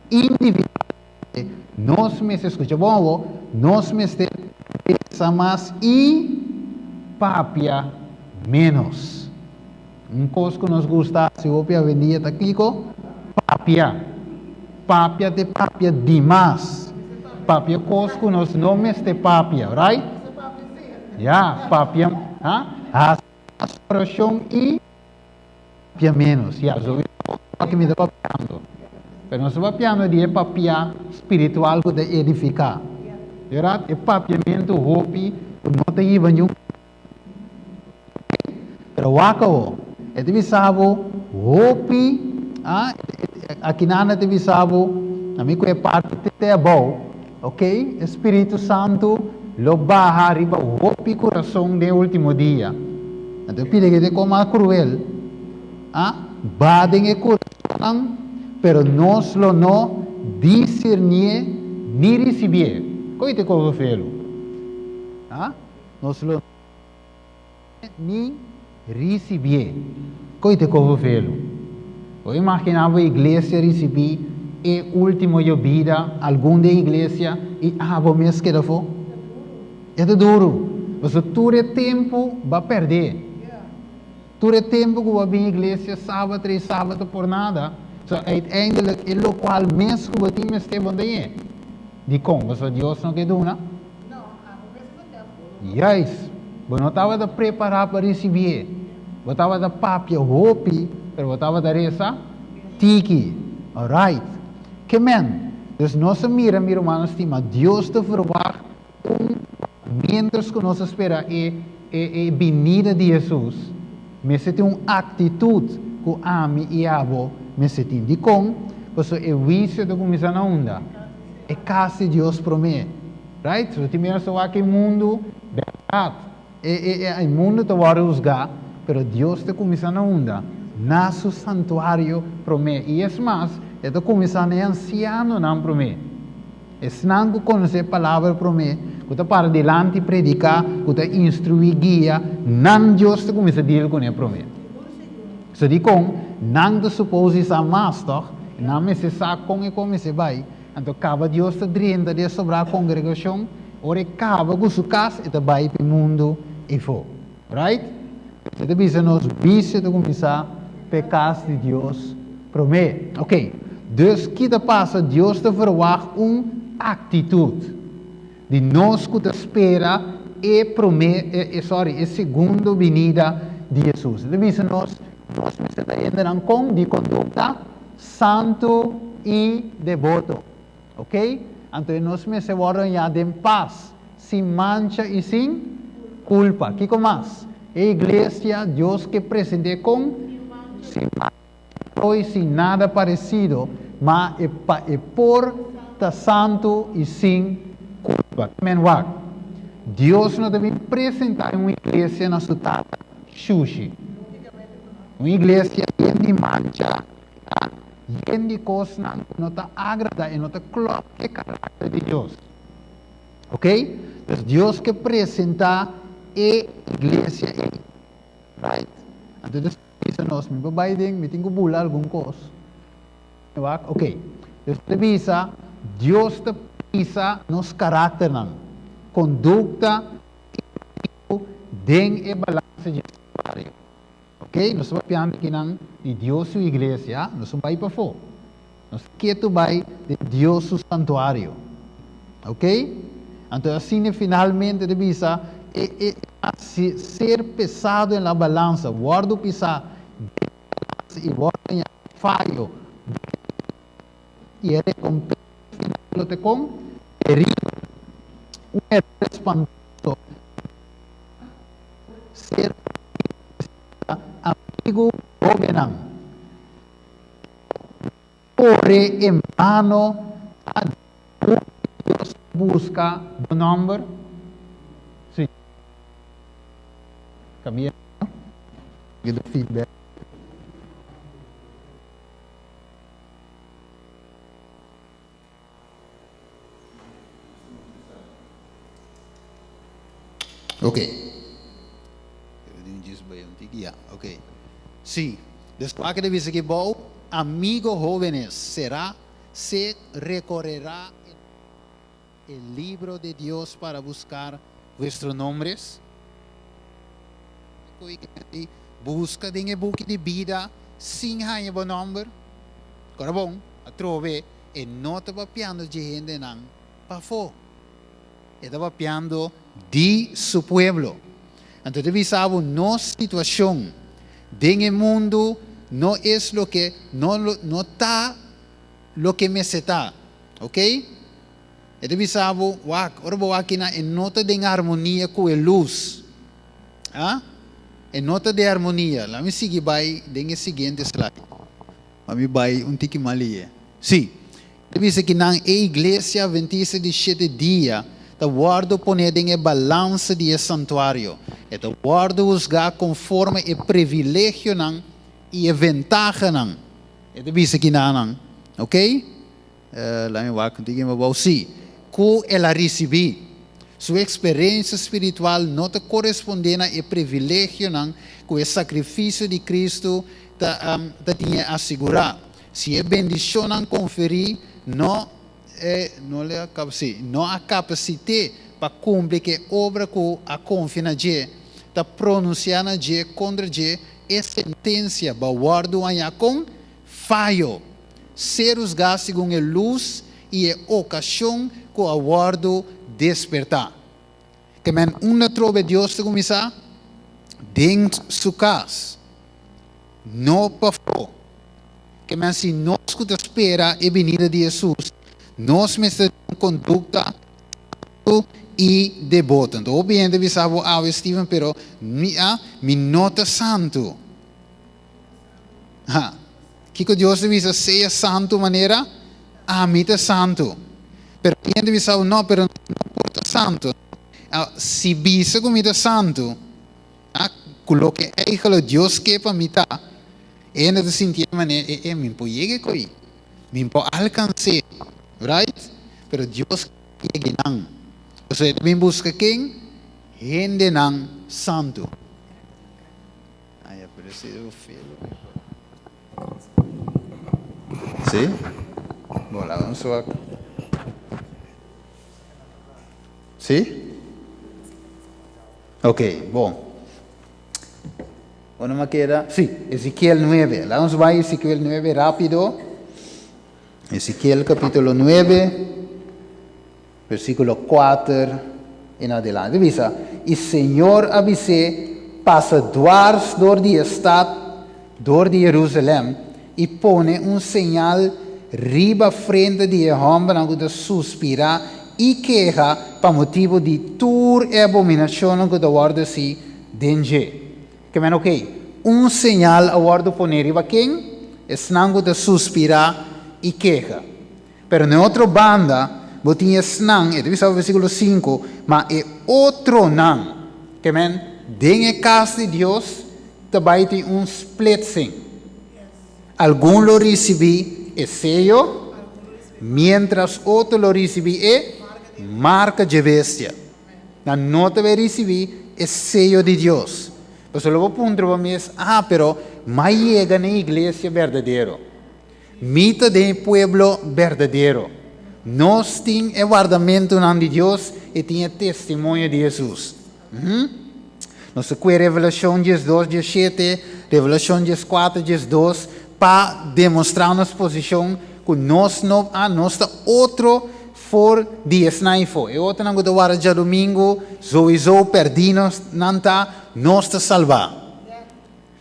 S12: individualmente nos mester skucha bon awo, nos mester pensa mas i papia ménos. Un kos ku nos gusta hasi hopi awendia ta kiko? Papia. Papia te papia dimas. Papia kos ku nos no mester papia, right? Ya, papia, ha? Hasi mas orashon i. Papia menos, ya, so aki mi ta papiando. Pero nos ta papiando di e papia spiritual ku ta edifiká. Verdad? E papiamentu hopi ku no ta hiba niun Pero wak awo, e ta bisa bo hopi, ah, akinan e ta bisa bo, ami ku e parti te abou, ok, e Spiritu Santu lo baha riba hopi kurason den e ultimo dia. Anto e pidi ke kon mas kruel, a baha den e kurasonnan, pero nos lo no disirnié ni risibié. Kon ta e kos felu? A Nos lo no ni risibié. Kon ta e kos felu? Bo imaginá bo iglesia risibí e último yobida, algun den iglesia, i abo mes keda afó? E ta duru, pasobra tur e tempu bo a pèrdé. Tur e tempu ku bo a bin iglesia sabat tras sabat por nada. So uiteindelijk e lokual mes ku bo tin mester bo no ta ñe. Dikon? Pasobra Dios no ke duna? Juist, bo no tabata prepará pa risibié. Bo tabata papia hopi, pero bo tabata resa tiki. Alright. Ke men? Dus nos a mira, mi rumannan stima, Dios ta verwagt Un, miéntras ku nos ta spera e e e binida di Hesus, mester tin un aktitut ku ami i abo mester tin. Dikon? Pasobra e huisio ta kuminsá na unda? E kas di Dios promé. Right? So tin bia nos ta wak e mundu, bèrdat, e e e e mundu ta wòrdu husgá, pero Dios ta kuminsá na unda? Na su santuario promé. I es mas, e ta kuminsá na e ansianonan promé. Esnan ku konosé e palabra promé, ku ta para dilanti prediká, ku ta instruí, guia, nan Dios ta kuminsá deal kuné promé. So dikon nan ta supos di sa mas, tòg? Nan mester sa kon e kon mester bai. Anto kaba Dios ta drenta den e sobrá kongregashon, ora e kaba ku su kas, e ta bai pa e mundu eifó. Right? E ta bisa nos bisio ta kuminsá pa e kas di Dios promé. Ok, dus ki ta pasa? Dios ta verwagt un aktitut di nos ku ta spera e promé, e sorry, e segundo binida di Hesus. E ta bisa nos, nos mester ta hendenan kon di kondukta santu i deboto. Ok? Anto e nos mester wòrdu hañá den pas, sin mancha i sin kulpa. Kiko mas? E iglesia, Dios ke present'é kon? Sin mancha i sin nada paresido, ma e pa e por ta santu i sin kulpa. Men wak, Dios no ta bin presentá un iglesia na su Tata shushi. Un iglesia yen di mancha. Ta yen di kosnan ku no ta agrada i no ta klòp ku e karakter di Dios. Ok? Dus Dios ke presentá e iglesia ei. Right? Anto Dios ta bisa nos, mi por bai den, mi tin ku bula algun kos. Wak? Ok. Dios ta bisa, Dios ta pisa nos karakternan, kondukta i den e balansa dje santuario. Ok, nos ta papiando akinan di Dios su iglesia, nos no bai pafó. Nos ta ketu bai den Dios su santuario. Ok? Anto asina finalmente ta bisa, e e a ser pesado en la balansa, wòrdu pisá den balansa i wòrdu haña fayo den e balansa, i e rekompensa final lo ta kon? Teribel. Un eror espantoso. Ser amigu hóbennan. Kore en bano ta di Dios buska bo nòmber? Sí. Kambia. Get the feedback.
S11: Ok. Ok. Sí. Despues que dice que bou, amigo jóvenes, será, se recorrerá el libro de Dios para buscar vuestros nombres? Busca den e buki di bida sin haña bo nomber? Ora bon, atrobe e no ta papiando dje hendenan pafó. E ta papiando di su pueblo. Anto e ta bisa bo nos situacion den e mundu no es loke no no ta loke mester ta. Ok? E ta bisa bo, wak, ora bo wak kinan e no ta den armonia cu e luz. Ah? E no ta den armonia. Laat mi sigui bai den e siguiente slide. Pa mi bai un tiki malie. Sí. Ta bisa ki nan e Iglesia Adventista di Shete Dia ta wòrdu poné den e balansa di e santuario. E ta wòrdu husgá konforme e privilegionan i e ventahanan. E ta bisa ki nan, ok? Laat mi wak un tiki mabou. Sí, ku el a risibí. Su eksperensia spiritual no ta korespondé na e privilegionan ku e sakrifisio di Kristu ta ta tin e asigurá. Si e bendishonnan konferí no e no le a sí, no a kapasit'é pa kumpli ku e obra ku a konfia na dje, ta pronunsiá na dje kontra dje e sentensia ba wòrdu hañá kon fayo. Ser husgá segun e lus i e okashon ku a wòrdu despertá. Ke men unda trobe Dios ta kuminsá? Den su kas, no pafó. Ke men si nos ku ta spera e binida di Hesus, nos mester tin un kondukta santu i deboto. Anto hopi hende bisa bo awe, Steven, pero mi a, mi no ta santu. Ha. Kiko Dios ta bisa? Sea santu manera ami ta santu. Pero tin hende bisa, no, pero no por ta santu. Si bisa ku mi ta santu, ha, ku loke eigenlijk Dios ke pa mi ta, e hende ta sinti e manera, e, e, mi por yega e koi, mi por alkans'é. Right? Pero Dios yega nan. Pasobra e ta bin buska ken? Hendenan santu. Ay, pero ese es feo. Sí? Bon, laga nos wak. Sí? Ok, bon. Unda mi a keda? Sí, Ezekiel 9. Laga nos bai Ezekiel 9 rápido. Ezekiel capítulo 9, versículo 4 en adelante. Bisa, i Señor a bis'é, Pasa dwars dor di e stat, dor di Jerusalèm, i pone un señal riba frente di e hòmbernan ku ta suspirá i keha pa motibu di tur e abominashonnan ku ta wòrdu hasi den dje. Ke men oke, un señal a wòrdu poné riba ken? Esnan ku ta suspirá i keha. Pero na e otro banda, bo tin esnan, e ta bisa versíkulo sinku, ma e otronan, ke men, den e kas di Dios ta bai tin un splitsing. Algun lo risibí e seyo, miéntras otro lo risibí e marka dje bestia. Nan no ta bai risibí e seyo di Dios. Pasobra lo bo puntra bo mes, Ah, pero m'a yega na e iglesia berdadero. Mi ta den e pueblo berdadero. Nos tin e wardamentunan di Dios i tin e testimonio di Hesus. Nos ta kue Revelashon diesdos, diesshete, Revelashon dieskuater, diesdos pa demostrá nos posishon ku nos no a nos ta otro for di esnan ifo. E otronan ku ta warda djadumingu souiso pèrdí nos nan ta, nos ta salbá.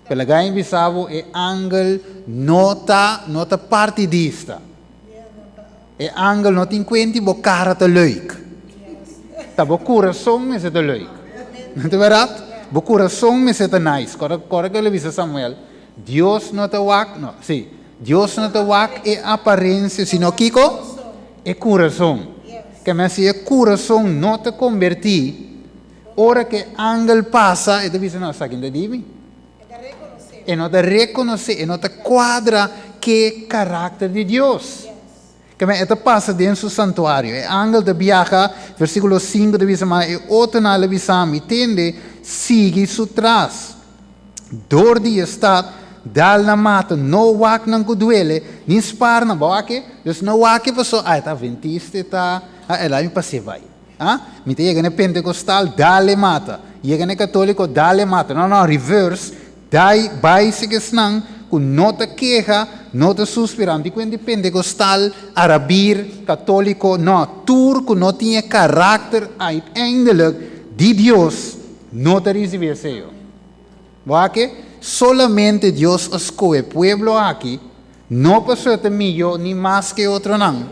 S11: Pero laga mi bisa bo e angel no ta no ta partidista. E angel no tin kuenti bo kara ta leuk. Ta bo kurason mester ta leuk. No ta bèrdat? Bo kurason mester ta nice. Kòrda kòrda ke lo bisa Samuel, Dios no ta wak, no, si, Dios no ta wak e aparensia, sino kiko? E kurason. Ke men si e kurason no ta kombertí, Ora ku e angel pasa, e ta bisa, No, esaki no ta di mi. E no ta rekonosé, e no ta kuadra ku e karakter di Dios. Keme e ta pasa den su santuario. E angel ta biaha, versíkulo sinku ta bisa, Ma e otronan a bisa mi, Tende, sigui su tras. Dor di e stat, dal nan mata, no wak nan ku duele, ni spar nan. Bo wak e? Dus no wak e pasobra, ah, e ta adventista, e ta, ah, el a mi pas'é bai. Ah, mi ta yega na e pentecostal, dale mata. Yega na e católico, dale mata. No, no, reverse. Dai, bai sigi esnan cu no ta keha, no ta suspira. Anti cu di pentecostal, arabir, católico, no. Tur cu no tin e karakter uiteindelijk di Dios, no ta ricibi e seyo. Bo aki? Solamente Dios a scohe pueblo aki, No pasobra ta mihó ni mas ke otronan,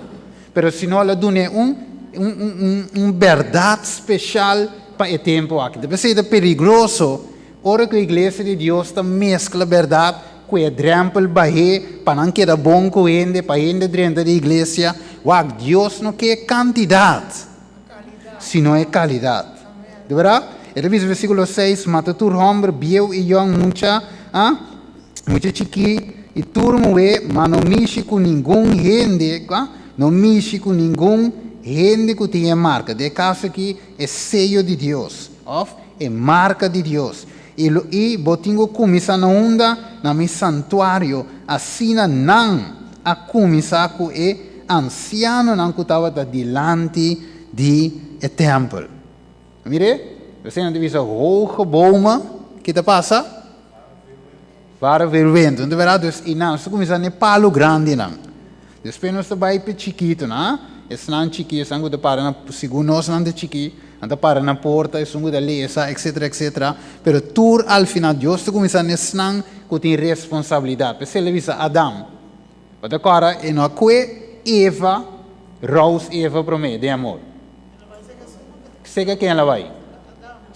S11: pero sino el a dun'é un un un bèrdat speshal pa e tempu aki. Ta p'esei ta peligroso ora ku e iglesia di Dios ta meskla bèrdat ku e drèmpel bah'é pa nan keda bon ku hende, pa hende drenta di iglesia. Wak, Dios no ke kantidat, sino e kalidat. Di bèrdat? E ta bisa versíkulo seis, Mata tur hòmber, bieu i yòn, mucha, a. Mucha chikí i tur muhé, ma no mishi ku ningun hende, kua? No mishi ku ningun hende ku tin e marka, den e kaso akí e seyo di Dios, òf e marka di Dios. I lo i bo tin ku kuminsá na unda? Na mi santuario. Asina nan a kuminsá ku e ansianonan ku tabata dilanti di e tèmpel. Mir'é, esei nan ta bisa hoge bomen, ki ta pasa? Para veel wento, no ta berdad? Dus i nan, nos ta kuminsá n'e palu grandinan. Despues nos ta bai p'e chikitonan, esnan chikí, esnan ku ta para na, segun nos nan ta chikí, nan ta para na porta, esun ku ta lesa, etsetera, etsetera. Pero tur al final Dios ta kuminsá n'esnan ku tin responsabilidat. P'esei el a bisa Adam, bo ta kòrda e no a kue Eva, rous Eva promé den amor. Seka ken el a bai?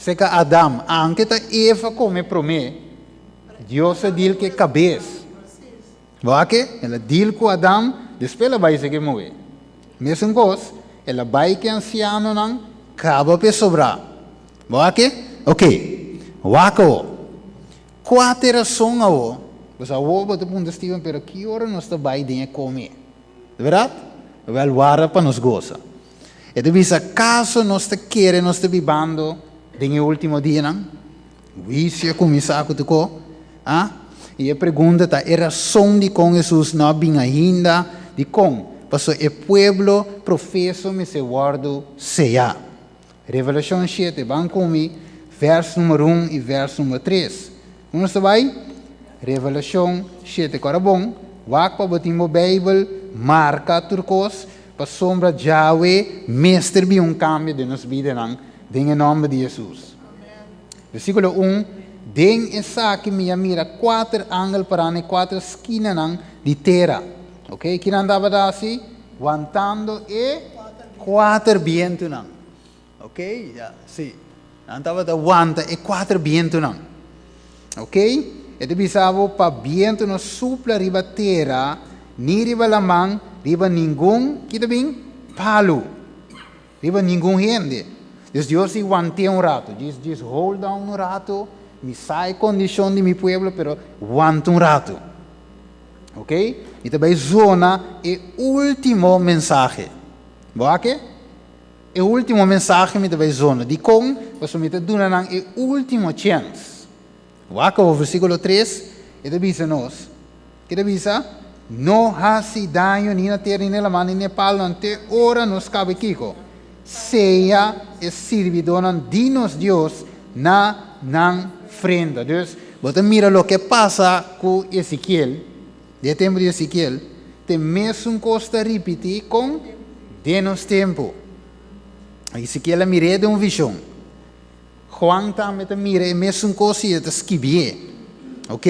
S11: Seka Adam. Anke ta Eva kome promé, Dios a dil ku e kabes. Wak e? El a dil ku Adam, despues el a bai seka e muhé. Mesun kos, el a bai ku e ansianonan, kaba pa e sobrá. Wak e? Oke. Wak awor. Kua ta e rason awor? Pues awor bo ta puntra Steven, pero ki ora nos ta bai den e kome? Di bèrdat? Wèl, warda pa nos gosa. E ta bisa, Akaso nos ta kere nos ta bibando den e último dianan? Huisio a kuminsá ku tukó. A I e pregunta ta e rason dikon Hesus no a bin ainda. Dikon? Pasobra e pueblo profeso mester wòrdu seyá. Revelashon shete, ban ku mi, vèrs number un i vèrs number tres. Kon nos ta bai? Revelashon shete. Kòrda bon, wak pa bo tin bo Beibel, marka tur kos, pasobra djawe mester bin un kambio den nos bidanan, den e nòmber di Hesus. Versíkulo un, Den esaki mi a mira kuater angel pará na e kuater skinanan di tera. Oke, kinan tabata hasi? Wantando e kuater bientunan. Ok, ya, sí. Nan tabata wanta e kuater bientunan. Ok, e ta bisa bo pa bientu no supla riba tera, ni riba laman, riba ningun, ki ta bin? Palu. Riba ningun hende. Dus Dios di want'é un ratu. Djis, djis hold on un ratu. Mi sa e kondishon di mi pueblo, pero wanta un ratu. Ok? Mi ta bai zona e último mensahe. Bo a ke? E último mensahe mi ta bai zona. Dikon? Pasobra mi ta duna nan e último chèns. Wak awor versíkulo tres, e ta bisa nos, ke ta bisa, No hasi daño ni na tera ni na laman ni na e palunan te ora nos kaba kiko? Seya e sirbidónan di nos Dios na nan frenta. Dus, bo ta mira loke a pasa ku Ezekiel, den e tempu di Ezekiel, te mesun kos ta ripití kon den nos tempu. Ezekiel a mir'é den un vishon. Juan tambe ta mira e mesun kos i e ta skibié. Ok?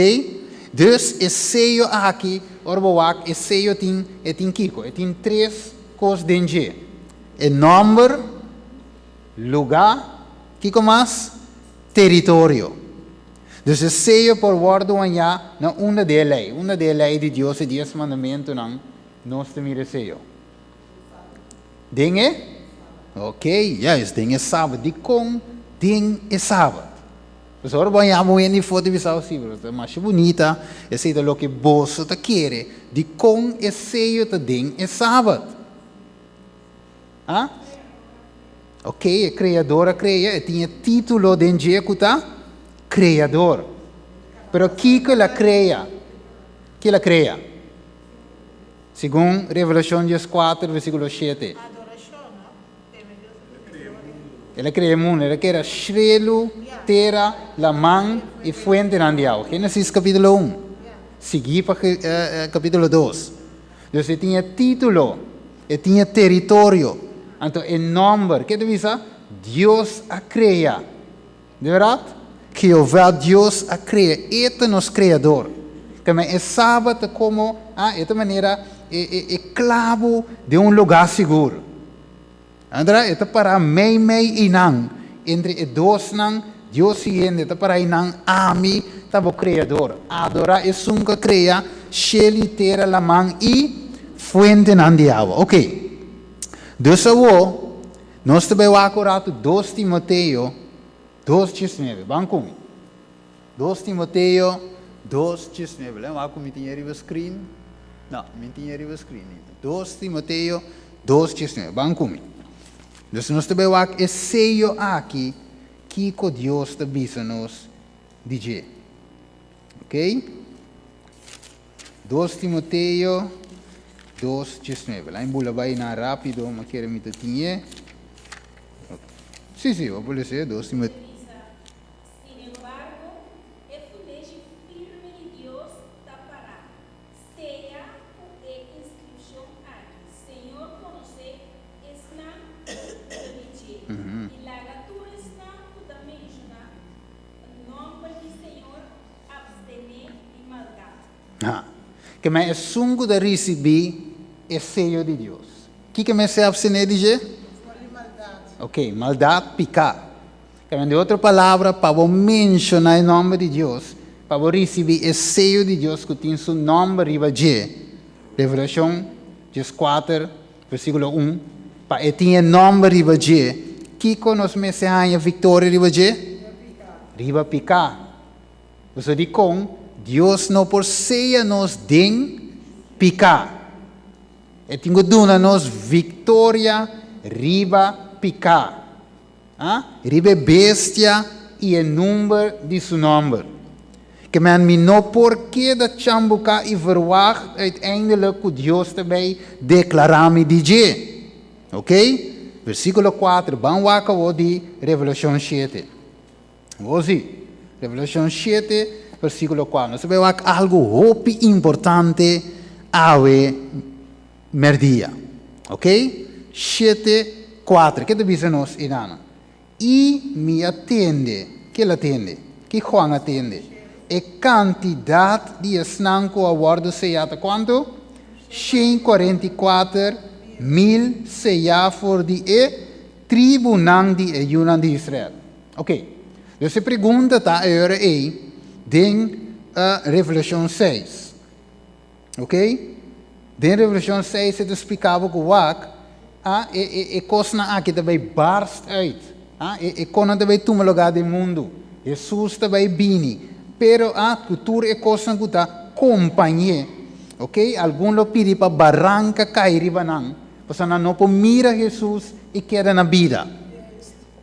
S11: Dus e seyo aki, ora bo wak, e seyo tin, e tin kiko? E tin tres kos den dje. E nòmber, lugá, kiko mas? Teritorio. Dus e seyo por wòrdu hañá na unda di e lei. Unda di e lei di Dios, e dies mandamentunan, nos ta mira e seyo. Den e? Ok, juist, den e sabat. Dikon den e sabat? Pasobra ora bo a yama un hende for di bisa si, pero ta masha bunita, esei ta loke boso ta kere. Dikon e seyo ta den e sabat? Ha? Ok, e Kreador a krea, e tin e título den dje ku ta Kreador. Pero kiko el a krea? Ki el a krea? Segun Revelashon dieskuater versíkulo shete. El a krea e mundu, el a krea shelu, tera, laman i fuentenan di awa. Génesis kapítulo un, siguí pa kapítulo dos. Dus e tin e título, e tin e teritorio, anto e nòmber, ke ta bisa? Dios a krea. Di bèrdat, Jehová Dios a krea, e ta nos Kreador. Tambe e Sabat ta komo, ah, e ta manera e, e, e klabu den un lugá sigur. Andra, e ta pará mei mei einan, entre e dosnan, Dios i hende, e ta pará einan, Ami ta bo Kreador. Adorá esun ku a krea shelu i tera, laman i fuentenan di awa. Oké. Dus awor, Nos ta bai wak un ratu dos Timoteo dos diesnuebe. Ban ku mi. Dos Timoteo dos diesnuebe. Lei wak ku mi tin e riba screen. No, mi tin e riba screen ainda. Dos Timoteo dos diesnuebe. Ban ku mi. Dus nos ta bai wak e seyo aki kiko Dios ta bisa nos di dje. Ok? Dos Timoteo dos diesnuebe. Lain bula bai nan rápido, ma kere mi ta tin'é. Sí, sí, bo por lesa dos Timoteo.
S5: Sin embargo, e fundeshi firme di Dios ta pará, sea ku e inskripshon aki, Señor konosé esnan ku ta di dje, i laga tur esnan ku ta menshoná nòmber di Señor Abstené di maldat.
S11: Ha. Ke men esun ku ta risibí e seyo di Dios. Kiko mester abstené di dje?
S4: For di maldat.
S11: Ok, maldat, piká. Ke men, di otro palabra, pa bo menshoná e nòmber di Dios, pa bo risibí e seyo di Dios ku tin su nòmber riba dje, Revelashon dieskuater, versíkulo un, pa e tin e nòmber riba dje, kiko nos mester haña viktoria riba dje? Riba piká. Pasobra dikon Dios no por seya nos den piká? E tin ku duna nos viktoria Riba piká. Ah, riba e bestia i e number di su nòmber. Ke men mi no por keda chambuká i verwagt uiteindelijk ku Dios ta bai deklará mi di dje. Ok? Versíkulo kuater, ban wak awor di Revelashon shete. Gozi, Revelashon shete, versíkulo kuater. Nos ta bai wak algu hopi importante awe mèrdia. Ok? Shete, kuater. Ke ta bisa nos enanan? I mi a tende, ke el a tende? Ke Juan a tende? E kantidat di esnan ku a wòrdu seyá ta kuantu? 144,000 seyá for di e tribunan di e yunan di Israel. Ok. Dus e pregunta ta e ora ei den Revelashon seis. Ok? Den Revelashon seis e ta splika bo ku wak, ah, e, e, e kosnan aki ta bai barst uit. Ah, e, e konan ta bai tuma lugá den mundu. Hesus ta bai bini. Pero, ah, ku tur e kosnan ku ta kompañ'é. Ok? Algun lo pidi pa baranka kai riba nan, pasobra nan no por mira Hesus i keda na bida.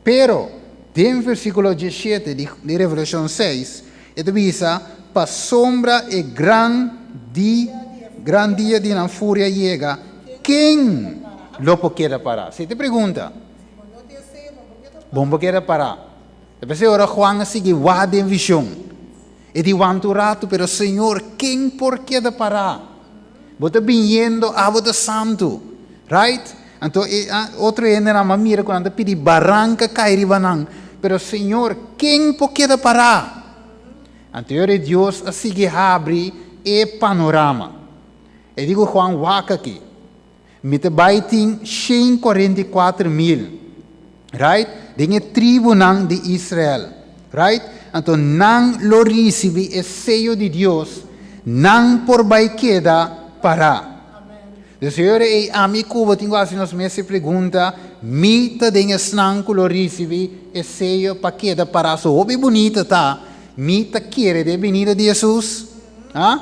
S11: Pero, den versíkulo diesshete di di Revelashon seis, e ta bisa, Pasobra e gran di gran dia di nan furia yega, ken lo por keda pará? Si e ta pregunta, Bo por keda pará? Ta p'esei ora Juan a sigui wak den vishon, e di wanta un ratu, Pero Señor, ken por keda pará? Bo ta biniendo, abo ta santu. Right? Anto e otro hendenan a mira ku nan ta pidi baranka kai riba nan. Pero Señor, ken por keda pará? Anto e ora Dios a sigui habri e panorama. E di ku Juan, Wak aki. Mi ta bai tin 144,000. Right? Den e tribunan di Israel. Right? Anto nan lo risibi e seyo di Dios, nan por bai keda pará. Dus e ora ei ami ku bo tin ku hasi nos mes e pregunta, Mi ta den esnan ku lo risibi e seyo pa keda pará? So hopi bunita ta, mi ta kere den e binida di Hesus? Ha?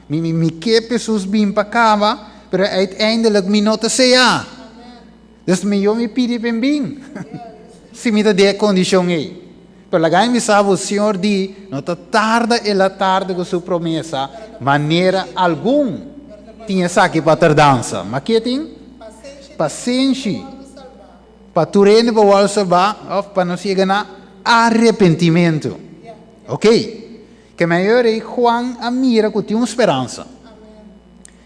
S11: Mi, mi, mi ke pa Hesus bin pa kaba, pero uiteindelijk mi no ta seyá. Dus mihó mi pidi pa e bin, si mi ta den e kondishon ei. Pero laga mi bisa bo, Señor di, no ta tarda el a tarda ku su promesa, manera algun tin esaki pa tardansa. Ma ke tin? Pasenshi pa tur hende por wòrdu salbá òf pa nos yega na arepentimentu. Oké. Ke mayor ei Juan a mira ku tin un speransa.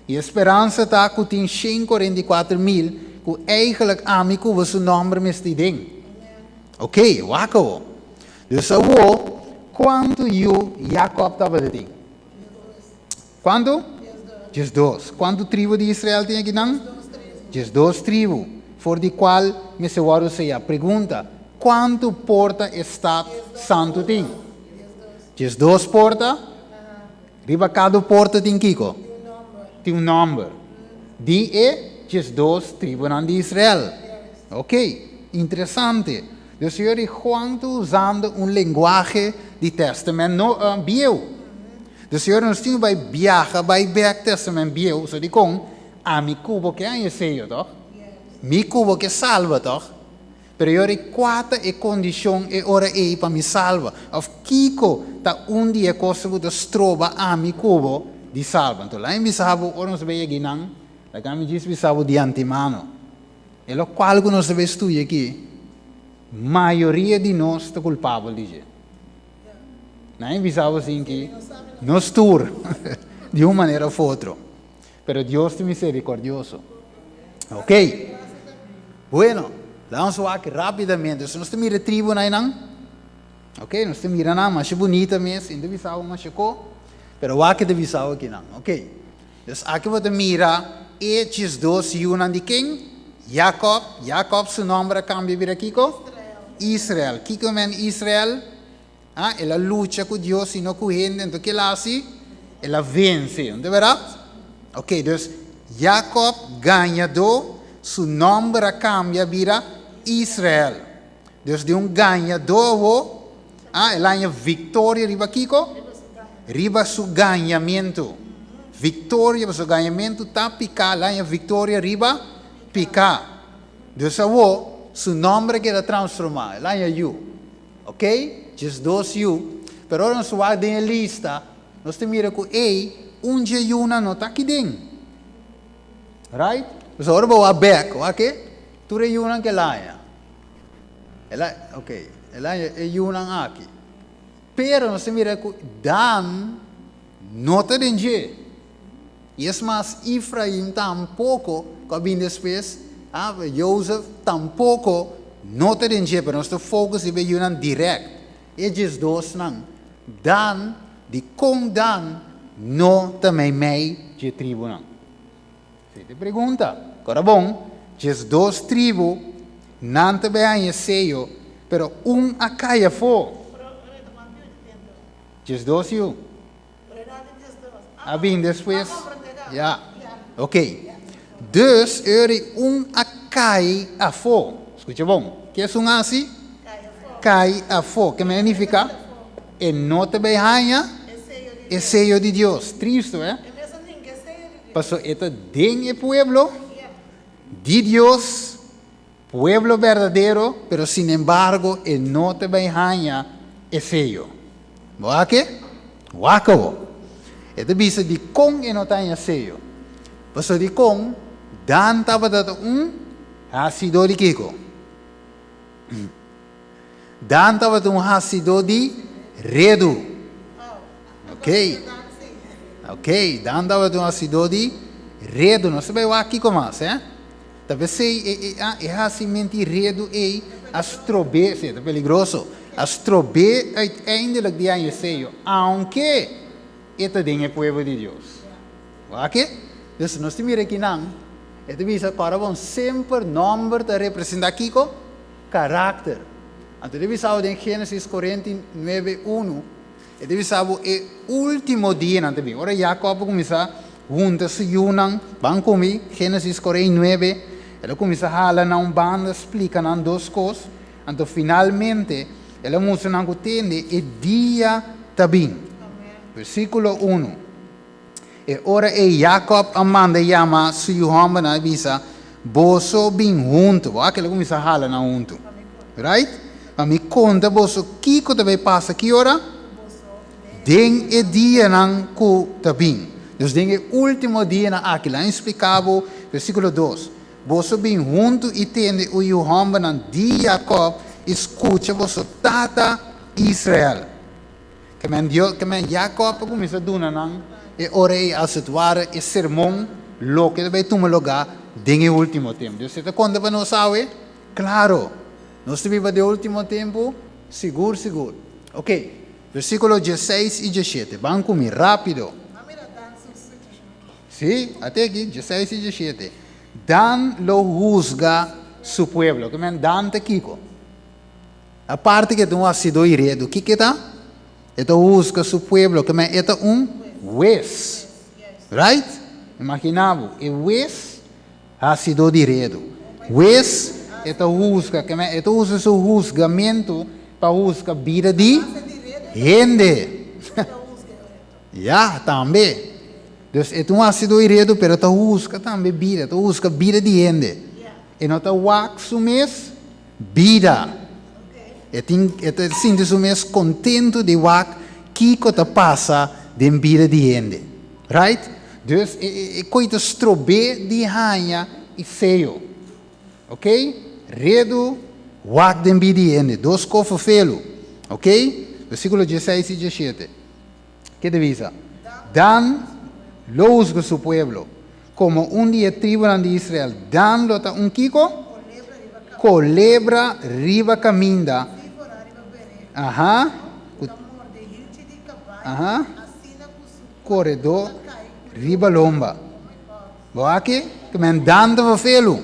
S11: I e speransa ta ku tin 144,000 ku eigenlijk ami ku bo su nòmber mester den. Oké, wak awo. Dus awo, kuantu yu Jakòb tabata tin? Kuantu? 12. Kuantu tribu di Israel tin akinan? 12 tribu, for di kual mester wòrdu seyá. Pregunta, kuantu porta e stat santu tin? 12 porta? Riba kada porta tin kiko? Tin un nòmber di e 12 tribunan di Israel. Ok, interesante. Dus señor di Juan ta usando un lenguahe di Tèstamènt no, Bieu. Dus señor nos tin ku bai biaha bai bèk Tèstamènt Bieu, so dikon ami ku bo ke haña seyo tòg? Mi ku bo ke salba tòg? Pero e ora ei kua ta e kondishon e ora ei pa mi salba? Òf kiko ta un di e kosnan ku ta stroba ami ku bo di salba? Anto laga mi bisa bo, ora nos bai yega einan, laga mi djis bisa bo di antemano, e lokual ku nos ta bai studia aki, mayoria di nos ta kulpabel di dje. Nan a bisa bo asin ki nos tur, di un manera òf otro. Pero Dios ta misericordioso. Ok. Bueno, laat ons wak rapidamente. So nos ta mira e tribunan einan. Ok, nos ta mira nan masha bunita mes. Sin ta bisa bo masha ko. Pero wak e ta bisa bo akinan. Ok. Dus aki bo ta mira e 12 yunan di ken? Jacob. Jacob su nomber a cambia bira kiko? Israel. Kiko men Israel? Ah, el a lucha ku Dios i no ku hende, anto ke el a hasi? El a vense, no ta bèrdat? Ok, dus Jakòb gañadó, su nòmber a kambia bira Israel. Dus di un gañadó awó, ah, el a haña viktoria riba kiko? Riba su gañamentu. Viktoria, pasobra gañamentu ta piká, el a haña viktoria riba piká. Dus awor, su nòmber a keda transformá. El a haña yu. Ok? 12 yu. Pero ora nos wak den e lista, nos ta mira ku ei, un dje yunan no ta aki den. Right? Dus ora bo wak bèk, wak ke? Tur e yunan ku el a haña. El a, ok, el a haña e yunan aki. Pero nos ta mira ku Dan no ta den dje. I es mas, Efraim tampoko, ku a bini despues, ah, Jozef tampoko no ta den dje, pero nos ta focus riba e yunan dirèkt, e diesdosnan. Dan, dikon Dan no ta meimei dje tribunan? Esei ta e pregunta. Ora bon, 12 tribu, nan ta bai haña e seyo, pero un a kai afó. 12 yu. A bin despues? Ya. Ok. Dus eri un a kai afó. Skucha bon. Ke esun hasi? Kai afó. Ke mene nifiká? E no ta bai haña e seyo di Dios. Tristu, eh? Paso e ta den e pueblo di Dios, pueblo berdadero, pero sinembargo e no ta bai haña e seyo. Bo a ke? Wak awor. E ta bisa dikon e no ta haña seyo. Pasobra dikon Dan tabata ta un hasidó di kiko? Dan tabata un hasidó di redu. Ok. Ok, Dan tabata un hasidó di redu. Nos ta bai wak kiko mas, eh? Ta p'esei e e a e hasimenti redu ei a strob'é, sí, ta peligroso, a strob'é uiteindelijk di haña seyo, aunke e ta den e pueblo di Dios. Wak e? Dus nos ta mira akinan, e ta bisa kòrda bon, semper nòmber ta representá kiko? Karakter. Anto e ta bisa bo den Génesis 49, unu, E ta bisa bo e último dianan ta bin. Ora Jakòb a kuminsá hunta su yunan, ban ku mi, Génesis 49, el a kuminsá hala na un banda, splika nan dos kos, anto finalmente el a mustra nan ku tende e dia ta bin. Versíkulo unu, E ora ei Jakòb a manda yama su yu hòmbernan i bisa, Boso bin huntu. Bo a kila kuminsá hala nan huntu. Right? Pa mi konta boso kiko ta bai pasa ki ora? Den e dianan ku ta bin. Dus den e último dianan aki. Laga mi splika bo versíkulo dos. Boso bin huntu i tende u yu hòmbernan di Jakòb i skucha boso tata Israel. Ke men Dios, ke men Jacob a kuminsá duna nan e ora ei as it ware e sermon loke ta bai tuma lugá den e último tempu. Dios ta konta pa nos awe? Klaro! Nos ta biba den e último tempu? Sigur, sigur. Oke, versíkulo diesseis i diesshete. Ban ku mi rápido. Sí, ate aki, diesseis i diesshete. Dan lo husga su pueblo. Ke men Dan ta kiko? Aparte ku e ta un hasidó i redu, kiko e ta? E ta husga su pueblo, ke men e ta un hues. Right? Imaginá bo, e hues hasidó di redu. Hues, e ta husga, ke men e ta usa su husgamentu pa husga bida di hende. Ya, tambe. Dus e ta un hasidó i redu, pero e ta husga tambe bida, e ta husga bida di hende. E no ta wak su mes Bida. E tin, e ta sinti su mes kontentu di wak kiko ta pasa den bida di hende. Right? Dus e, e, e koi ta strob'é di haña i seo. Ok? Redu wak den bida di hende. Dos kofo felu. Ok? Versíkulo 16 i 17. Ke ta bisa? Dan lo husga su pueblo komo un di e tribunan di Israel. Dan lo ta un kiko? Kolebra riba kaminda. Aha. Aha. Koredó riba lomba. Bo aki? Ke men Dan ta verfelu.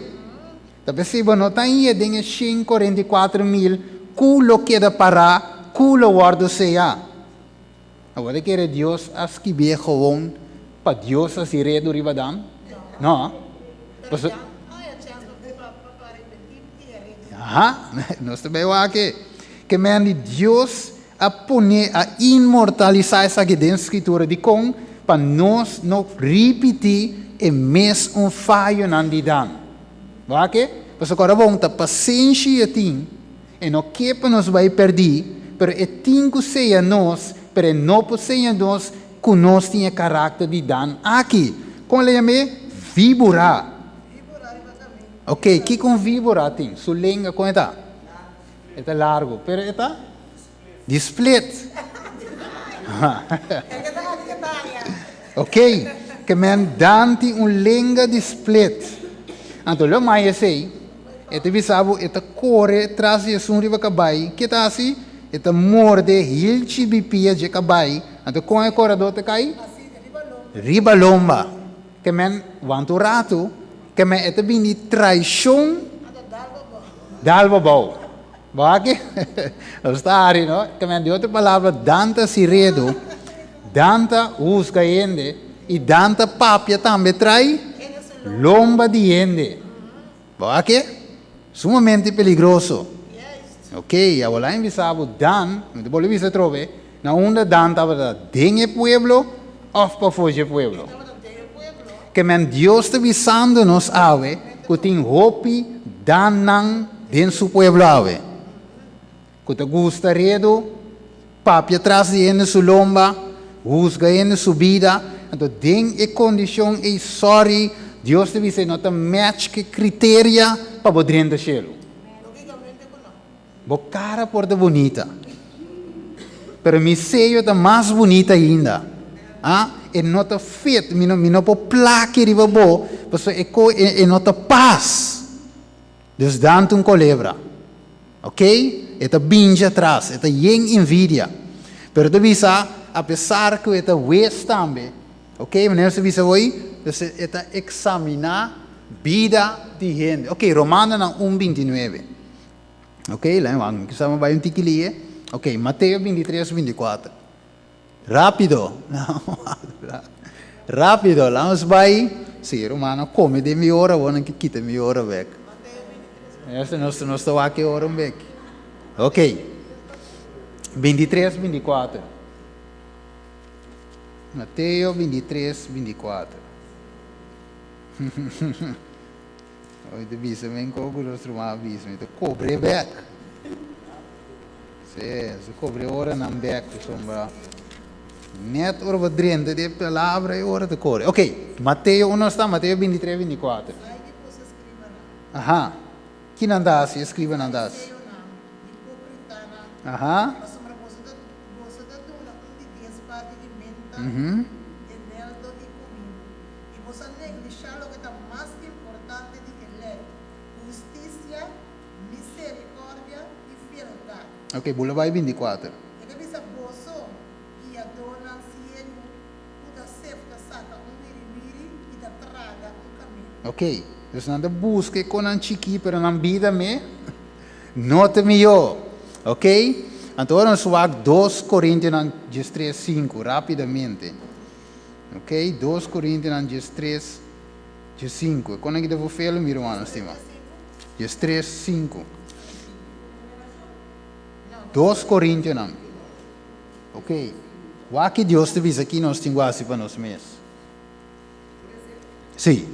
S11: Ta p'esei bo no ta hia den e 144,000 ku lo keda pará, ku lo wòrdu seyá. Awor ta kere Dios a skibié gewoon pa Dios hasi redu riba Dan? No. Paso Aha, nos ta bai wak e. Ke men di Dios a pone, a inmortalisá esaki den Skritura. Dikon? Pa nos no ripití e mes un fayonan di Dan. Wak e? Pasobra kòrda bon, ta pasenshi e tin, e no ke pa nos bai pèrdí, pero e tin ku seña nos, pero e no por seña nos ku nos tin e karakter di Dan aki. Kon el a yam'é? Víbora. Ok, kiko un víbora tin? Su lenga kon e ta? E ta largu, pero e ta di split. Ok, ke men Dan tin un lenga di split. Anto lo mai esei, e ta bisa bo e ta kore tras di esun riba kabai. Ke ta hasi? E ta morde hilchi bi pia dje kabai. Anto kon e koradó ta kai? Riba lomba. Ke men wanta un ratu, ke men e ta bini traishon dal bo bou. Bo aki? Nos ta hari, no? Ke men di otro palabra, Dan ta hasi redu, Dan ta husga hende, i Dan ta papia tambe trai lomba di hende. Bo aki? Sumamente peligroso. Ok, awor lain bisa bo Dan, mi ta bolbe bisa atrobe, na unda Dan tabata, den e pueblo of pafó dje pueblo? Ke men Dios ta bisando nos awe ku tin hopi Dannan den su pueblo awe, ku ta gusta redu, papia tras di hende su lomba, husga hende su bida, anto den e kondishon ei sorry, Dios ta bisa e no ta match ke kriteria pa bo drenta shelu. Bo kara por ta bunita, pero mi seyo ta mas bunita ainda. Ah, e no ta fit, mi no, mi no por plaki riba bo, pasobra e ko e, e no ta pas. Dus dante un kolebra. Ok? E ta binge atras, e ta yen envidia. Pero ta bisa, apesar ku e ta wes tambe, ok, manera nos ta bisa hoy, dus e ta eksaminá bida di hende. Ok, Romanonan un 29. Ok, laat me wak, kisas mi bai un tiki lie. Ok, Mateo 23, 24. Rápido. Rápido, laat nos bai. Sí, rumannan, come den mi ora, bo nan ke kita mi ora bek. Nos, nos, nos ta wak e ora un bek. Ok. 23, 24. Mateo 23, 24. Mi ta bisa men ko ku nos ruman a bisa, mi ta kobr'é bèk. Sí, nos ta kobr'é oranan bèk pasobra nèt ora bo drenta di e palabra e ora ta kore. Ok, Mateo, unda nos ta? Mateo 23, 24. Aha, ki nan ta hasi? E skribanan ta hasi. Aha. Mhm.
S4: I boso a neglishá loke ta mas importante di e lei, hustisia, miserikòrdia i fieldat.
S11: Ok, bula bai 24.
S4: E ta bisa boso, guiadónan siegu, ku ta sefta saka un wiriwiri i ta traga un kamel.
S11: Ok, dus nan ta buska e konan chikí, pero nan bida me no ta mihó. Ok, anto ora nos wak 2 Korintionan 13, 5, rápidamente. Ok, 2 Korintionan 13, 15. E konan ki ta fofelo, mi rumannan stima. 13, 5. 2 Korintionan. Ok, wak ki Dios ta bisa ki nos tin ku hasi pa nos mes. Sí.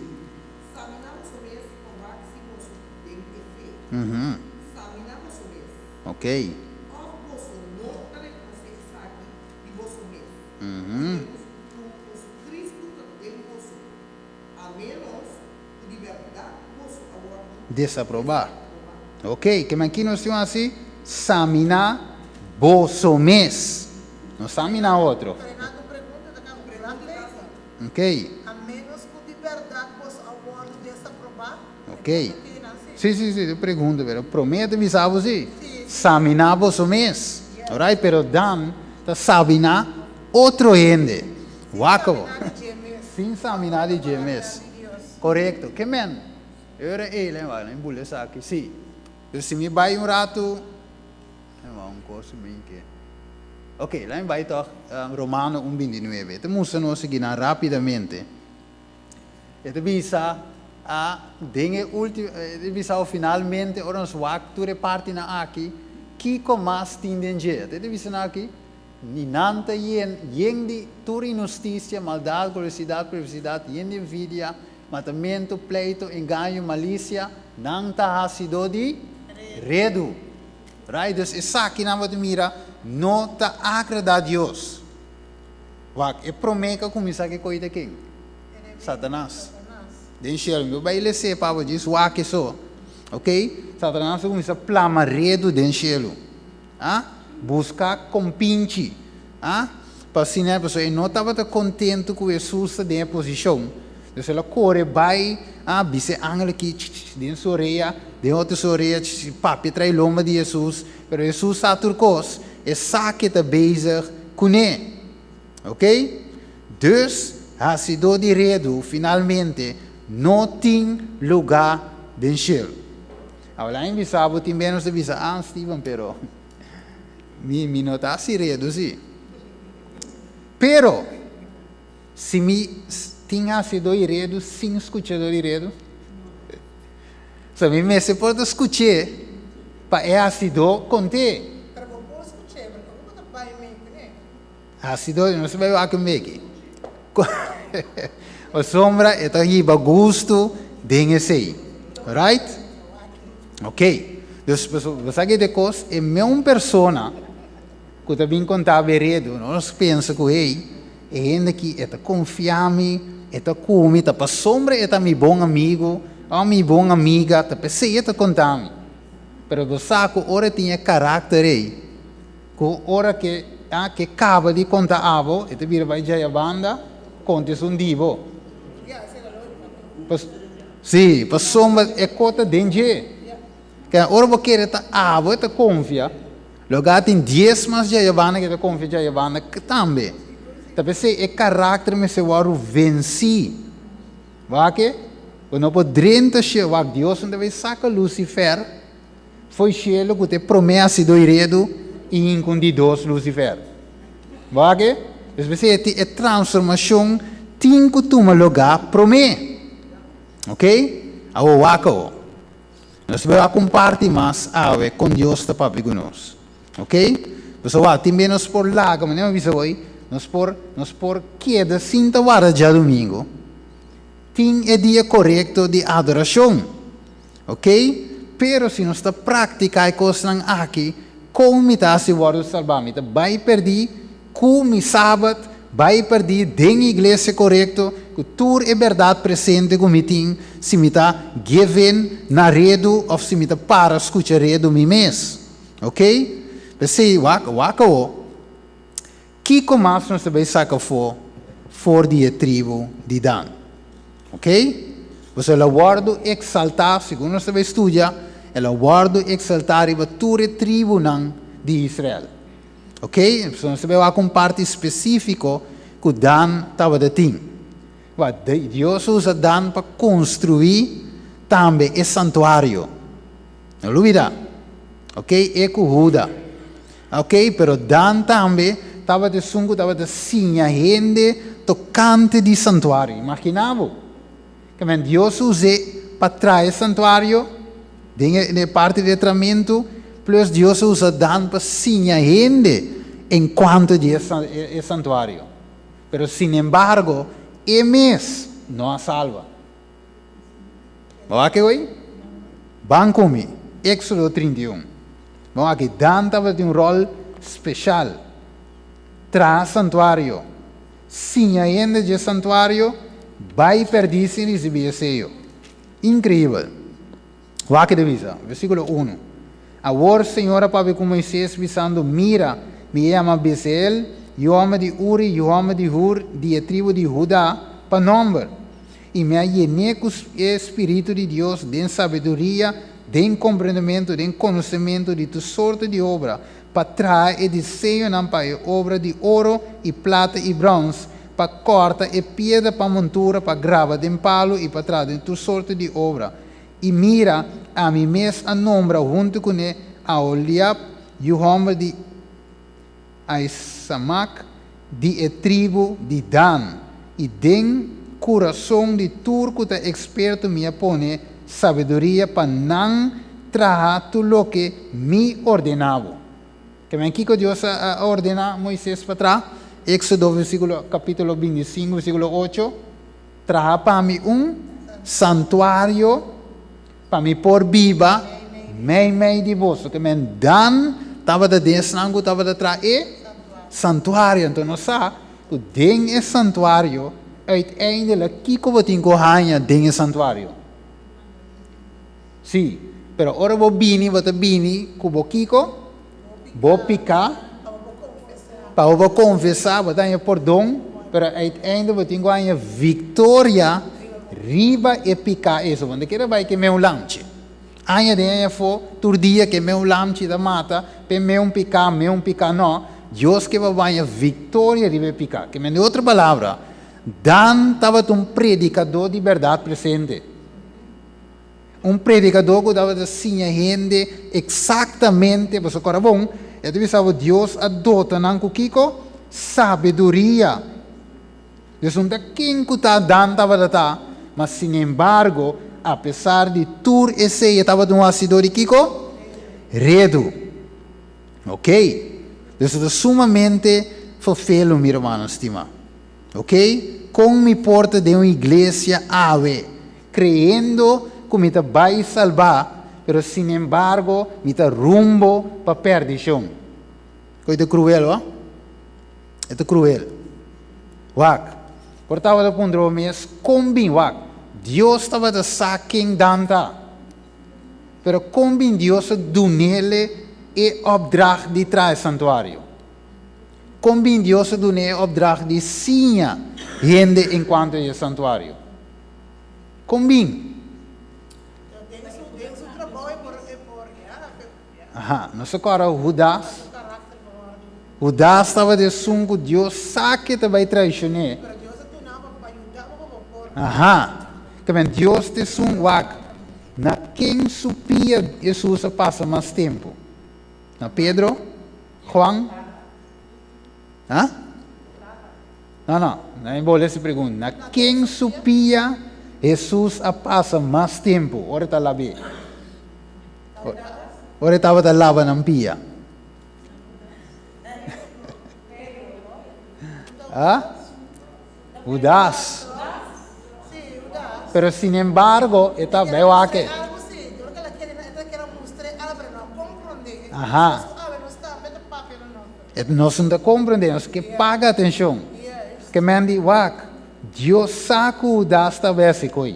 S11: Mhm. Ok. Desaprobá. Ok, ke men ki nos tin hasi? Saminá boso mes. No saminá otro. Ok. Ok. Sí, sí, sí, pregunta, pero promé ta bisa bo sí. Saminá boso mes. Alright, pero dan ta sabiná otro hende. Wak bo. Sin saminá di dje mes. Korekto. Ke men? E ora ei, lei wak, lei bula esaki. Sí. Dus si mi bai un ratu, lei wak un kos mi ke. Ok, lei mi bai tòg Romano un 29. E ta mustra nos esaki rápidamente. E ta bisa a den e ultimo, e ta bisa o finalmente ora nos wak tur e partinan aki, kiko mas tin den dje? E ta bisa nan aki, ni nan ta yen, yen di tur inhustisia, maldat, golosidat, perversidat, yen di envidia, Matamentu, pleitu, engaño, malisia, nan ta hasidó di redu. Right? Dus esakinan bo ta mira no ta agradá Dios. Wak, e promé ku a kuminsá ku e koi ta ken? Satanas. Den shelu. Mi por bai les'é pa bo djis wak eso. Ok? Satanas a kuminsá plama redu den shelu. Ah? Buska kompinchi. Ah? Pa asina, pasobra e no tabata kontentu ku Hesus ta den e posishon. Dus el a kore bai, ah, bisa e angel aki, ch, ch, den su orea, den otro su orea, ch, ch, papia trae lomba di Hesus. Pero Hesus sa tur kos, e sa ke ta bezig kuné. Ok? Dus, hasidó di redu finalmente no tin lugá den shelu. Awor, laña bisa bo tin menos ta bisa, ah, Steven, pero mi, mi no ta hasi redu sí. Pero, si mi tin hasidó di redu sin skuchadó di redu, so mi mester por ta skuch'é pa e hasidó kont'é.
S4: Pero bo por skuch'é, pero kon bo ta bai mei kuné?
S11: Hasidó di no se bai wak un beki. Pasobra e ta hiba gustu den esei. Right? Ok. Dus bo sa ke kos, e meun persona ku ta bin konta beredo, nos pensa ku hey, e hende aki e ta konfia mi, e ta ku mi, ta pasobra e ta mi bon amigu òf mi bon amiga, ta p'esei e ta konta mi. Pero bo sa ku ora e tin e karakter ei, Ku ora ke a ke kaba di konta abo, e ta bira bai djaya banda, konta esun di bo. Pas, sí, pasobra e kota den dje. Ke ora bo kere ta abo e ta konfia, loga tin dies mas djaya banda ke ta konfia djaya banda tambe. Ta p'esei e karakter mester wòrdu vensí. Wak e? Bo no por drenta shelu, wak Dios no ta bai saka Lucifer. Foi shelu ku ta e promé a sido iredu i hinkun di dos Lucifer. Wak e? Dus p'esei e tin e transformashon tin ku tuma lugá promé. Ok? Awor wak awor. Nos bai wak un parti mas awe kon Dios ta papia ku nos. Ok? Pasobra wak tin bia nos por laga, manera mi a bisa hoy, nos por nos por keda sin ta warda djadumingu. Tin e dia korekto di adorashon. Ok, pero si nos ta praktiká e kosnan aki, kon mi ta hasi wòrdu salbá? Mi ta bai pèrdí ku mi Sabat, bai pèrdí den iglesia korekto, ku tur e bèrdat presente ku mi tin, si mi ta give in na redu òf si mi ta para skucha redu mi mes. Ok? P'esei, wak, wak awor, kiko mas nos ta bai saka afó for di e tribu di Dan? Ok? Pasobra el a wòrdu eksaltá, segun nos ta bai studia, el a wòrdu eksaltá riba tur e tribunan di Israel. Ok? Pasobra nos ta bai wak un parti spesífiko ku Dan tabata tin. Wak, Dios a usa Dan pa konstruí tambe e santuario. No lubidá. Ok? E ku Huda. Ok, pero Dan tambe tabata esun ku tabata siña hende tokante di santuario. Imaginá bo! Ke men Dios us'é pa traha e santuario den e den e parti di e tramentu, plus Dios a usa Dan pa siña hende en kuanto di e e santuario. Pero sinembargo, e mes no a salba. Bo wak hoy? Ban ku mi. Éxodo 31. Bo wak Dan tabatin un ròl speshal. Traha santuario. Siña hende dje santuario, bai pèrdí sin risibí e seyo. Inkreibel. Wak e ta bisa, versíkulo unu, Awor Señor a papia ku Moisés, bisando, Mira, mi a yama Bezeel, yu hòmber di Uri, yu hòmber di Hur, di e tribu di Hudá, pa nòmber. I mi a yen'é ku e spiritu di Dios den sabiduria, den komprendementu, den konosementu di tur sorto di obra, pa traha e diseñonan pa e obra di oro i plata i bròns, pa kòrta e piedra pa montura, pa graba den palu i pa traha den tur sorto di obra. I mira, ami mes a nombra huntu kuné Aholiab, yu hòmber di Aisamak, di e tribu di Dan, i den kurason di tur ku ta eksperto mi a pone sabiduria pa nan traha tur loke mi ordená bo. Ke men kiko Dios a ordená Moises pa traha? Éksodo versíkulo kapítulo 25 versíkulo 8, Traha pa mi un. santuario pa mi por biba meimei di boso. Ke men Dan tabata den esnan ku tabata traha e santuario. Anto nos sa ku den e santuario uiteindelijk kiko bo tin ku haña den e santuario? Sí, pero ora bo bini bo ta bini ku bo kiko? Bo piká, pa bo por konfesá, bo ta haña pordon, pero uiteindelijk bo tin ku haña viktoria riba e piká eso. Bo no ta kere bai ke meu lamchi. Aña den aña afó, tur dia ke meu lamchi ta mata p'e meu piká, meu piká. No, Dios ke pa bo haña viktoria riba e piká. Ke men di otro palabra, Dan tabata un predikadó di bèrdat presente. Un predikadó ku tabata siña hende eksaktamente, pasobra kòrda bon, e ta bisa bo Dios a dota nan ku kiko? Sabiduria. Dios no ta ken ku ta Adan tabata ta, ma sinembargo, apesar di tur esei e tabata un hasidó di kiko? Redu. Ok. Dios ta sumamente fofelu, mi rumannan stimá. Ok, kon mi por ta den un iglesia awe, kreyendo ku mi ta bai salbá, pero sinembargo mi ta rumbo pa perdishon? Koe ta kruel, ho? E ta kruel. Wak, por tabata puntra bo mes, kon bin? Wak, Dios tabata sa ken Dan ta. Pero kon bin Dios a dunele e opdracht di traha e santuario? Kon bin Dios a dun'é e opdracht di siña hende en kuanto di e santuario? Kon bin? Aha, nos ta kòrda Hudas. Hudas tabata esun ku Dios sa ke ta bai traishon'é. Aha, tamen Dios ta esun wak na ken su pia Hesus a pasa mas tempu? Na Pedro? Juan? Ha? No, no, no mi bolbe esa pregunta. Na ken su pia Hesus a pasa mas tempu ora e ta lab'é? Ora e tabata laba nan pia. Ha? Hudas. Pero sinembargo e ta bai wak e. Aha. E nos no ta comprende, nos ke paga atencion. Ke men di wak, Dios sa ku Hudas ta besi koi.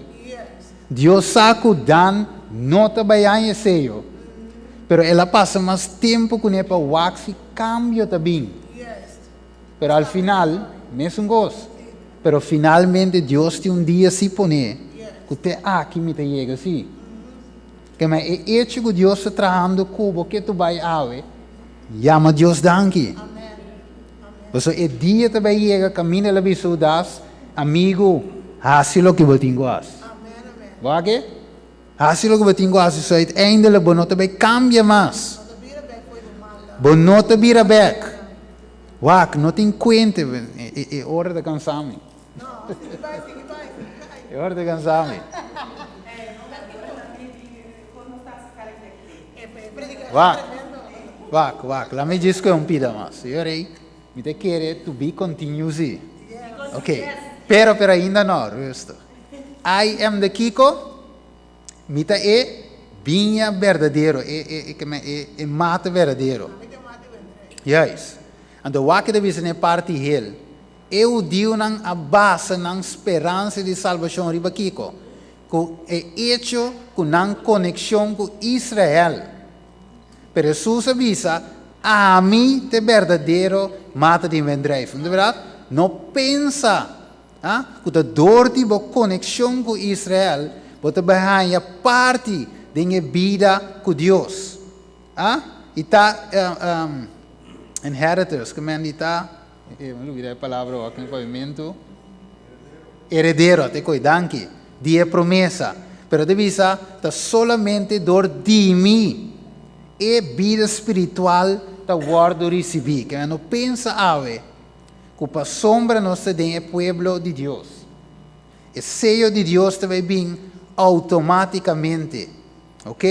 S11: Dios sa ku Dan no ta bai haña eseo. Pero el a pasa mas tempu kuné pa wak si kambio ta bin. Pero al final, mesun kos. Pero finalmente Dios tin un dia si pone ku te aki mi ta yega si. Kema e echo ku Dios ta trahando ku bo ke tu bai awe, yama Dios danki. Pasobra e dia ta bai yega kaminda el a bisa Hudas, Amigu, hasi loke bo tin ku hasi. Bo a ke? Hasi loke bo tin ku hasi, so uiteindelijk bo no ta bai kambia mas. Bo no ta bira bek. Wak, no tin kuente, e ora ta kansa mi. E ora ta kansa mi. Wak, wak, wak, laat mi djis kohe un pida mas. Señor rei, mi ta kere to be continue si. Ok, pero, pero ainda no, rustig. I am the kiko? Mi ta e biña berdadero, e, e, e, e, e mata berdadero. Juist. Anto wak ta bisa na e parti hel. E hudiunan a basa nan speransa di salbashon riba kiko? Ku e echo ku nan konekshon ku Israel. Pero Hesus a bisa, Ami ta e berdadero mata di wendrijf. No ta berdad? No pensa Ha? Ku ta dor di bo konekshon ku Israel, bo ta bai haña parti den e bida ku Dios. Ha? I ta inheritors, ke men di ta, mi lubida e palabra awor aki na papiamentu, heredero, te koe, danki, di e promesa. Pero ta bisa, ta solamente dor di mi e bida spiritual ta wòrdu risibí. Ke men no pensa awe ku pasobra nos ta den e pueblo di Dios, e seyo di Dios ta bai bin outomátikamente. Ok?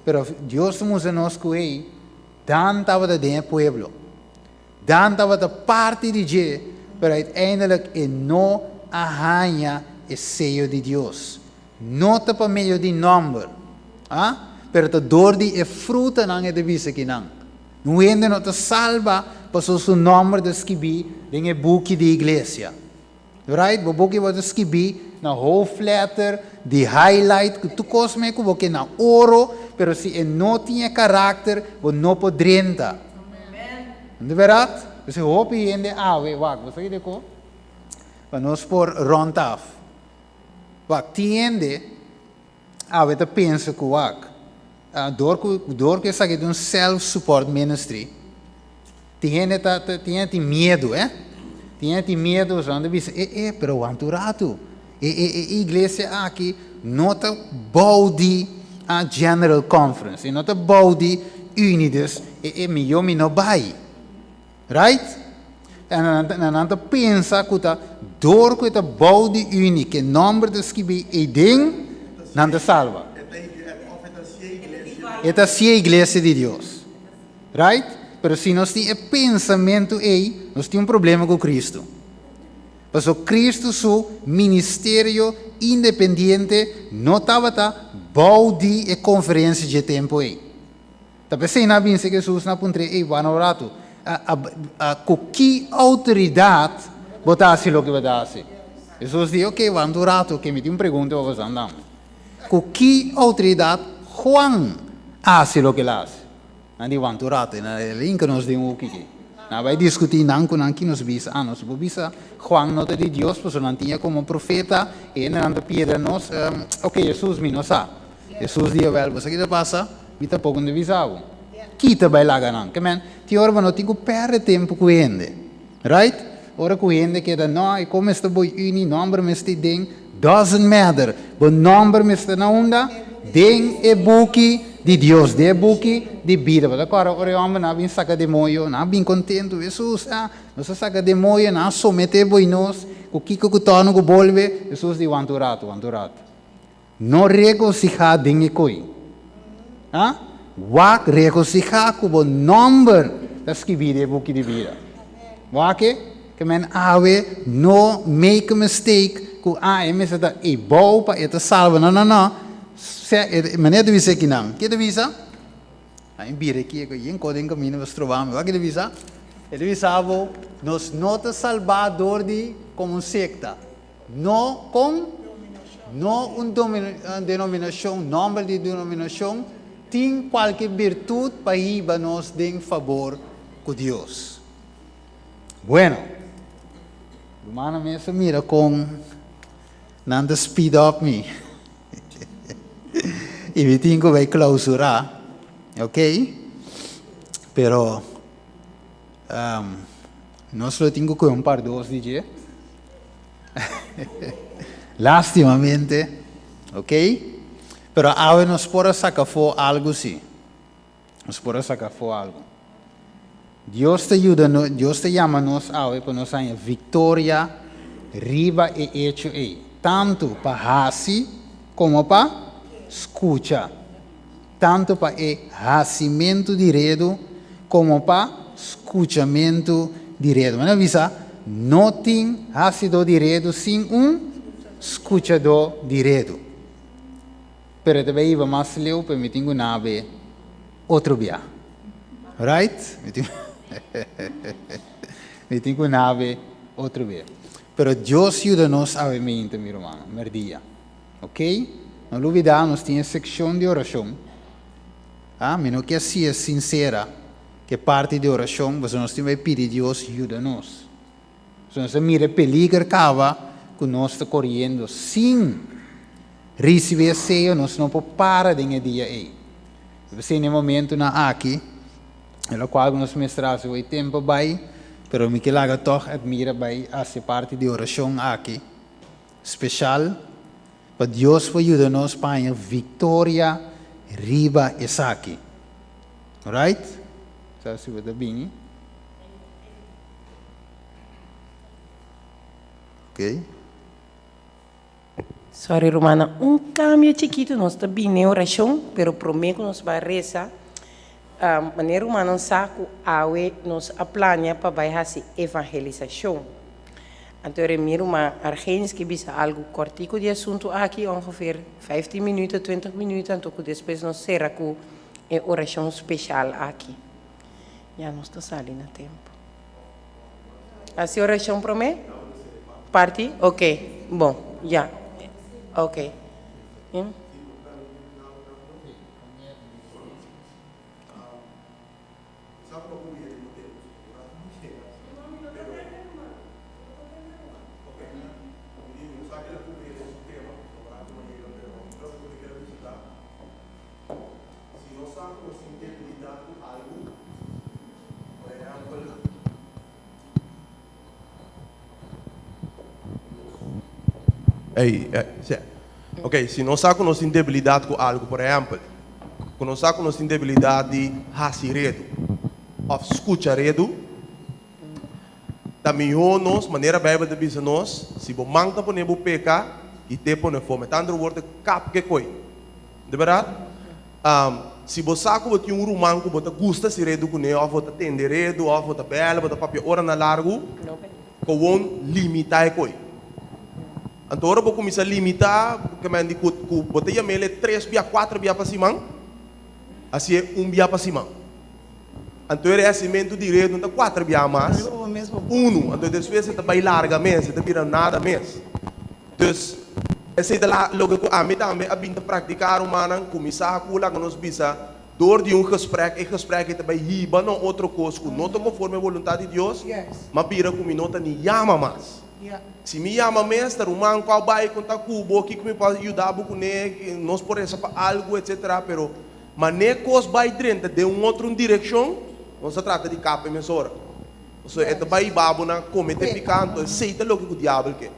S11: Pero Dios ta mustra nos ku ei, Dan tabata den e pueblo. Dan tabata parti di dje, pero uiteindelijk e no a haña e seyo di Dios. No ta pa medio di nòmber, ah, pero ta dor di e frutanan e ta bisa kinan. Un hende no ta salba pasobra su nòmber ta skibí den e buki di iglesia. Right? Bo buki bo ta skibí na hoofdletter, di highlight, ku tur kos me ku bo ke na oro, pero si e no tin e karakter, bo no por drenta. No ta bèrdat? P'esei hopi hende awe, wak, bo sa kiko? Pa nos por rònt af. Wak, tin hende awe ta pensa ku wak, dor ku dor ku esaki ta un self support ministry, tin hende ta ta tin hende tin miedu eh, tin hende tin miedu pasobra nan ta bisa e e pero wanta un ratu e e e iglesia aki no ta bou di a general conference, e no ta bou di Unidos, e e mihó mi no bai. Right? En nan nan ta pensa ku ta dor ku e ta bou di uni ke nòmber ta skibí eiden, nan ta salba. E ta si e iglesia di Dios. Right? Pero si nos tin e pensamentu ei, nos tin un problema ku Kristu. Pasobra Kristu su ministerio independiente no tabata bou di e konferensia dje tempu ei. Ta p'esei nan a binse Hesus, nan a puntr'é, Ey, wak un ratu, a, a, ku ki outoridat bo ta hasi loke bo ta hasi? Hesus di, Oke, wak un ratu, ke mi tin un pregunta pa boso andan. Ku ki outoridat Juan a hasi loke el a hasi? Nan di, Wak un ratu, el a hinka nos den un huki aki. Nan a bai diskutí nan ku nan, ki nos bisa? Ah, nos por bisa Juan no ta di Dios, pasobra nan tin e komo profeta, e hendenan ta piedra nos. Oke, Hesus, mi no sa. Hesus di, Awel, bo sa ki ta pasa? Mi tampoko no ta bisa bo. Kita bai laga nan. Ke men, tin ora bo no tin ku pèrdè tempu ku hende. Right? Ora ku hende keda, no, e kon mester boi uni, nòmber mester den, doesn't matter. Bo nòmber mester na unda? Den e buki di Dios, den e buki di bida. Bo ta kòrda ora e hòmbernan a bin saka demoño, nan a bin kontentu, Hesus, ah, nos a saka demoño, nan a someté bo i nos, ku kiko ku tòrnu ku bolbe? Hesus di, Wanta un ratu, wanta un ratu. No regosihá den e koi. Ha? Wak regosihá ku bo nòmber ta skibí den e buki di bida. Wak e? Ke men awe no make a mistake ku a e mester ta e bou pa e ta salba. No, no, no. Se, e manera ta bisa akinan. Ke ta bisa? A mi bira aki e yen kos den kaminda pa stroba mi. Wak e ta bisa? E ta bisa bo, nos no ta salbá dor di komo un sekta. No con no un denominacion, nomber di denominacion, tin cualke birtud pa hiba nos den fabor cu Dios. Bueno, rumannan mes a mira con nan ta speed up mi. Y mi tin cu bay clausura, ok? Pero Nos lo tin ku kohe un par dos di dje. Lastimamente, ok? Pero awe nos por a saka afó algu sí. Nos por a saka afó algu. Dios ta yuda nos, Dios ta yama nos awe pa nos haña viktoria riba e echo ei, tantu pa hasi komo pa skucha. Tantu pa e hasimentu di redu komo pa skuchamentu di redu. Manera bisa, no tin hasidó di redu sin un skuchadó di redu. Pero e ta bai hiba mas leu, pero mi tin ku nabe otro bia. Right? Mi tin mi tin ku nabe otro bia. Pero Dios yuda nos awe meinta, mi rumannan, merdia. Ok, no lubida nos tin e seccion di oracion. Ah, mi no kier sier sincera ke parti di oracion, pasobra nos tin bay pidi Dios yuda nos. Pasobra nos a mira e peliger caba cu nos ta coriendo sin ricibi e seyo, nos no por para den e dia ey. P'esey na e momentonan aki, e locual cu nos mester haci hoy tempo bay, pero mi ke laga tog admira bay haci parti di oracion aki. Special pa Dios por yuda nos pa haña victoria riba esaki. Right? Sa si bo ta bini. Ok.
S2: Sorry rumannan, un cambio chikito, nos ta bini oracion, pero prome cu nos bai reza, manera rumannan sa cu awe nos a plania pa bai haci evangelisacion. Anto ora mi ruman Argenis ke bisa algu kòrtiku di asuntu aki, ongeveer 15 minüt o 20 minüt, anto ku despues nos sera ku e orashon speshal aki. Ya nos ta sali na tempu. Hasi orashon promé? Parti? Ok, bon, ya. Ok.
S13: Ey, eh, Ok, si nos sa ku nos tin debilidat ku algu, por ehèmpel, ku nos sa ku nos tin debilidat di hasi redu òf skucha redu, ta mihó nos, manera Beibel ta bisa nos, si bo man ta pone bo peka, kit'é pone afó. Met andere woorden, kap ke koi. De bèrdat? Si bo sa ku bo tin un ruman ku bo ta gusta hasi redu kuné òf bo ta tende redu òf bo ta bèla, bo ta papia oranan largu, kowon limitá e koi. Anto ora bo kuminsá limitá, ke men di ku ku bo ta yam'el e tres bia, kuater bia pa siman, hasié un bia pa siman. Anto e resimentu di redu no ta kuater bia mas, unu. Anto despues e ta bai larga mes, e ta bira nada mes. Dus, esei ta la loke ku ami tambe a bin ta praktiká, rumannan, kuminsá ku laga nos bisa dor di un gesprek, e gesprek ei ta bai hiba na un otro kos ku no ta konforme e boluntat di Dios, m'a bira ku mi no ta ni yama mas. Si mi yama mes, ta ruman ku a bai konta ku bo, kiko mi por yuda bo kuné, nos por resa pa algu, etsetera, pero manera kos bai drenta den un otro direkshon, nos ta trata di kap e mesora. Pasobra e ta bai hiba bo na komete piká, anto esei ta loke ku diabel ke.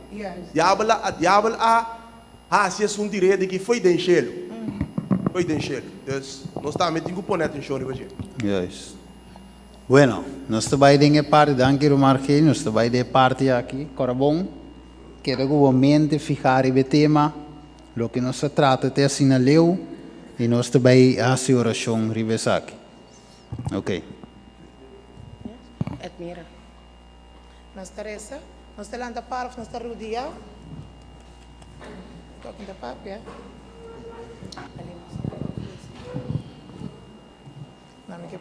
S13: Diabel a diabel a hasi esun direde ki foi den shelu, foi den shelu. Dus nos tambe tin ku pone atenshon riba dje.
S11: Juist. Bueno, nos ta bai den e parti, danki Ruman Argel, nos ta bai den e parti aki. Kora bon, keda ku bo mente fihá riba e tema, loke nos ta trata te asina leu, i nos ta bai hasi orashon riba esaki. Ok.
S2: Edmira.
S4: Nos ta resa, nos ta lanta para of nos ta rudia. Toki ta papia. No, mi ke,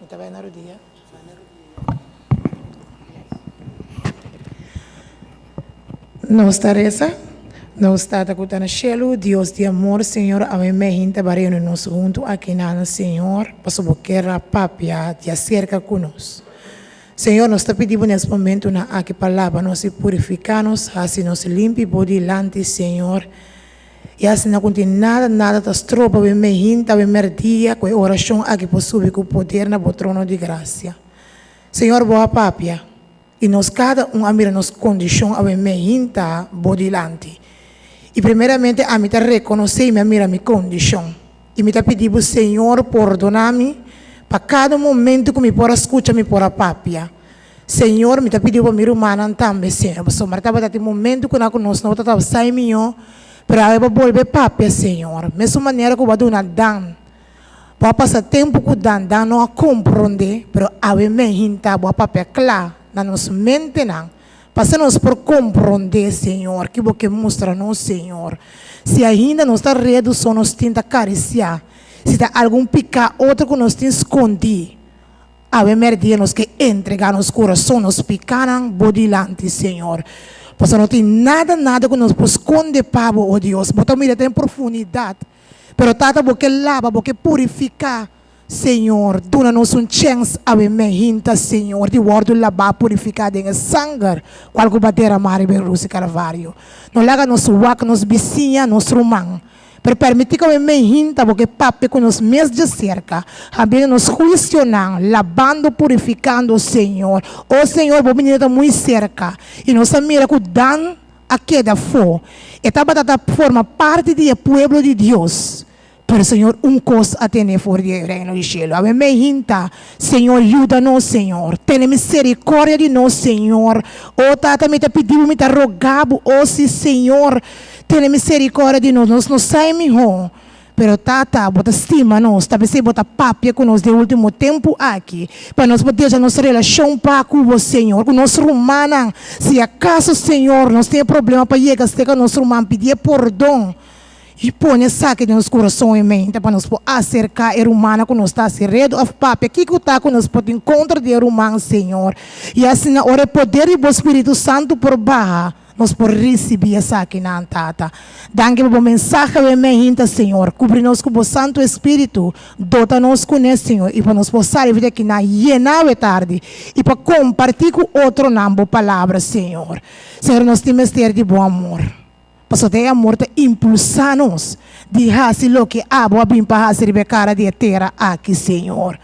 S4: mi ta bai na rudia. Nos ta resa, Nos Tata ku ta na shelu, Dios di amor, Señor, awe mei hinta ba reuni nos huntu akinan, Señor, pasobra bo kier a papia di aserka ku nos. Señor, nos ta pidi bo nes momentunan aki pa laba nos i purifiká nos, hasi nos limpi bo dilanti, Señor. I asina ku no tin nada, nada ta stroba bo e mehinta, bo e merdia, ku e orashon aki por subi ku poder na bo trono di grasia. Señor, bo a papia, i nos kada un a mira nos kondishon awe mehinta bo dilanti. I primeramente ami ta rekonosé i mi a mira mi kondishon. I mi ta pidi bo, Señor, pordona mi pa kada momento ku mi por a skucha, mi por a papia. Señor, mi ta pidi bo pa mi rumannan tambe, Señor, pasobra tabata tin momento ku nan ku nos no tabata sai mihó, pero awe bo a bolbe papia, Señor. Mesun manera ku bo a duna Dan, bo a pasa tempu ku Dan, Dan no a komprondé, pero awe mehinta bo a papia kla na nos mentenan, pa asina nos por komprondé, Señor, ki bo ke mustra nos, Señor. Si ainda nos ta redu so nos tin ta karisiá, si ta algun piká otro ku nos tin skondí, Awe merdia nos ke entrega nos kurason, nos pikanan bo dilanti, Señor. Pasobra no tin nada, nada ku nos por skonde pa bo, o Dios. Bo ta mira den profundidat. Pero Tata, bo ke laba, bo ke purifiká, Señor. Duna nos un chèns awe mehinta, Señor, di wòrdu labá, purifiká den e sanger kual ku bo a deramá riba e rus di Kalvario. No laga nos wak nos bisiña, nos ruman. Pero permití ku e mehinta bo ke papia ku nos mes djaserka, habiendo nos huisionan, labando, purifikando, Señor. O Señor, bo binida ta muy serka, i nos a mira ku Dan a keda afó. E tabata ta forma parti di e pueblo di Dios. Pero, Señor, un kos a ten'é for di e reino di shelu. Awe mehinta, Señor, yuda nos, Señor. Tene miserikordia di nos, Señor. O Tata, mi ta pidi bo, mi ta roga bo, o si, Señor, Tene misericordia di nos, nos no sa e miho. Pero Tata, bo ta stima nos, ta p'esei bo ta papia ku nos den último tempu aki, pa nos por deja nos relashon pa ku bo, Señor, ku nos rumannan. Si akaso, Señor, nos tin e problema pa yega serka nos ruman, pidié pordon i pone esaki den nos kurason i mente pa nos por aserká e rumannan ku nos ta hasi redu òf papia kiko ta ku nos por tin kontra di e ruman, Señor. I asina ora e poder di bo Spiritu Santu por baha, Nos por ricibi esakinan, Tata. Danki pa bo mensahe awe meinta, Señor. Cubri nos cu bo Santo Espiritu. Dota nos cune, Señor, y pa nos por sali for di akinan yena awe tardi y pa comparti cu otronan bo palabra, Señor. Señor, nos tin mester di bo amor. Pasobra e amor ta impulsa nos di haci loke abo a bin pa haci riba e cara di e tera aki, Señor.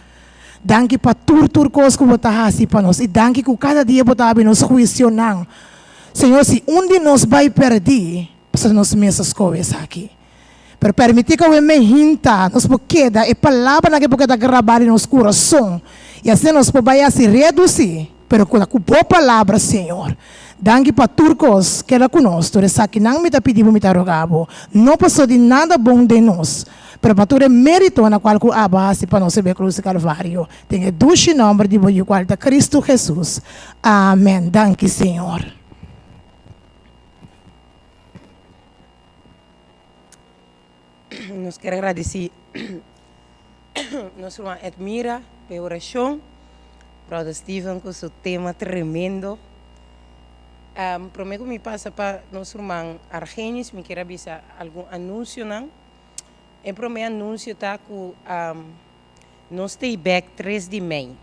S4: Danki pa tur tur kos ku bo ta hasi pa nos i danki ku kada dia bo ta habri nos huisionan. Señor, si un di nos bai pèrdí, pasobra nos mes a skohe esaki. Pero pèrmití ku awe mehinta nos por keda e palabranan ke por keda grabá den nos kurason i asina nos por bai hasi redusí, pero ku ta ku bo palabra, Señor. Danki pa tur kos. Keda ku nos. Tur esakinan mi ta pidi bo, mi ta roga bo. No pasó di nada bon den nos. Pero pa tur e mérito na kual ku abo a hasi pa nos riba e krus di Kalvario, den e dushi nòmber di bo Yu kual ta Kristu Hesus. Amèn. Danki, Señor.
S2: Nos kier agradesí nos ruman Edmira pa e orashon, Brother Steven ku su tema tremendo. Promé ku mi pasa pa nos ruman Argenis mi kier a bisa algun anunsionan. E promé anunsio ta ku nos ta ei bèk tres di mei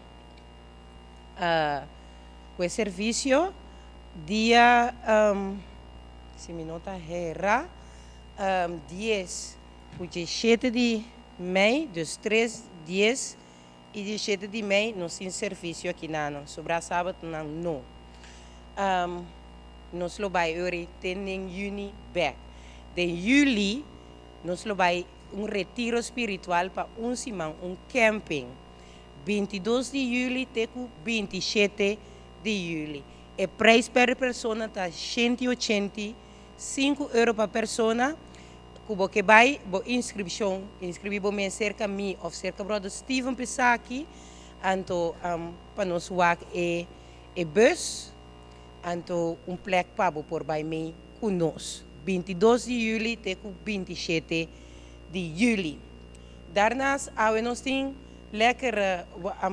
S2: ku e servisio dia si mi no ta hera dies ku diesshete di mei, dus tres, dies I di shete di mei nos tin servisio aki na sobrá sabatonan no. Nos lo bai ori te den yüni bèk. Den yüli nos lo bai un retiro spiritual pa un siman, un camping. 22 di yüli te ku 27 di yüli. E preis per persona ta 185 euro pa persona. Ku bo ke bai bo inskripshon, inskribí bo mes serka mi òf serka bròder Steven Pisaki, anto pa nos wak e e bus, anto un plek pa bo por bai mei ku nos. 22 di yüli te ku 27 di yüli. Daarnaast awe nos tin lekker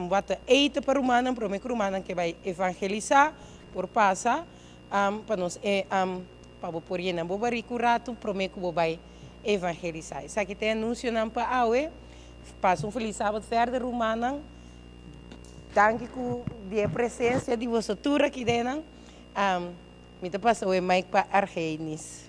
S2: wat te eten pa rumannan, prome ku rumannan ke bai evangelisá por pasa pa nos e Pa bo por yena bo barí ku ratu promé ku bo bai evangelisá. Esaki ta e anunsionan pa awe. Pasa un felis sabat verder rumannan. Danki ku di e presensia di boso tur aki dennan. Mi ta pasa awe mic pa Argenis.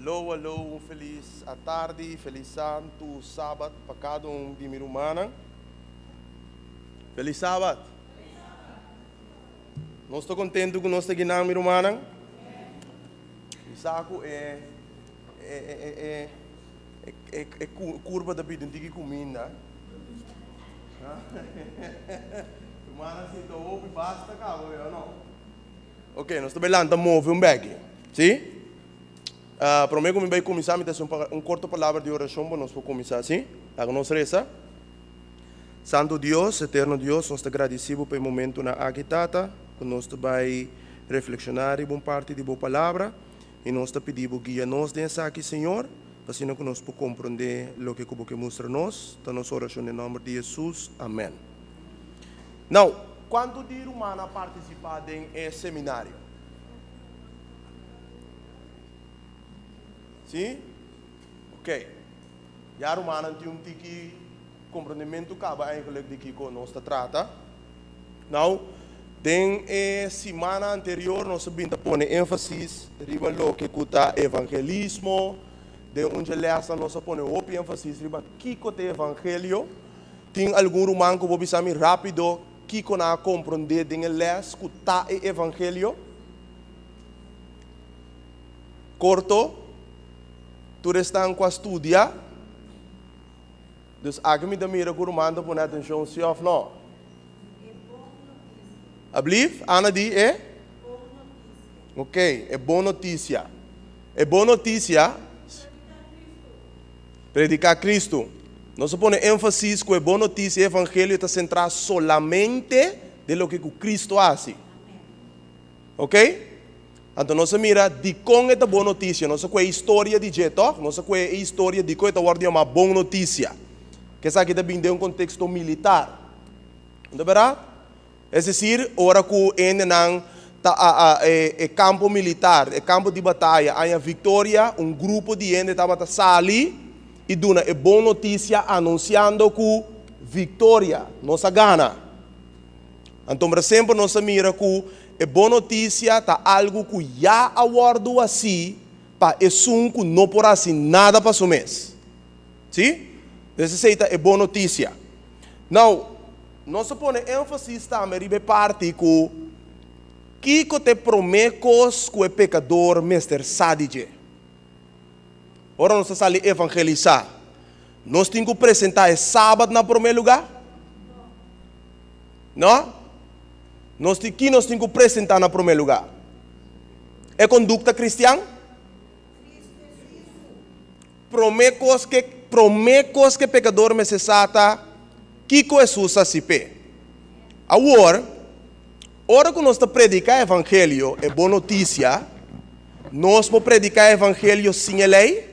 S13: Hallo, hallo, un felis atardi, felis santu sabat pa kada un di mi rumannan. Felis sabat. Nos ta kontentu ku nos ta ginan, mi rumannan? Mi sa ku e e e e e e kurpa ta pidi un tiki kuminda. Rumannan sinta hopi basta kaba, o no? Ok, nos ta bai lanta move un beki. Si? Prome ku mi bai kuminsá, mi ta hasi un korto palabra di orashon pa nos por kuminsá, si? Laga nos resa. Santu Dios, Eterno Dios, nos ta gradisí Bo pa e momentunan aki, Tata, ku nos ta bai reflekshoná riba un parti di Bo Palabra, i nos ta pidi Bo guia nos den esaki, Señor, pa asina ku nos por komprondé loke ku Bo ke mustra nos. Ta nos orashon den nòmber di Hesus. Amèn. Now, kuantu di rumannan a partisipá den e seminario? Sí? Ok. Ya rumannan tin un tiki komprondementu kaba eigenlijk di kiko nos ta trata. Now, den e simana anterior nos a bin ta pone énfasis riba loke ku ta evangelismo. Den un dje lèsnan nos a pone hopi énfasis riba kiko ta evangelio. Tin algun ruman ku por bisa mi rápido kiko nan a komprondé den e lès ku ta e evangelio? Korto, tur esnan ku a studia. Dus aki mi ta mira ku ruman ta pone atenshon si òf nò. Ablief? Ana di e? Ok, e bon notisia. E bon notisia. Prediká Kristu. Nos a pone énfasis ku e bon notisia, e evangelio, ta sentrá solamente den loke ku Kristu a hasi. Ok? Anto nos a mira dikon e ta bon notisia. Nos a kue e historia di dje, tòg? Nos a kue e historia dikon e ta wòrdu yamá bon notisia. Ku esaki ta bin den un konteksto militar. No ta bèrdat? Es desir, ora ku hendenan ta a a e e kampo militar, e kampo di bataya haña viktoria, un grupo di hende tabata sali i duna e bon notisia anunsiando ku viktoria, nos a gana. Antombra semper nos a mira ku e bon notisia ta algu ku ya a wòrdu hasí pa esun ku no por hasi nada pa su mes. Sí? Entonces esei ta e bon notisia. Now, nos a pone énfasis tambe riba e parti ku kiko ta e promé kos ku e pekador mester sa di dje. Ora nos ta sali evangelisá, nos tin ku presentá e Sabat na promé lugá? No? Nos tin, ki nos tin ku presentá na promé lugá? E kondukta kristian? Promé kos ke promé kos ke pekador mester sa ta kiko Hesus a hasi p'e. Awor, ora ku nos ta prediká evangelio, e bon notisia, nos por prediká evangelio sin e lei?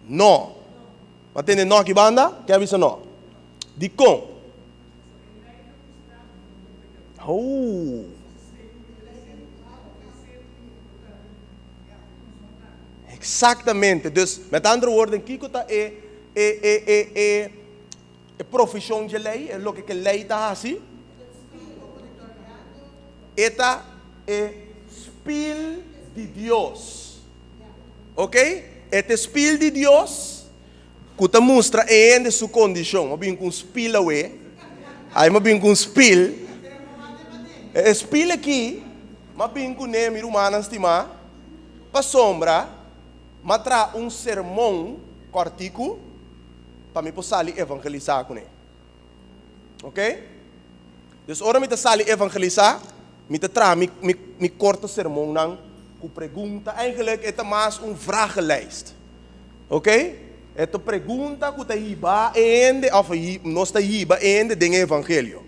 S13: No. Bo a tende no aki banda? Ke a bisa no? Dikon? Oh. Exactamente. Dus, met andere woorden, kiko ta e, e, e, e, e, e profesion dje ley, e loke ke ley ta hasi? E ta e spiel di Dios. Ok? E ta e spiel di Dios ku ta mustra e hende su kondishon. Mi a bin ku un spiel awe. Ai, mi a bin ku un spiel. E spiel aki, mi a bin kuné, mi rumannan stimá, pasobra mi a traha un sermon kòrtiku pa mi por sali evangelisá kuné. Ok? Dus ora mi ta sali evangelisá, mi ta traha mi, mi, mi korto sermonnan ku pregunta. Eigenlijk e ta mas un vragenlijst. Ok? E ta pregunta ku ta hiba e hende òf nos ta hiba e hende den e evangelio.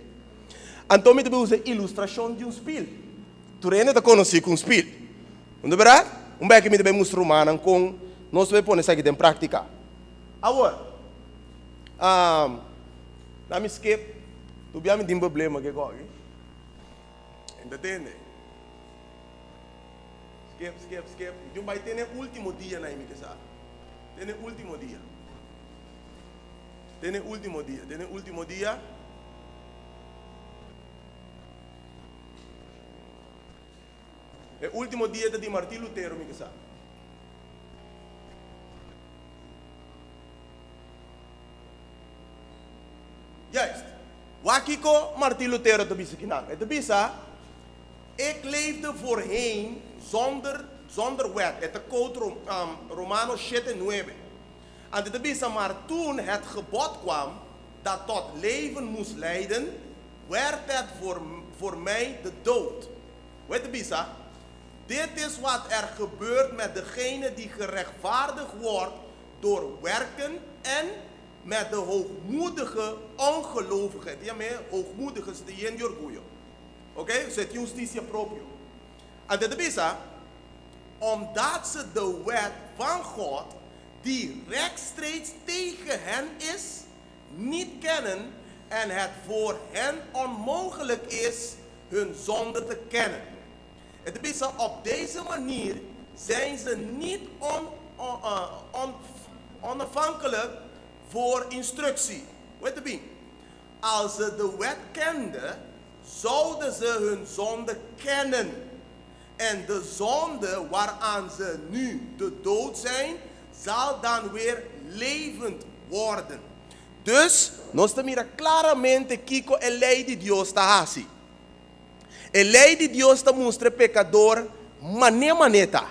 S13: Anto mi ta bin usa e ilustrashon di un spil. Tur hende ta konosí ku un spil. No ta bèrdat? Un bèki mi ta bai mustra rumannan kon nos ta bai pone esaki den práktika. Awor, na mi skip, tur bia mi tin problema ke koki. N ta tende. Skip, skip, skip. Mi tin bai tene ultimo dia na mi ke sa. Tene ultimo dia. Tene ultimo dia. Tene ultimo dia. E último dia ta di Martin Lutero mi ke sa. Juist. Wak kiko Martin Lutero ta bisa kinan. E ta bisa, Ik leefde voorheen zonder, zonder wet. E ta quote Romano shete nuebe. Anto e ta bisa, Maar toen het gebod kwam dat tot leven moest leiden, werd het voor, voor mij de dood. Hoe e ta bisa? Dit is wat er gebeurt met degene die gerechtvaardigd wordt door werken en met de hoogmoedige ongelovige. E ta yam'é hoogmoedige, se ta yen di orguyo. Oké, se tin hustisia propio. Anto e ta bisa, Omdat ze de wet van God, die rechtstreeks tegen hen is, niet kennen en het voor hen onmogelijk is hun zonde te kennen. E ta bisa, Op deze manier zijn ze niet onafhankelijk voor instructie. Hoe e ta bin? Als ze de wet kenden, zouden ze hun zonde kennen. En de zonde waaraan ze nu de dood zijn, zal dan weer levend worden. Dus, nos ta mira klaramente kiko e lei di Dios ta hasi. E lei di Dios ta mustra e pekador mané mané ta.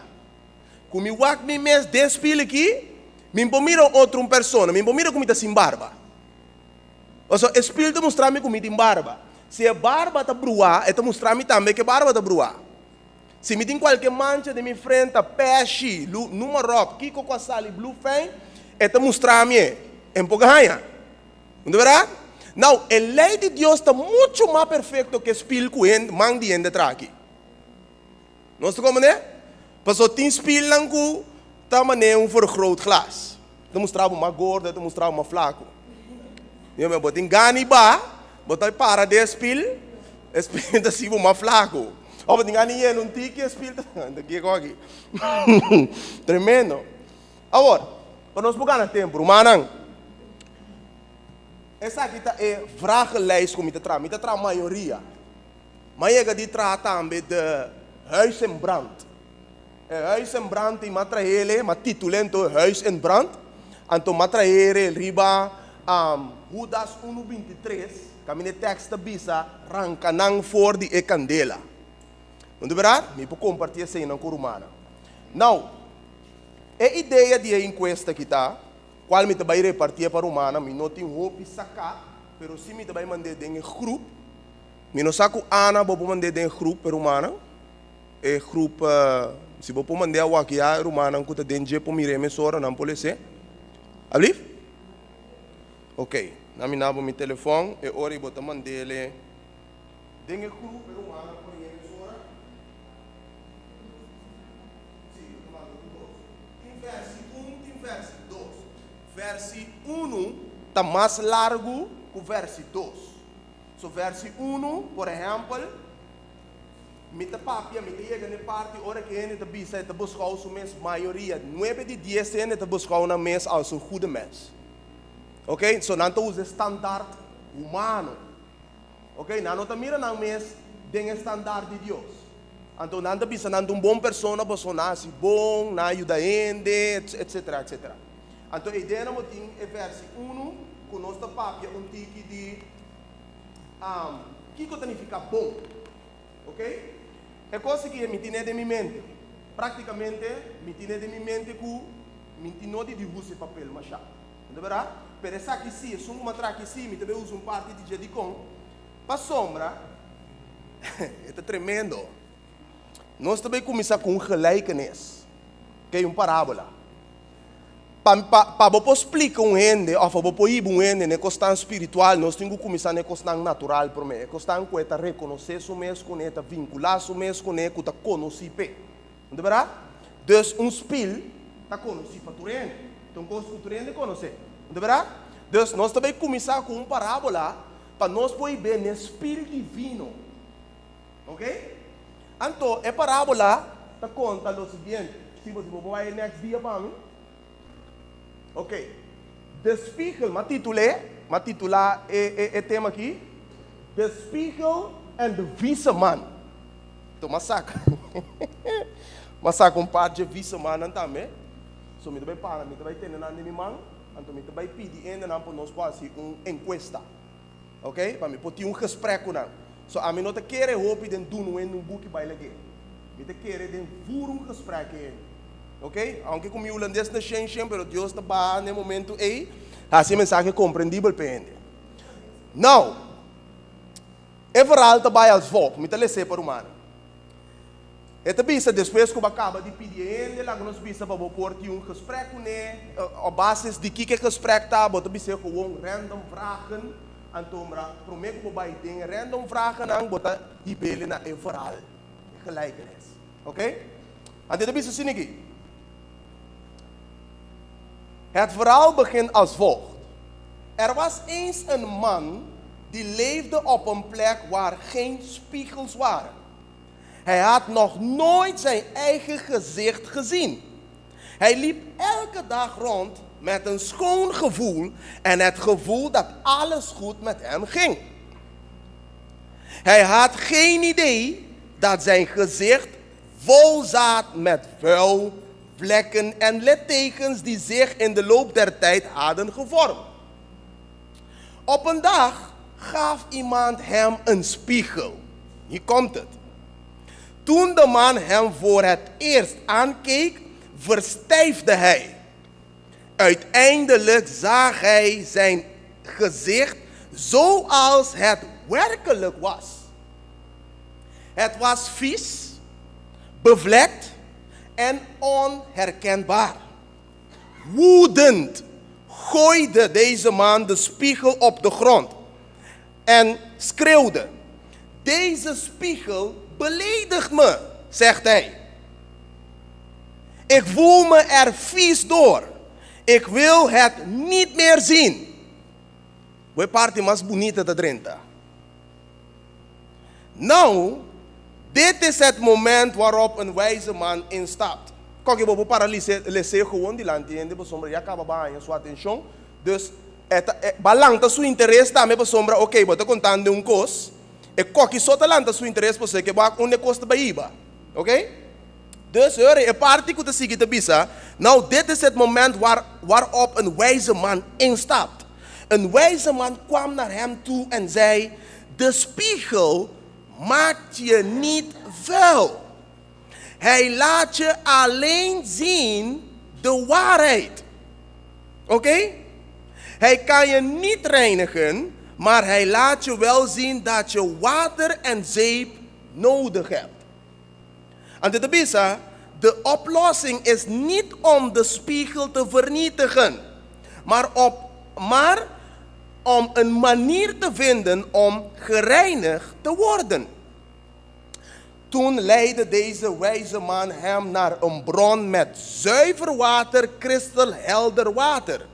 S13: Ku mi wak mi mes den spil aki, mi por mira un otro un persona, mi por mira ku mi ta sin barba. Pasobra e spil ta mustra mi ku mi tin barba. Si e barba ta bruá, e ta mustra mi tambe ku e barba ta bruá. Si mi tin kualke mancha den mi frenta, pèshi, lu, numa ròp, kiko ku a sali blu fèin, e ta mustra mi e. E no por gaña. No ta bèrdat? Nau, e lei di Dios ta muchu mas perfekto ku e spil ku hende, man di hende traha aki. Nos ta komprendé? Pasobra tin spilnan ku ta manera un vergrootglas. Ta mustra bo mas gordo, ta mustra bo mas flaku. Bo tin gana i ba, bo ta para den e spil, e spil ta hasi bo mas flaku. Òf bo tin gana i yena un tiki, e spil ta kiko aki. Tremendo. Awor, pa nos por gana tempu, rumannan, esaki ta e vragenlijst ku mi ta traha. Mi ta traha mayoria. M'a yega di traha tambe de Huis in Brand. E Huis in Brand ei m'a trahele, m'a titul'é anto Huis in Brand, anto m'a trahere riba Hudas unu 23, kaminda e tèks ta bisa, Ranka nan for di e kandela. No ta bèrdat? Mi por kompartí eseinan ku rumannan. Nou, e idea di e inkuesta aki ta, kual mi ta bai repartié pa rumannan, mi no tin hopi saká, pero sí mi ta bai mand'é den e grup. Mi no sa ku Ana bo por mand'é den e grup e rumannan, e grup si bo por mand'é awor aki ya e rumannan ku ta den dje por mir'é mesora nan por les'é. Alblief? Ok, na mi na bo mi telefòn e ora ei bo ta mand'é den e grup e rumannan por mir'é mesora. Si, bo ta manda ku dos. Tin vèrsi un, tin vèrsi dos. Vèrsi unu ta mas largu ku vèrsi dos. So versi unu, por ehèmpel, mi ta papia, mi ta yega na e parti ora ku hende ta bisa e ta buskou su mes, mayoria, nuebe di dies hende ta buskou nan mes als un goede mens. Oké, so nan ta usa e standaard humano. Oké, nan no ta mira nan mes den e standaard di Dios. Anto nan ta bisa nan ta un bon persona pasobra nan hasi bon, nan a yuda hende, etsetera, etsetera. Anto e idea nan bo tin e versi unu ku nos ta papia un tiki di kiko ta nifiká bon. Ok? E kos aki mi tine den mi mente. Praktikamente mi tine den mi mente ku mi tin nodi di usa e papel mashá. No ta bèrdat? Pero esaki sí, esun ku mi a traha aki sí, mi ta bai usa un parti di dje. Dikon? Pasobra e ta tremendo. Nos ta bai kuminsá ku un gelijkenis, ke un parábola. Pa, pa, pa bo por splika un hende òf pa bo por hiba un hende na e kosnan spiritual, nos tin ku kuminsá na e kosnan natural promé, e kosnan ku e ta rekonosé su mes kuné, ta vinkulá su mes kuné, ku ta konosí p'e. No ta bèrdat? Dus un spil ta konosí pa tur hende. Ta un kos ku tur hende konosé. No ta bèrdat? Dus nos ta bai kuminsá ku un parábola pa nos por hib'é na e spil divino. Oké? Anto e parábola ta konta lo siguiente. Si bo si bo por bai e next dia pa mi. Oké. De spiegel, m'a titul'é, m'a titulá e e e tema aki, De spiegel en de vieze man. Anto m'a saka m'a saka un par dje visemannan tambe. So mi ta bai para, mi ta bai tene nan den mi man, anto mi ta bai pidi hendenan pa nos por hasi un enkuesta. Ok, pa mi por tin un gesprek ku nan. So ami no ta kere hopi den duna un hende un buki bai lag'é. Mi ta kere den voer un gesprek ku e hende. Ok, aunke ku mi hulandes ta shen shen, pero Dios ta baha na e momento ei, hasi e mensahe komprendibel pa e hende. Nou, e verhaal ta bai als volgt, mi ta les'é pa rumannan. E ta bisa, Despues ku bo a kaba di pidi e hende, laga nos bisa pa bo por tin un gesprek kuné. Op basis di kiko e gesprek ta, bo ta bis'é gewoon random vragen. Anto promé ku bo bai den e random vragennan, bo ta hib'é na e verhaal, e gelijkenis. Oké? Anto e ta bisa asina aki, Het verhaal begint als volgt, Er was eens een man die leefde op een plek waar geen spiegels waren. Hij had nog nooit zijn eigen gezicht gezien. Hij liep elke dag rond met een schoon gevoel en het gevoel dat alles goed met hem ging. Hij had geen idee dat zijn gezicht vol zat met vuil, vlekken en littekens die zich in de loop der tijd hadden gevormd. Op een dag gaf iemand hem een spiegel. Hier komt het. Toen de man hem voor het eerst aankeek, verstijfde hij. Uiteindelijk zag hij zijn gezicht zoals het werkelijk was. Het was vies, bevlekt en onherkenbaar. Woedend gooide deze man de spiegel op de grond en schreeuwde: Deze spiegel beledigt me, zegt hij. Ik voel me er vies door. Ik wil het niet meer zien. E parti mas bunita ta drenta. Nou, dit is het moment waarop een wijze man instapt. Koke bo por para les'é gewoon dilanti hende pasobra ya kaba bo a haña su atenshon. Dus e ta e bo a lanta su interes tambe pasobra oke bo ta kontando un kos, e koki so ta lanta su interes pasobra ke bo a unda e kos ta bai hiba. Oke? Dus hoor e parti ku ta sigui ta bisa, Nou, dit is het moment waar waarop een wijze man instapt. Een wijze man kwam naar hem toe en zei, De spiegel maakt je niet vuil. Hij laat je alleen zien de waarheid. Oké? Hij kan je niet reinigen, maar hij laat je wel zien dat je water en zeep nodig hebt. Anto ta bisa, De oplossing is niet om de spiegel te vernietigen, maar, op, maar om een manier te vinden om gereinigd te worden. Toen leidde deze wijze man hem naar een bron met zuiver water, kristalhelder water.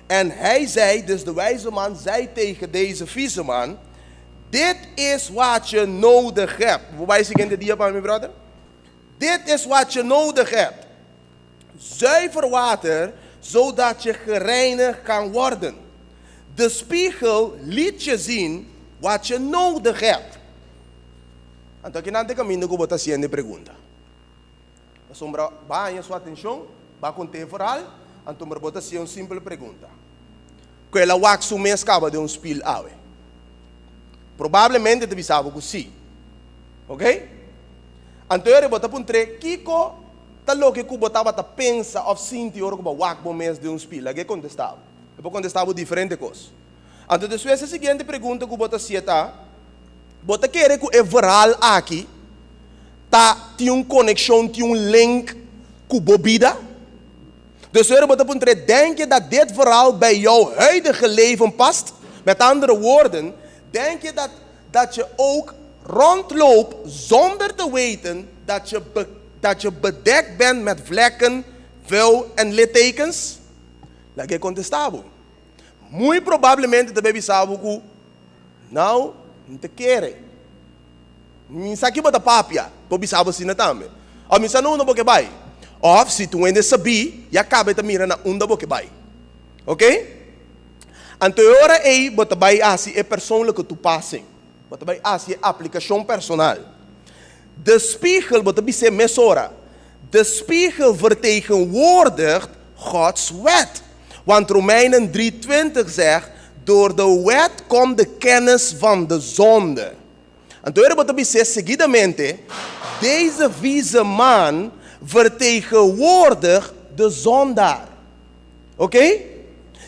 S13: En hij zei, dus de wijze man zei tegen deze vieze man, Dit is wat je nodig hebt. Voorbij zie ik in de dia pa mi brother. Dit is wat je nodig hebt. Zuiver water, zodat je gereinigd kan worden. De spiegel liet je zien wat je nodig hebt. Anto akinan ta e kaminda ku bo ta hasiendo e pregunta. Pasobra bo a haña su atenshon, bo a kont'é e verhal, anto bo ta hasié un simpel pregunta. Ku el a wak su mes kaba den un spil awe? Probablemente ta bisa bo ku sí. Ok? Anto ora bo ta puntr'é kiko ta loke ku bo tabata pensa òf sinti ora ku bo a wak bo mes den un spil. Lag'é kontestá bo. E por kontestá bo diferente kos. Anto despues e siguiente pregunta ku bo ta hasié ta, Bo ta kere ku e verhal aki ta tin un konekshon, tin un link ku bo bida? Dus ora bo ta puntr'é, Denk je dat dit verhaal bij jouw huidige leven past? Met andere woorden, denk je dat dat je ook rondloopt zonder te weten dat je dat je bedekt bent met vlekken, vuil en littekens? Laga e kontestá bo. Muy probablemente ta bay bisa bo ku, Nou, mi ta kere. Mi sa ki bo ta papia, por bisa bo asina tambe. Of mi sa na unda bo ke bai. Of si tur hende sabí, ya kaba e ta mira na unda bo ke bai. Ok? Anto e ora ei bo ta bai hasi e persoonlijke toepassing. Bo ta bai hasi e aplikashon personal. De spiegel, bo ta bis'é mesora, De spiegel vertegenwoordigt Gods wet. Want Romeinen 3:20 zegt, Door de wet komt de kennis van de zonde. Anto ora bo ta bis'é seguidamente, Deze vieze man vertegenwoordigt de zondaar. Oké?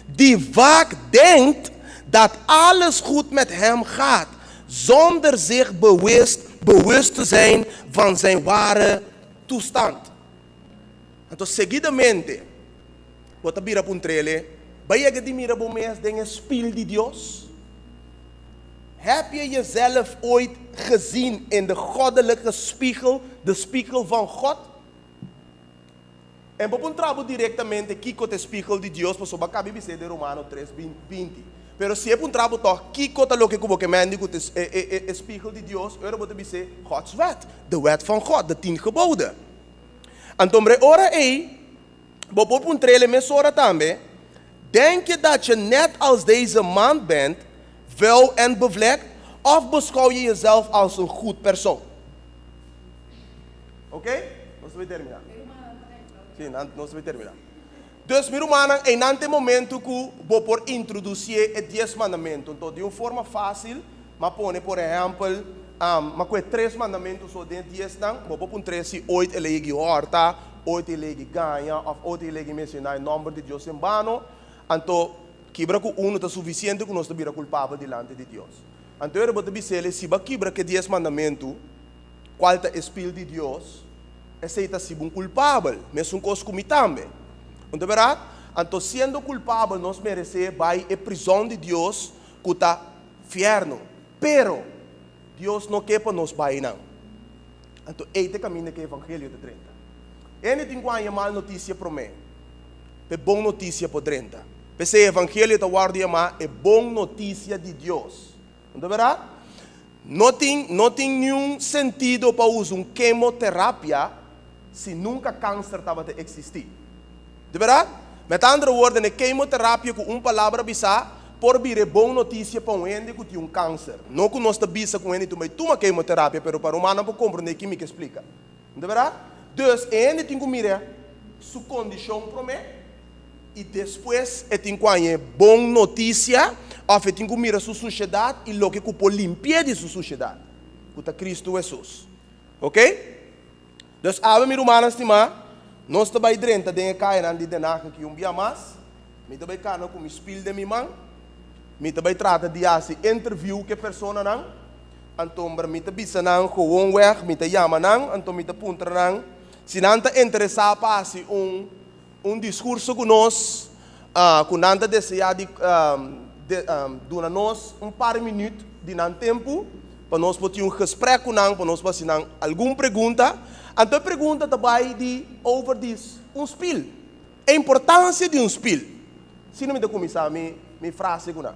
S13: Die vaak denkt dat alles goed met hem gaat, zonder zich bewust, bewust te zijn van zijn ware toestand. Anto seguidamente, bo ta bira puntr'ele, Bo a yega di mira bo mes den e spil di Dios? Heb je jezelf ooit gezien in de goddelijke spiegel, de spiegel van God? En bo puntra bo direktamente kiko ta e spigel di Dios, pasobra bo a kabi bis'é den Romano tres, 20. Pero si e puntra bo tòg kiko ta loke ku bo ke mendi ku ta e e spigel di Dios, ora bo ta bis'é Gods wet, de wet van God, de tien geboden. Anto e ora ei, bo por puntr'el e mesora tambe, Denk je dat je net als deze man bent, vuil en bevlekt, of beschouw je jezelf als een goed persoon? Ok? Nos ta bay termina. Si, nos ta bay termina. Dus, mi rumannan, einan ta e momento ku bo por introdusié e dies mandamentu. Anto, di un forma fásil, m'a pone, por ehèmpel, m'a kohe tres mandamentu so den e diesnan. Bo por puntr'é si ooit el a yegi hòrta, ooit el a yegi gaña, òf ooit el a yegi menshoná e nòmber di Dios en bano. Anto, kibra ku unu ta sufisiente ku nos ta bira kulpabel dilanti di Dios. Anto, ora bo ta bis'el, si bo a kibra ku e dies mandamentu, Cual ta e spil di Dios, esey ta sibu un culpabel, mesun cos cu mi tambe. Un ta berdad? Anto siendo culpabel nos merece bay e prison di Dios cu ta fierno. Pero, Dios no ke pa nos bay nan. Anto ey ta e caminda cu e evangelio ta drenta. Hende tin cu haña mal noticia prome, pa e bon noticia por drenta. P'esey e evangelio ta wordo yama e bon noticia di Dios. Un ta berdad? No tin no tin niun sentido pa usa un kemoterapia si nunka kanser tabata eksistí. Di bèrdat? Met andere woorden, e kemoterapia ku un palabra bisá por bira e bon notisia pa un hende ku tin un kanser. No ku nos ta bisa ku un hende tin bai tuma kemoterapia, pero pa rumannan por komprondé ki mi ke splika. Di bèrdat? Dus, e hende tin ku mira su kondishon promé. I despues e tin ku haña e bon notisia, òf e tin ku mira su sushedat i loke ku por limpi'é di su sushedat, ku ta Kristu Hesus. Oke? Dus awe, mi rumannan stimá, nos ta bai drenta den e kayanan di Den Haag aki un bia mas. Mi ta bai kana ku mi spil den mi man. Mi ta bai trata di hasi interview ku e personanan. Antombra mi ta bisa nan gewoonweg, mi ta yama nan, anto mi ta puntra nan si nan ta interesá pa hasi un Un diskurso ku nos ku nan ta deseá di duna nos un par minüt di nan tempu pa nos por tin un gesprek ku nan, pa nos por hasi nan algun pregunta. Anto e pregunta ta bai di over di un spil, e importansia di un spil. Asina mi ta kuminsá mi mi frase ku nan.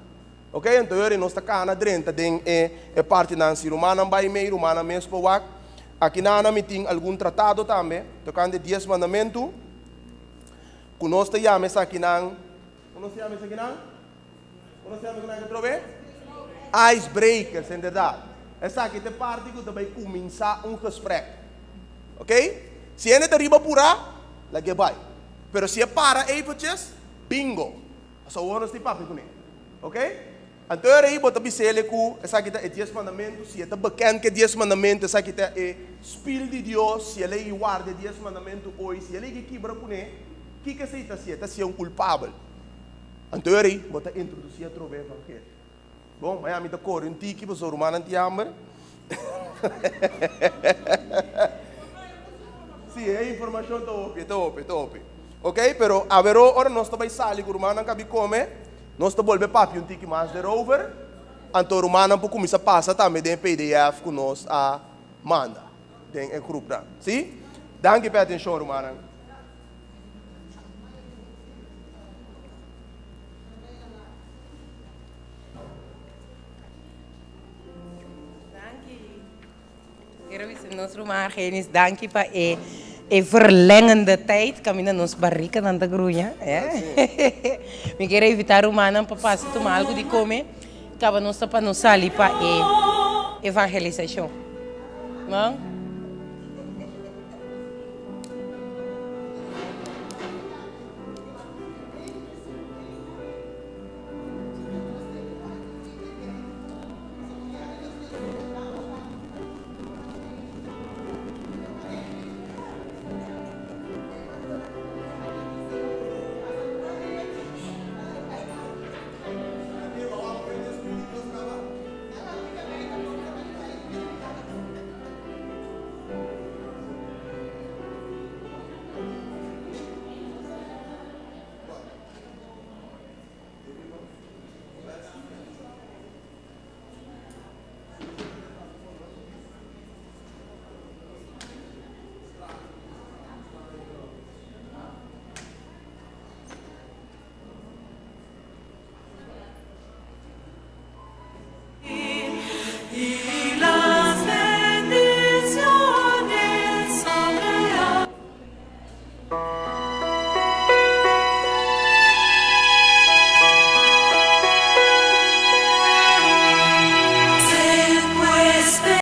S13: Ok, anto yori nos ta kana drenta den e e partinan si rumannan bai mei, rumannan mes por wak. Aki nana mi tin algun tratado tambe tokante dies mandamentu. Ku nos ta yama esakinan, ku nos ta yama esakinan? Ku nos ta yama esakinan atrobe? Icebreakers, inderdat. Esaki ta e parti ku ta bai kuminsá un gesprek. Ok? Si hende ta riba purá, lag'é bai. Pero si e para eventjes, bingo! Pasobra awor nos tin papia kuné. Ok? Anto e rei bo ta bis'ele ku esaki ta e dies mandamentu, si e ta bekend ku e dies mandamentu, esaki ta e spil di Dios, si el a warda e dies mandamentu oi, si el a yega kibra kuné, kiko esei ta hasié? E ta hasié un kulpabel. Anto e rei bo ta introdusí atrobe e evangelio. Bon, mañana mi ta kore un tiki pasobra rumannan tin hamber. Sí, e informashon ta hopi, e ta hopi, e ta hopi. Ok, pero aweró ora nos ta bai sali ku rumannan kabi kome, Nos ta bolbe papia un tiki mas derover, anto rumannan por kuminsá pasa tambe den e pdf ku nos a manda den e grupnan. Sí? Danki pa e atenshon, rumannan.
S2: Danki. Quiero bisa nos ruman Argenis danki pa e e verlengende tijd caminda nos barricanan ta gruña. Mi kier invita rumannan pa pasa tuma algo di come caba nos ta pa nos sali pa e evangelisacion. No?